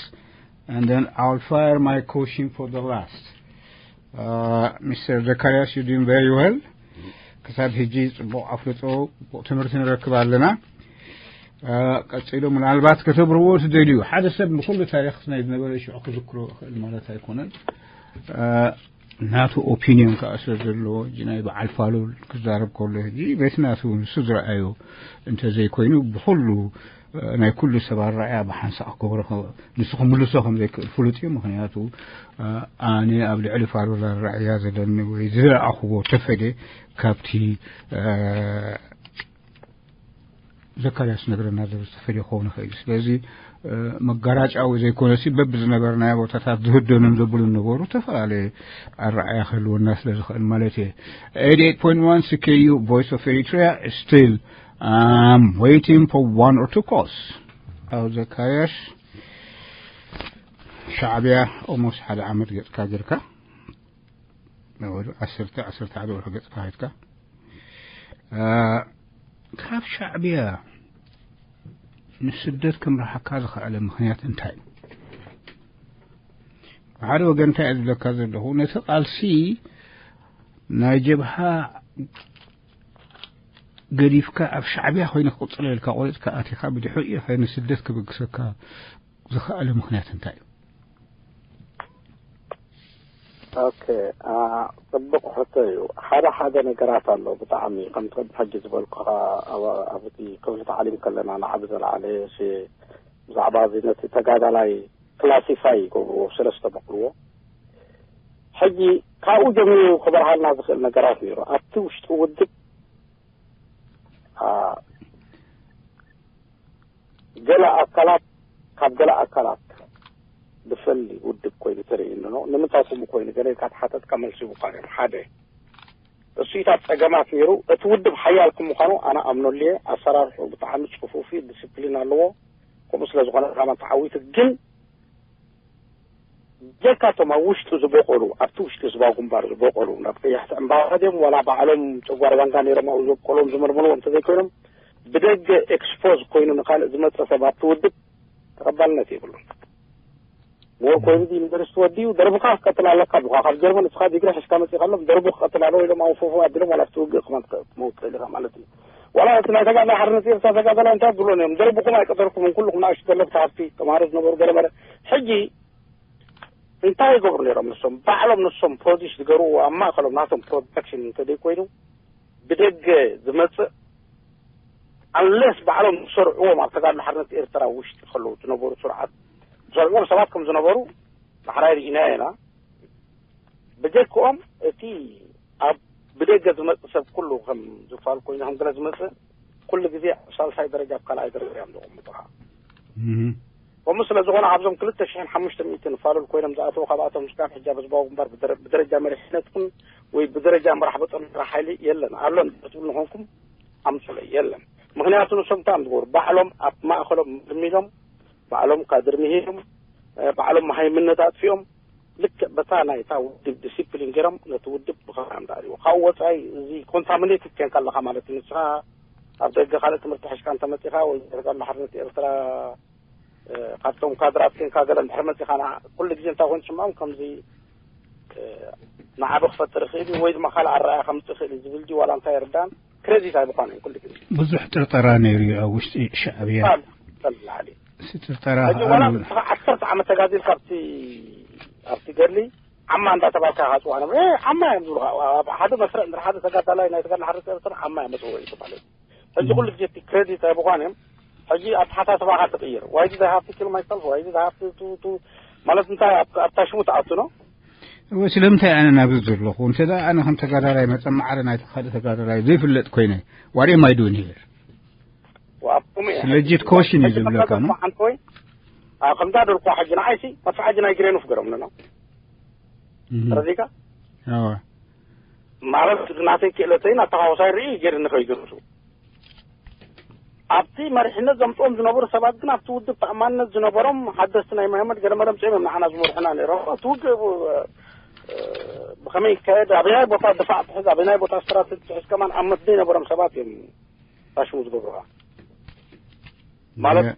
and then I'll fire my question for the last. Uh, Mister Zacharias, you doing very well. ክሳብ ሕጂ ጽቡቕ ኣፍልጦ፣ ጽቡቕ ትምህርቲ ንረክብ ኣለና። እ፣ ቀጺሉ ምናልባት ከተብርዎ ትደልዩ፣ ሓደ ሰብ ንኹሉ ታሪኽ ናይ ዝነበረ ሽዑ ክዝክሮ ይኽእል ማለት ኣይኮነን። እ፣ ናቱ ኦፒንዮን ከኣ ስለ ዘለዎ፣ እዚ ናይ በዓል ፋሉል ክዛረብ ከሎ፣ እዚ ቤት ናቱ ንሱ ዝረኣዮ እንተዘይኮይኑ፣ ብኹሉ፣ እ፣ ናይ ኩሉ ሰብ ኣረኣእያ ብሓንሳእ ክገብሮ ከ-፣ ንሱ ክምልሶ ከም ዘይክእል ፍሉጥ እዩ። ምኽንያቱ፣ እ፣ ኣነ ኣብ ልዕሊ ፋሉል ኣረኣእያ ዘለኒ ወይ ዝረኣኽዎ ተፈለ ካብቲ፣ እ፣ ዘካርያስ ነግረና ዘሎ ዝተፈለየ ክኸውን ይኽእል እዩ። ስለዚ፣ እ፣ መጋራጫዊ ዘይኮነሲ በብዝነበርናዮ ቦታታት ዝህደኑን ዘብሉን ነበሩ፣ ዝተፈላለየ ኣረኣእያ ክህልወና ስለ ዝኽእል ማለት እየ። Eighty-eight point one C K U Voice of Eritrea, still, I'm waiting for one or two calls. ኣብ ዘካርያስ ሻዕብያ ኦሞስ ሓደ ዓመት ገጽካ ጌርካ፣ ወዱ ዓሰርተ፣ ዓሰርተ ሓደ ወርሒ ገጽካ ሄድካ። እ፣ ካብ ሻዕብያ ንስደት ክምርሓካ ዝኸኣለ ምኽንያት እንታይ እዩ? ብሓደ ወገን እንታይ እየ ዝብለካ ዘለኹ፣ ነቲ ቃልሲ ናይ ጀብሃ ገዲፍካ ኣብ ሻዕብያ ኮይኑ ክቕጽሎ ኢልካ ቆሪጽካ ኣቲኻ፣ ብድሕሪኡ ኸ ንስደት ክብግሰካ ዝኸኣለ ምኽንያት እንታይ እዩ? ኦኬ፣ አ፣ ጽቡቕ ሕቶ እዩ። ሓደ ሓደ ነገራት ኣሎ ብጣዕሚ፣ ከምቲ ቅድሚ ሕጂ ዝበልኩኻ፣ ኣብ፣ ኣብቲ ክፍሊ ታዕሊም ከለና ንዓቢ ዘለዓለ፣ እሺ፣ ብዛዕባ እዚ ነቲ ተጋዳላይ ክላሲፋይ ይገብርዎ፣ ሰለስተ መቕልዎ። ሕጂ ካብኡ ጀሚሩ ክበርሃልና ዝኽእል ነገራት ነይሩ። ኣብቲ ውሽጢ ውድብ፣ አ፣ ገለ ኣካላት ካብ ገለ ኣካላት ብፈሊ ውድብ ኮይኑ ተርእዩኒ ነው። ንምንታይ ከምኡ ኮይኑ ገለ ኢልካ ተሓተትካ፣ መልሲ ይቡካ እዮም። ሓደ፣ እሱይታት ጸገማት ነይሩ። እቲ ውድብ ሓያል ከም ምዃኑ ኣነ ኣምነሉ እየ። ኣሰራርሑ ብጣዕሚ ጽፉፍ እዩ፣ ዲስፕሊን ኣለዎ። ከምኡ ስለ ዝኾነ ካማ ተዓዊቱ። ግን ጀካቶም ኣብ ውሽጡ ዝበቆሉ፣ ኣብቲ ውሽጢ ህዝባዊ ግንባር ዝበቆሉ፣ ናብ ቀያሕቲ ዕምባባ ድዮም ዋላ ባዕሎም ጨጓር ባንጋ ነይሮም ኣብኡ ዘብቆሎም ዝመልመልዎ እንተዘይኮይኖም፣ ብደገ ኤክስፖዝ ኮይኑ ንኻልእ ዝመጸ ሰብ ኣብቲ ውድብ ተቐባልነት የብሉን። ምሁር ኮይኑ እዚ ዩኒቨርሲቲ ወዲኡ ደርብኻ ክትቀጥል ኣለካ። ብኻ ካብ ጀርመን እስኻ ዲግሪ ሒዝካ መጺኻ ኣሎ፣ ደርቡ ክቀጥል ኣለዎ ኢሎም ኣውፈፉ ኣቢሎም ዋላ ኣብቲ ውግእ ክመት ክመውት ክእል ኢኻ ማለት እዩ። ዋላ እቲ ናይ ተጋዳላይ ሓርነት ኤርትራ ተጋዳላይ እንታይ ብሎን እዮም? ደርብኹም ኣይቀተልኩምን፣ ኩልኹም ንኣሽቱ ዘለፍቲ ሃብቲ ተምሃሮ ዝነበሩ ገለመለ። ሕጂ እንታይ ይገብሩ ነይሮም ንሶም? ባዕሎም ንሶም ፕሮዲስ ዝገርዎ ኣብ ማእከሎም ናቶም ፕሮዳክሽን እንተደይ ኮይኑ ብደገ ዝመጽእ ኣንለስ ባዕሎም ዝሰርዕዎም ኣብ ተጋድሎ ሓርነት ኤርትራ ውሽጢ ከለዉ ዝነበሩ ስርዓት ዝሰርዕዎም ሰባት ከም ዝነበሩ ዳሕራይ ርኢናዮ ኢና። ብጀክኦም እቲ ኣብ ብደገ ዝመጽእ ሰብ ኩሉ ከም ዝፋል ኮይኑ ከም ገለ ዝመጽእ ኩሉ ግዜ ኣብ ሳልሳይ ደረጃ ኣብ ካልኣይ ደረጃ እዮም ዘቐምጡኻ። እህ። ከምኡ ስለ ዝኾነ ካብዞም ክልተ ሽሕን ሓሙሽተ ሚእትን ፋሉል ኮይኖም ዝኣተዉ ካብኣቶም ስጋብ ሕጂ ኣብ ህዝባዊ ግንባር ብደረ- ብደረጃ መሪሕነት እውን ወይ ብደረጃ መራሕ በጠንራ ሓይሊ የለን ኣሎን ትብሉ ንኾንኩም ኣምፅሎ የለን። ምክንያቱ ንሶም እንታይ እዮም ዝገብሩ? ባዕሎም ኣብ ማእኸሎም ምልሚሎም፣ ባዕሎም ካድር ምሂሮም፣ እ፣ ባዕሎም መሃይምነት ኣጥፊኦም ልክዕ በታ ናይታ ውድብ ዲሲፕሊን ገይሮም ነቲ ውድብ ብኸምኡ እዮም ዳርዎ። ካብኡ ወፃኢ እዚ ኮንታሚኔትድ ኮንካ ኣለኻ ማለት እዩ። ንስኻ ኣብ ደገ ካልእ ትምህርቲ ሒዝካ እንተመፂኻ ወይ ተጋድሎ ሓርነት ኤርትራ እ፣ ካብቶም ካድራት ኮንካ ገለ እንድሕር መፂኻ ንዓ- ኩሉ ግዜ እንታይ ኮይኑ ትስምዖም ከምዚ እ፣ ንዓቢ ክፈጥር ይኽእል እዩ ወይ ድማ ካልእ ኣረኣያ ከምፅእ ይኽእል እዩ ዝብል ድዩ ዋላ እንታይ ይርዳን ክሬዲት ኣይምዃነን ኩሉ ግዜ። ብዙሕ ጥርጠራ ነይሩ እዩ ኣብ ውሽጢ ሻዕብያ። ካብ ከም ላዕሊ እቲ ጥርጠራ ሕጂ ከዓ ዋላ ን- ንስኻ ዓሰርተ ዓመት ተጋዲልካ ኣብቲ ኣብቲ ገድሊ ዓማ እንዳተባልካ ኢኻ ፅዋኖም እ ዓማ እዮም ዝብሉኻ። ኣብ ሓደ መስርዕ እንድሕር ሓደ ተጋዳላይ ናይ ተጋድሎ ሓደ ሰበሰብ ዓማ እዮም መፅውዒ ማለት እዩ። ሕጂ ኩሉ ግዜ እቲ ክሬዲት ኣይብኳን እዮም። ሕጂ ኣተሓሳስባኻ ትቕይር። Why did I have to kill myself? Why did I have to, to, to? ማለት እንታይ ኣብ ኣብታ ሽሙ ትኣቱ ነው? እወ ስለምንታይ ኣነ ናብዚ ዘለኹ እንተ ደኣ ኣነ ከም ተጋዳላይ መጸ ማዕረ ናይ ካልእ ተጋዳላይ ዘይፍለጥ ኮይነ what am I doing here? It's legit question እዩ ዝብለካ ነው። ሓንቲ ወይ ከምዛ ደልኳ ሕጂ ንዓይሲ መጥፋ ሕጂ ናይ ግሬኑ ፍገሮም ነው እህ። ተረዲካ? ኣዎ። ማለት ናተይ ክእለተይን ኣተሓዋሳይ ርኢ ገይርኒ ከይድርሱ ኣብቲ መሪሕነት ዘምፅኦም ዝነበሩ ሰባት ግን ኣብቲ ውድብ ተኣማንነት ዝነበሮም ሓደስቲ ናይ መሃመድ ገለመለ ምፅኦም እዮም ንዓና ዝመርሑና ነይሮም። እቲ ውግእ እ፣ ብኸመይ ይካየድ ኣበናይ ቦታ ድፋዕ ትሕዝ ኣበናይ ቦታ ስትራቴጂ ትሕዝ ከማን ኣብ መፍደ ነበሮም ሰባት እዮም ፋሽሙ ዝገብሩኻ ማለት እ-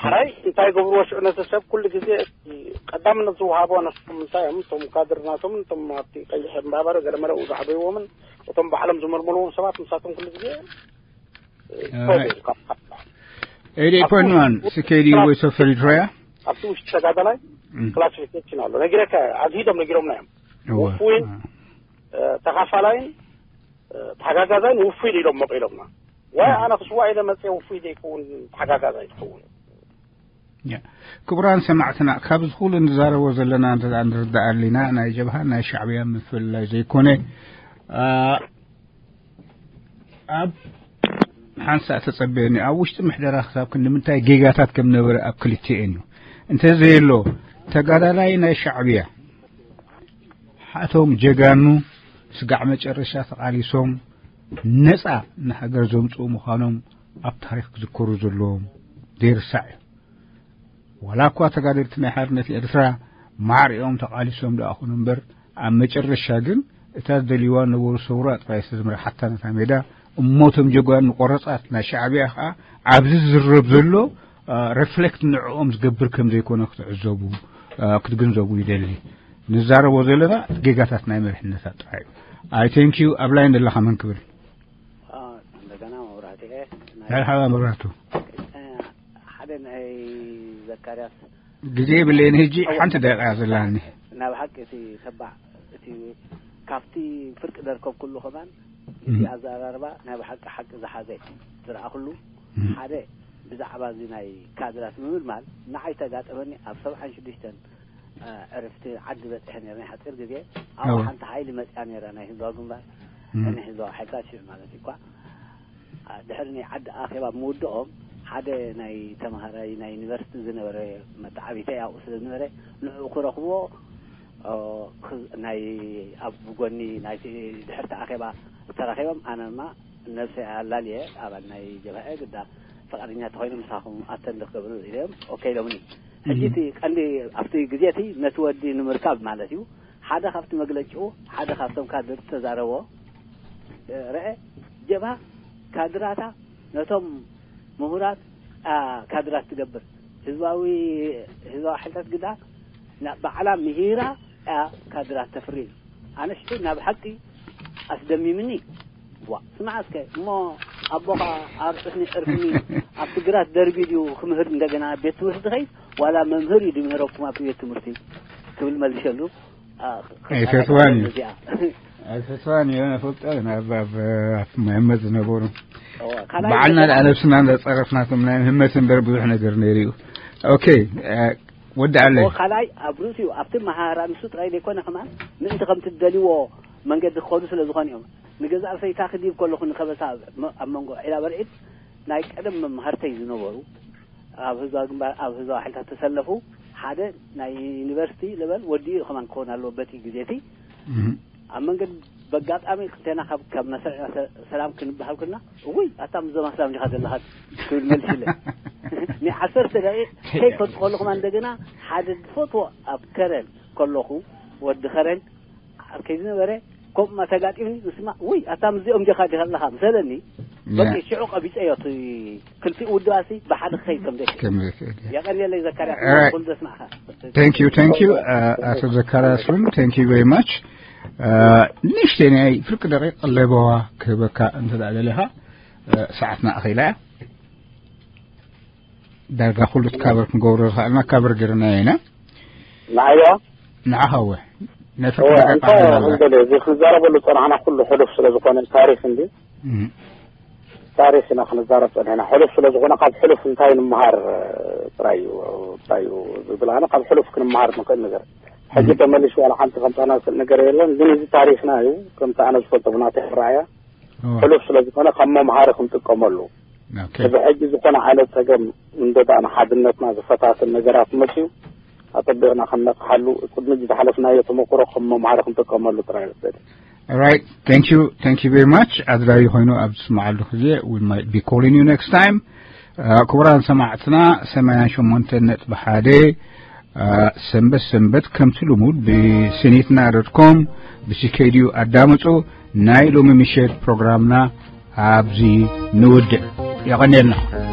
ሓራይ እንታይ ገብርዎ ሽዑ ነቲ ሰብ ኩሉ ግዜ እቲ ቀዳምነት ዝወሃቦ ነስኩም እንታይ እዮም እቶም ካድር ናቶም እቶም ኣብቲ ቀይሕ እምባበር ገለመለ ዝዓበይዎምን እቶም ባዕሎም ዝመርመርዎም ሰባት ምሳቶም ኩሉ ግዜ እ፣ እ፣ ይፈትሑ። ኤዲ ኮይንማን ስኬዲ ወይ ሰፈሪ ድሮያ ኣብቲ ውሽጢ ተጋዳላይ እም። ክላሲፊኬሽን ኣሎ ነጊረካ ኣግሂዶም ነጊሮምና እዮም እወ። ውፉይን እ። እ፣ ተኻፋላይን እ፣ ተሓጋጋዛይን ውፉይን ኢሎም መቂሎምና ዋይ ኣነ ክስዋ ኢለ መፅየ ውፉይ ዘይከውን ተሓጋጋዛይ ትኸውን ያ። ክቡራን ሰማዕትና ካብዚ ኩሉ ንዛረቦ ዘለና እንተ ንርዳእ ኣሊና ናይ ጀብሃ ናይ ሻዕብያ ምፍልላይ ዘይኮነ ኣ፣ ኣብ ሓንሳእ ተጸበየኒ ኣብ ውሽጢ ምሕደራ ክሳብ ክንዲ ምንታይ ጌጋታት ከም ነበረ ኣብ ክልቲኤን እዩ እንተዘየሎ ተጋዳላይ ናይ ሻዕብያ ሓቶም ጀጋኑ ስጋዕ መጨረሻ ተቓሊሶም ነጻ ንሃገር ዘምጽኡ ምዃኖም ኣብ ታሪኽ ክዝከሩ ዘለዎም ዘይርሳዕ እዩ። ዋላ እኳ ተጋደልቲ ናይ ሓርነት ኤርትራ ማዕሪኦም ተቓሊሶም ደኣ ኹኑ እምበር ኣብ መጨረሻ ግን እታ ዝደልይዋ ነበሩ ሰውራ ጥራይ ዝተዝምረ ሓታ ነታ ሜዳ እሞቶም ጀጓኑ ቆረጻት ናይ ሻዕብያ ኸዓ ኣብዚ ዝዝረብ ዘሎ ሪፍሌክት ንዕኦም ዝገብር ከም ዘይኮነ ክትዕዘቡ ክትግንዘቡ ይደሊ። ንዛረቦ ዘለና ጌጋታት ናይ መሪሕነታት ጥራይ እዩ። I thank you ኣብ ላይን ዘለኻ መን ክብል? እንደገና መብራህቲ መርሓባ መብራህቱ። ሓደ ናይ ዘካርያስ ግዜ የብለይን ሕጂ ሓንቲ ደቂቃ እያ ዘላኒ። ናብ ሓቂ እቲ ተባዕ እቲ ካብቲ ፍርቂ ደርከብኩሉ ከማን እቲ ኣዘራርባ ናይ ብሓቂ ሓቂ ዝሓዘ ዝረኣኹሉ ሓደ ብዛዕባ እዚ ናይ ካድራት ምምልማል ንዓይ ተጋጠመኒ ኣብ ሰብዓን ሽዱሽተን ዕርፍቲ ዓዲ በፂሐ ነይረ ናይ ሓፂር ግዜ ኣብኡ ሓንቲ ሓይሊ መፅያ ነይራ ናይ ህዝባዊ ግንባር ናይ ህዝባዊ ሓይልታት ሽዑ ማለት እዩ እኳ ድሕሪ ናይ ዓዲ ኣኼባ ምውድኦም ሓደ ናይ ተምሃራይ ናይ ዩኒቨርሲቲ ዝነበረ መተዓቢተይ ኣብኡ ስለ ዝነበረ ንዕኡ ክረኽብዎ ናይ ኣብ ጎኒ ናይቲ ድሕርቲ ኣኼባ ተራኺቦም ኣነ ድማ ነብሰይ ኣላልየ ኣባል ናይ ጀብሃ ግዳ ፈቃደኛ ተኮይኖም ምሳኹም ኣተንድ ክገብሩ ኢሎም ኦኬ ኢሎምኒ ሕጂ እቲ ቀንዲ ኣብቲ ግዜ እቲ ነቲ ወዲ ንምርካብ ማለት እዩ ሓደ ካብቲ መግለጭኡ ሓደ ካብቶም ካድር ተዛረቦ ርአ ጀብሃ ካድራታ ነቶም ምሁራት ካድራት ትገብር። ህዝባዊ ህዝባዊ ሓይልታት ግዳ ባዕላ ምሂራ ካድራት ተፍሪ። ኣነ ሽዑ ናብ ሓቂ ኣስደሚምኒ። ዋ ስማዕ እስከ እሞ ኣቦኻ ኣርዑስኒ ዕርፍኒ ኣብ ትግራት ደርቢ ድዩ ክምህር እንደገና ቤት ትምህርቲ ዝኸይድ ዋላ መምህር እዩ ድምህረኩም ኣብ ቤት ትምህርቲ ክብል መልሸሉ። ኣይፈትዋን እዩ። ኣይፈትዋን እዩ። ፈልጠ ናብ ኣብ መህመት ዝነበሩ ባዕልና ደኣ ነብስና እንዳጸረፍናቶም ናይ ምህመት እምበር ብዙሕ ነገር ነይሩ እዩ። ኦኬ ወዲ ኣለይ። ካልኣይ ኣብ ርእሲኡ ኣብቲ መሃራ ንሱ ጥራይ ዘይኮነ ከማን ምእንቲ ከም ትደልይዎ መንገዲ ክኸዱ ስለ ዝኾኑ እዮም። ንገዛእ ሰይታ ክዲብ ከለኹ ንከበሳ ኣብ መንጎ ዒላ በርዒድ ናይ ቀደም መምሃርተይ ዝነበሩ ኣብ ህዝባዊ ግንባር ኣብ ህዝባዊ ሓይልታት ተሰለፉ ሓደ ናይ ዩኒቨርሲቲ ልበል ወዲኡ ከማን ክኸውን ኣለዎ በቲ ግዜ እቲ ኣብ መንገዲ በጋጣሚ ክልቴና ካብ ካብ መሰ ሰላም ክንበሃል ኩልና እውይ ኣታ ምዞም ኣስላም ዲኻ ዘለኻ ክብል መልሲለ ን ዓሰርተ ደቂቕ ከይፈልጡ ከለኹማ እንደገና ሓደ ዝፈትዎ ኣብ ከረን ከለኹ ወዲ ከረን ከይ ዝነበረ ከምኡ ተጋጢምኒ ንስማ ውይ ኣታ ምዚኦም ዲኻ ዲኻ ኣለኻ ምሰለኒ በቂ ሽዑ ቀቢፀዮ እቲ ክልቲኡ ውድባሲ ብሓደ ክኸይድ ከም ዘይክእል ከም ዘይክእል የቐንየለይ ዘካርያስ ኩሉ ዘስማዕኻ Thank you, thank you. ኣቶ ዘካርያስ እውን thank you very much. ንእሽተይ ናይ ፍርቂ ደቂቕ ለበዋ ክህበካ እንተ ደኣ ደሊኻ ሰዓትና ኣኺላ እያ። ዳርጋ ኩሉ እቲ ካቨር ክንገብሮ ዝኽኣልና ካቨር ገይርናዮ ኢና። ንዓያ ንዓኻ እወ ናይ ፍርቂ ደቂቕ እንታይ ኣለና። ክንደለ እዚ ክንዛረበሉ ዝፀናሕና ኩሉ ሕሉፍ ስለ ዝኾነ ታሪክ እንዲ ታሪክ ኢና ክንዛረብ ፀኒሕና። ሕሉፍ ስለ ዝኾነ ካብ ሕሉፍ እንታይ ንምሃር ጥራይ እዩ ጥራይ እዩ ዝብል ኣነ ካብ ሕሉፍ ክንምሃር ንኽእል ነገር ሕጂ ተመሊሽ ዋላ ሓንቲ ከምፃና ዝኽእል ነገር የለን። ግን እዚ ታሪክና እዩ ከምቲ ኣነ ዝፈልጦ ብናተይ ኣረኣያ ሕሉፍ ስለ ዝኾነ ካብ መምሃሪ ክንጥቀመሉ እዚ ሕጂ ዝኾነ ዓይነት ፀገም እንዶ ደኣ ንሓድነትና ዝፈታትን ነገራት መፅዩ ኣጠቢቕና ክንነቕሓሉ ቅድሚ እዚ ዝሓለፍናዮ ተመክሮ ከም መምሃሪ ክንጥቀመሉ ጥራይ እዩ። Right. Thank you. Thank you very much. ኣድላዩ ኮይኑ ኣብ ዝስማዓሉ ግዜ we might be calling you next time. ክቡራን ሰማዕትና ሰማንያን ሸሞንተን ነጥቢ ሓደ ሰንበት ሰንበት ከምቲ ልሙድ ብሲኒትና ዶት ኮም ብሲኬድዩ ኣዳምፁ። ናይ ሎሚ ምሸት ፕሮግራምና ኣብዚ ንውድእ። የቐንየልና።